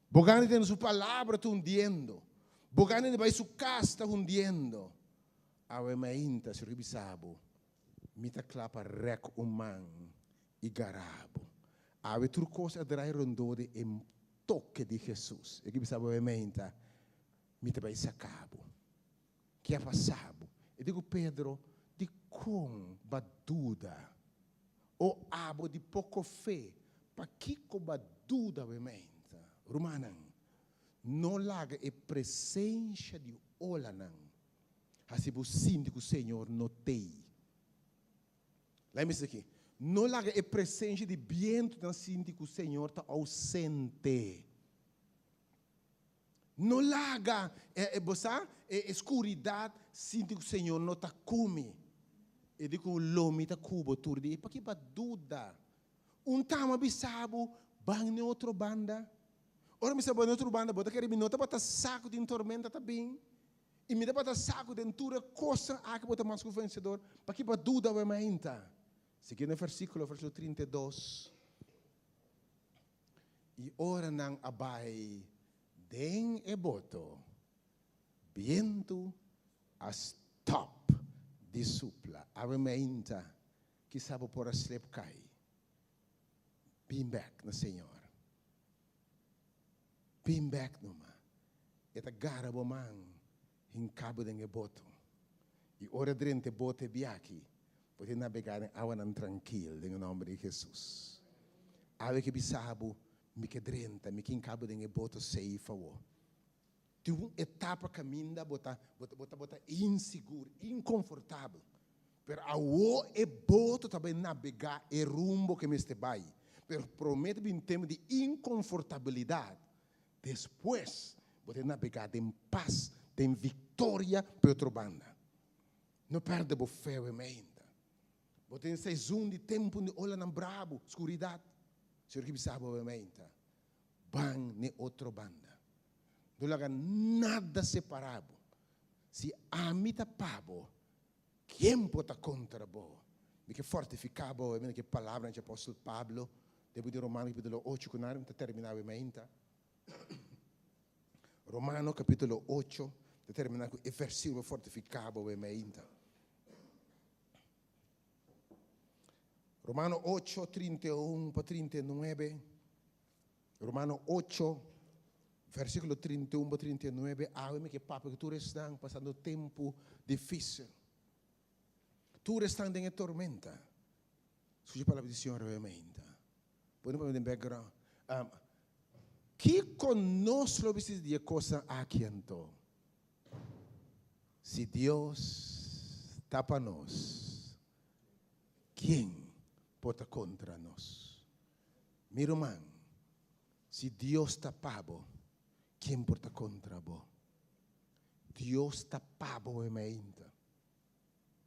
Bo gana di tende su palabra ta hundiendo. Bo gana di bai su kas ta hundiendo. Awe mainta, Señor ke bisa bo, mi ta kla pa rèk un man i gara bo. Awe tur kos a drai rondó di e toke di Hesus. E ke bisa bo awe mainta, mi ta bai saka bo. Ke a pasa bo? E di ku Pedro, Dikon bo a duda? O abo di poko fe, pakiko bo a duda awe mainta? Rumannan, no laga e presensha di olanan hasi bo sinti ku Señor no t'ei. Laga mi bisa aki, no laga e presensha di bientunan sinti ku Señor ta ousente. No laga e, bo sa, e skuridat sinti ku Señor no ta ku mi. E di ku lo mi ta ku bo tur dia. Paki ba duda? Un tama bisa bo, ban n'e otro banda. Ora mi sa ban n'e otro banda, bo ta kere mi no tabata sa ku tin tormenta ta bin? I mi tabata sa ku den tur e kosnan aki bo ta mas ku vensedor? Paki ba duda awe mainta? Sigui n'e versíkulo, versíkulo 32. I ora nan a bai den e boto, bientu a stòp di supla. Awe meinta, kisa bo por a slep kai. Bin bèk na Señor. Bin bèk numa. E ta gara bo man hinka bo den e boto. I ora drenta e boto e biachi, bo tin nabegá den awanan trankil den e nòmber di Hesus. Awe ke bisa bo, mi ke drenta, mi ke hinka bo den e boto safe awo. Tin un etapa kaminda bo ta bo ta bo ta bo ta insigur, inkonfortabel. Pero awo e boto ta bai nabegá e rumbo ke mester bai. Pero promé ta bin tempu di inkonfortabilidat. Despues bo ta nabegá den pas, den viktoria pa e otro banda. No pèrdè bo fe awe meinta. Bo ta den sezon di tempu di olanan brabu, skuridat. Señor ke bisa bo awe meinta, ban n'e otro banda. No laga nada separá bo. Si ami ta pa bo, Ken por ta kontra bo? Mi ke fortifiká bo awe ku e palabranan dje apòstel Pablo den buki di Romano kapítulo ocho ku nan ta terminá awe mainta. Romano kapítulo ocho ta terminá ku e versíkulo pa fortifiká bo awe mainta. Romano ocho, 31 pa 39. Romano ocho, versíkulo 31 pa 39, Awe mi ke papia ku tur esnan pasando tempu difísil. Tur esnan den e tormenta, skucha e palabra di Señor awe mainta. Pone pa mi den background. Um, kiko nos lo bisa di e kosnan aki anto? Si Dios ta pa nos, ken por ta kontra nos? Mi ruman, si Dios ta pa bo, ken por ta kontra bo? Dios ta pa bo awe mainta.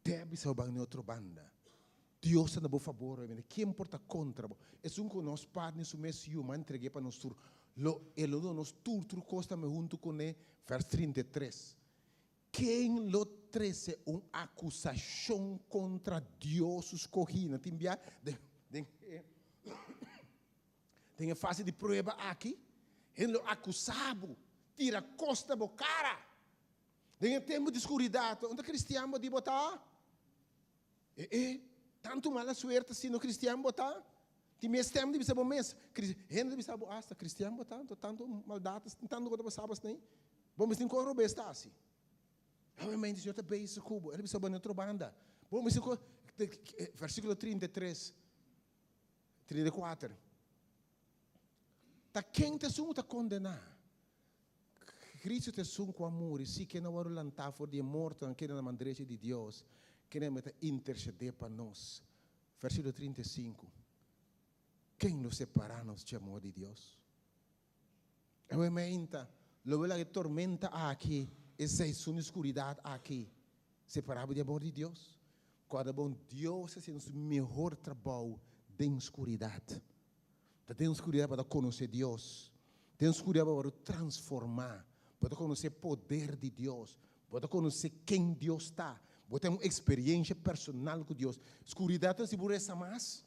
Te a bisa bo ban den otro banda. Dios ta na bo fabor awe mainta. Ken por ta kontra bo? Esun ku nos par ni su mes yu, ma a entreg'é pa nos tur, lo e lo duna nos tur tur kos tambe huntu kuné. Vers 33. Ken lo trese un akusashon kontra Dios su skohínan? Tin bia den den e den e fase di prueba aki, hende lo akusá bo, tira kos na bo kara. Den e tempu di skuridat, unda kristian bo di bo ta? E e, tantu mala suerte si no kristian bo ta. Tin mes stem di bisa bo mes, hende ta bisa bo asta, kristian bo ta, anto tantu maldat, tantu ku ta pasa bo asina. Bo mes tin kon robes ta hasi. Obviamente Señor ta bezig ku bo, el a bisa bo na otro banda. Bo mes tin kon, versikulo 33, 34. Ta ken ta esun ku ta kondená? Cristo ta esun ku a muri, sí, ken a wòrdu lantá for di e mortonan, ken ta na man drechi di Dios, ken a meta intersedé pa nos. Versíkulo 35, Ken lo separá nos dje amor di Dios? Awe meinta, lo bo laga e tormenta aki, e seisun di skuridat aki, separá bo di amor di Dios? Kòrda bon, Dios ta hasiendo su mehor trabou den skuridat. Ta den skuridat bo ta konosé Dios. Den skuridat bo wòrdu transformá. Bo ta konosé poder di Dios. Bo ta konosé ken Dios ta. Bo ten un eksperiensha personal ku Dios. Skuridat ta si bo resa mas,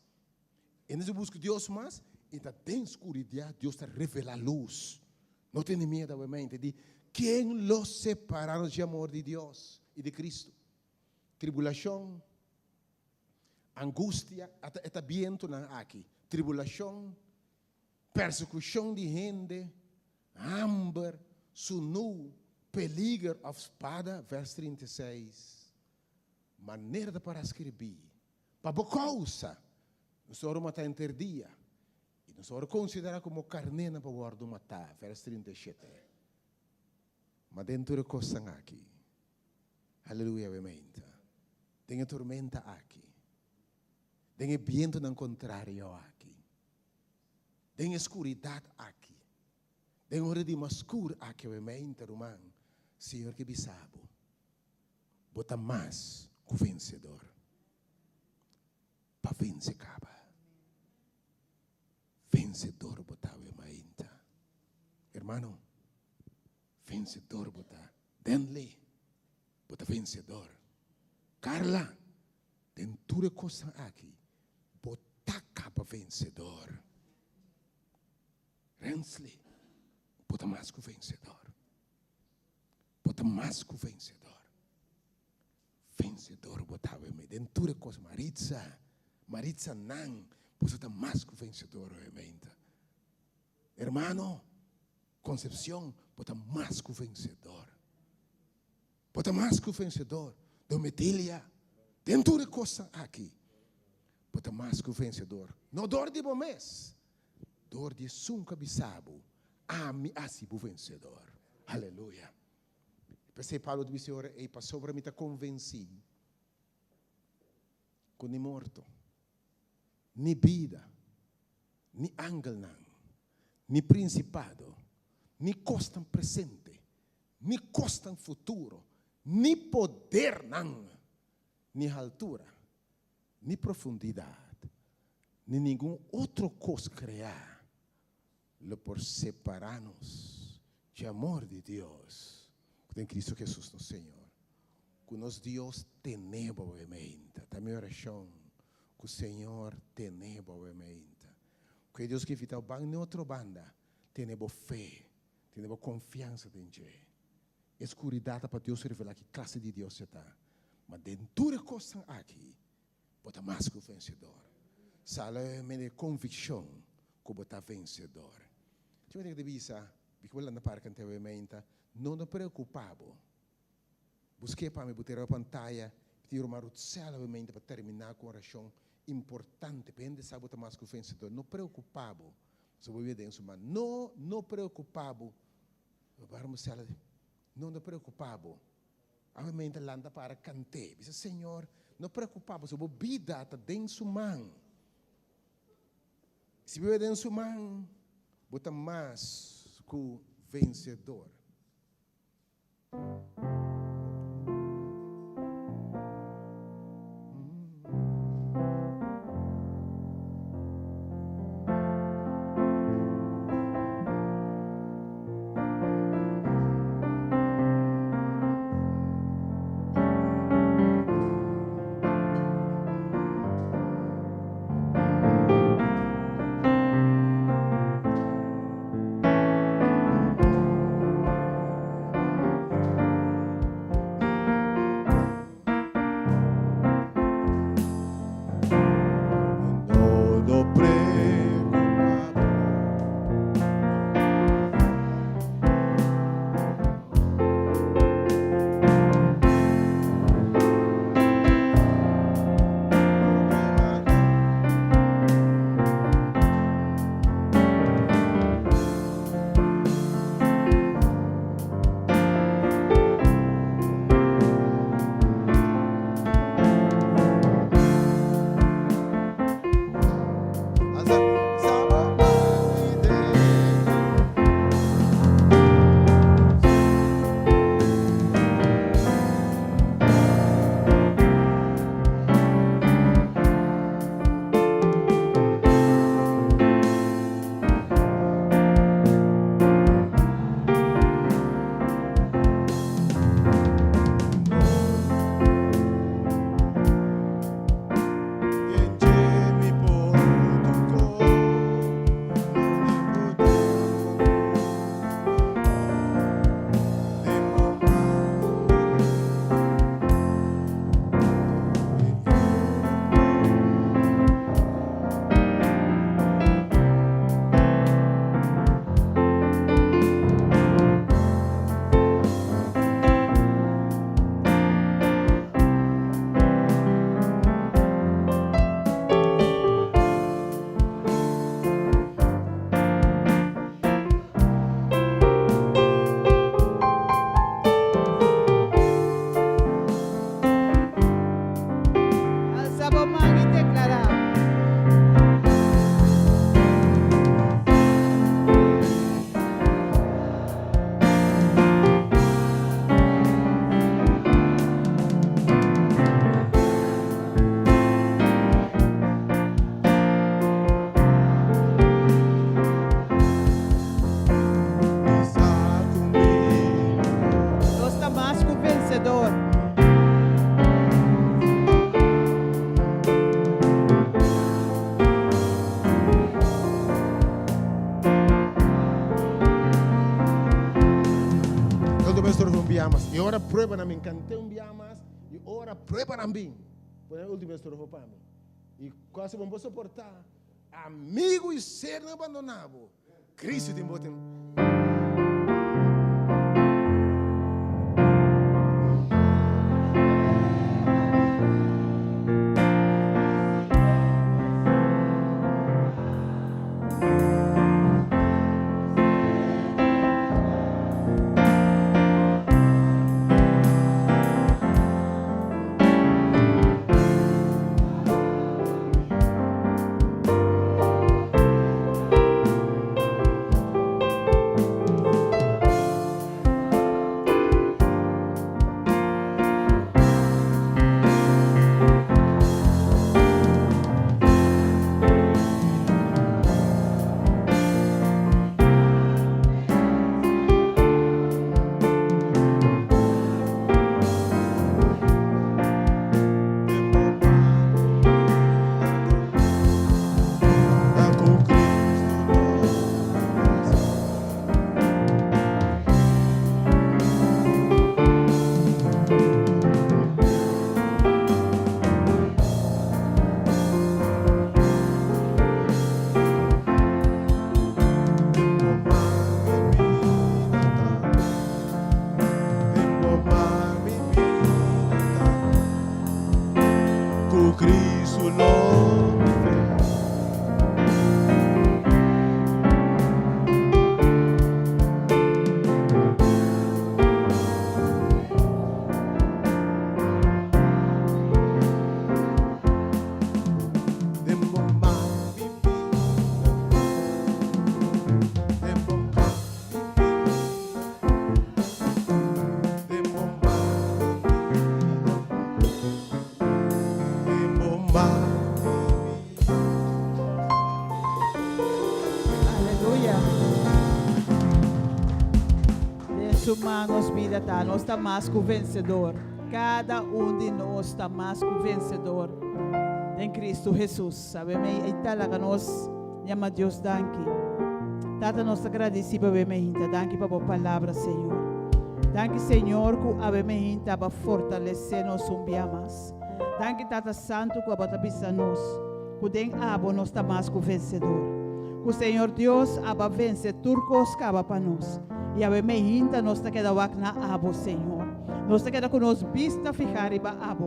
e no si bo buska Dios mas, i ta den skuridat Dios ta revelá lus. No tene miedu awemente di ken lo separá nos dje amor di Dios i di Kristu. Tribulashon. Angustia, ata e ta bientunan aki, tribulashon, persekushon di hende, hamber, sunú, peliger òf spada, vers 36. Manera ta para skirbí, Pa bo kousa nos a wòrdu matá henter dia, i nos a wòrdu konsiderá komo karnénan pa wòrdu matá, vers 37. Ma den tur e kosnan aki, Aleluya, we meinta. Den e tormenta aki, den e bientonan kontrario aki, den e skuridat aki, den ora di mas skur aki, we meinta, ruman, Señor ke bisa bo, bo ta mas ku vensedor. Pa vense kaba. Vensedor bo ta, we mainta. Hermano, vensedor bo ta. Denley, bo ta vensedor. Carla, den tur e kosnan aki, bo ta kaba vensedor. Rensley, bo ta mas ku vensedor. Bo ta mas ku vensedor. Vensedor bo ta awe Den tur e kos. Maritza, Maritza nan, boso ta mas ku vensedor awe meinta. Hermano, Concepcion, bo ta mas ku vensedor. Bo ta mas ku vensedor. Dometilia, den tur e kosnan aki, bo ta mas ku vensedor. No dor di bo mes, dor di esun ku a bisa bo, Ami a hasi bo vensedor. Aleluya. P'esei Pablo ta bisa e ora ei, Pasobra mi ta konvensí ku ni morto, ni bida, ni angelnan, ni prinsipado, ni kosnan presente, ni kosnan futuro, ni podernan, ni haltura, ni profundidat, ni ningun otro kos kreá lo por separá nos dje amor di Dios ku ta den Kristu Hesus nos Señor. Ku nos Dios tene bo awe meinta. Ta mi orashon ku Señor tene bo awe meinta. Ku e Dios ku invitá bo ban n'e otro banda, tene bo fe, tene bo konfiansa den dje. E skuridat ta pa Dios revelá ki klase di Dios e ta. Ma den tur e kosnan aki, bo ta mas ku vensedor. Sali mene e konvikshon ku bo ta vensedor. Tin ku ta bisa, mi ku bo lanta parka ante awe meinta, no no preokupá bo. Busk'é pa mi, bo tira pantaya. Pidi ruman Rutsel awe-mente pa terminá ku un orashon importante pa hende sa bo ta mas ku vensedor. No preokupá bo, pasobra bo bida den su man. No, no preokupá bo. Ruman Rutsel a di, No, no preokupá bo. Awe-mente lanta para kant'é. Bisa, Señor, no preokupá bo, pasobra bo bida ta den su man. Si bo bida den su man, bo ta mas ku vensedor. Alsa bo man i deklará. Nos ta mas ku vensedor. Todo vez un bia mas. Y ora prueba mi canté un bia mas. Y ora prueba bin. Pone último estrofa pa mi. Y casi bon soportar. Amigo y ser no abandonado. Cristo tin botem. su man nos bida ta. Nos ta mas ku vensedor. Kada un di nos ta mas ku vensedor den Kristu Hesus. Sabe mi ei ta laga nos yama Dios danki. Tata nos ta gradisi pa be mehinta. Danki pa bo palabra Señor. Danki Señor ku awe mehinta aba fortalese nos un bia mas. Danki Tata Santu ku abo ta bisa nos ku den abo nos ta mas ku vensedor. Ku Señor Dios aba vense tur kos kaba pa nos. I awe mehinta nos ta keda wak na abo Señor. Nos ta keda ku nos bista fihá riba abo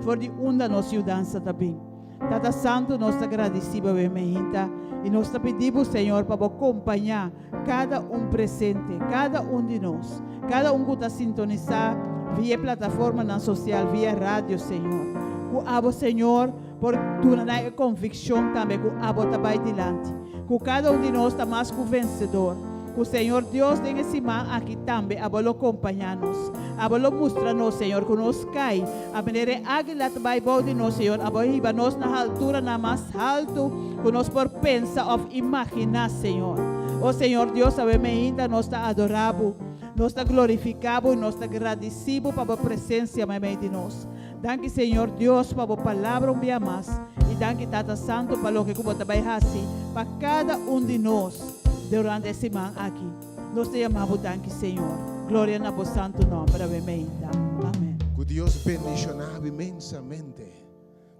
for di unda nos yudansa ta bin. Tata Santu nos ta gradisí bo awe mehinta i nos ta pidi bo Señor pa bo kompañá kada un presente, kada un di nos, kada un ku ta sintonisá via e plataformanan sosial, via radio Señor. Ku abo Señor por duna nan e konvikshon tambe ku abo ta bai dilanti, ku kada un di nos ta mas ku vensedor, ku Señor Dios den e siman aki tambe abo lo kompañá nos, abo lo mustra nos Señor ku nos kai, a manera e águila ta bai bou di nos Señor, abo hiba nos na halturanan mas haltu ku nos por pensa òf imaginá Señor. O Señor Dios awe meinta nos ta adorá Bo, nos ta glorifiká Bo i nos ta gradisí Bo pa Bo presensia meimei di nos. Danki Señor Dios pa bo palabra un bia mas y danki Tata Santo pa loke cu bo ta bay haci pa cada un di nos durante e siman aki. Nos ta yama bo danki Señor. Gloria na bo santo nomber awe meinta. Amen. Ku Dios bendishoná bo inmensamente.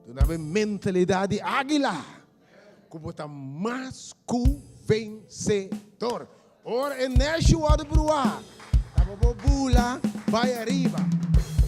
Duna bo e mentalidad di águila ku bo ta mas ku vensedor. Ora e nèshi wòrdu bruá, ta pa bo bula bai ariba.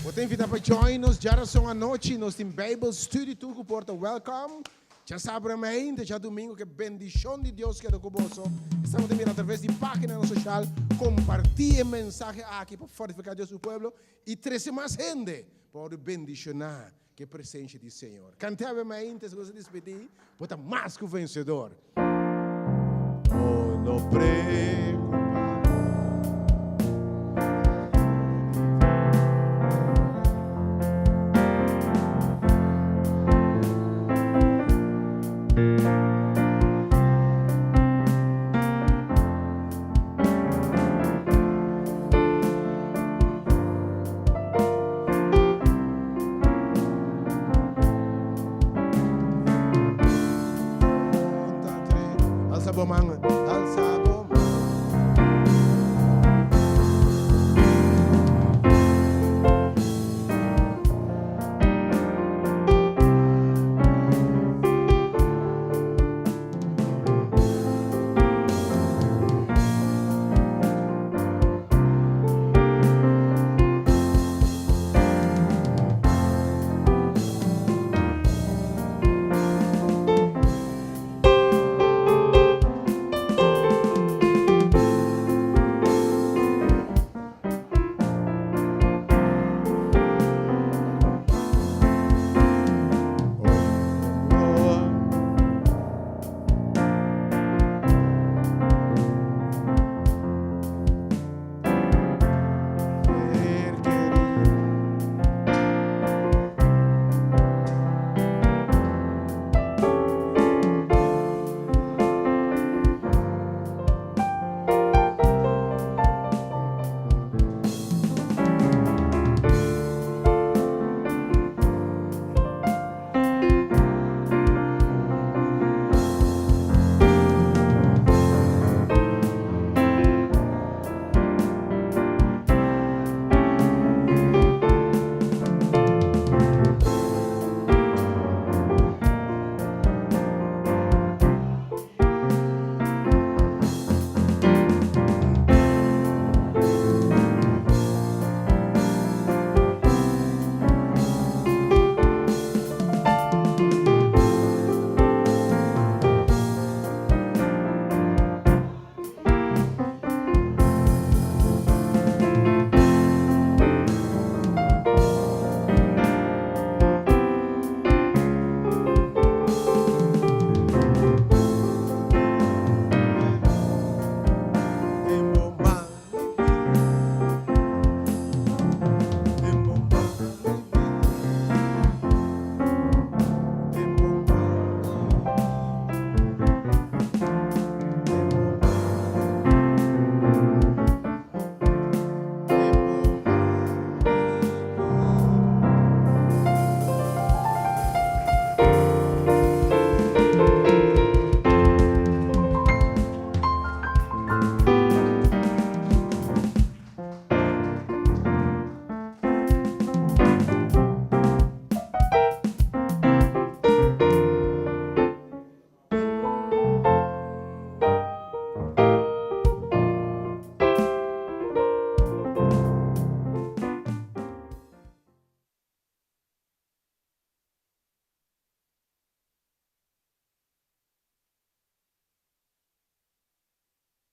Bo ta invitá pa join nos djarason anochi. Nos tin Bijbel study tur ku por ta welcome. Djasabra mainta, djadumingu, ku e bendishon di Dios keda ku boso. Esnan ku ta mira atraves di páginanan soshal, kompartí e mensahe aki pa fortifiká Dios su pueblo i trese mas hende pa wòrdu bendishoná ku e presensia di Señor. Kant'é awe mainta, si nos a dispidí, bo ta mas ku vensedor. No, no preocupa. Alsa bo man.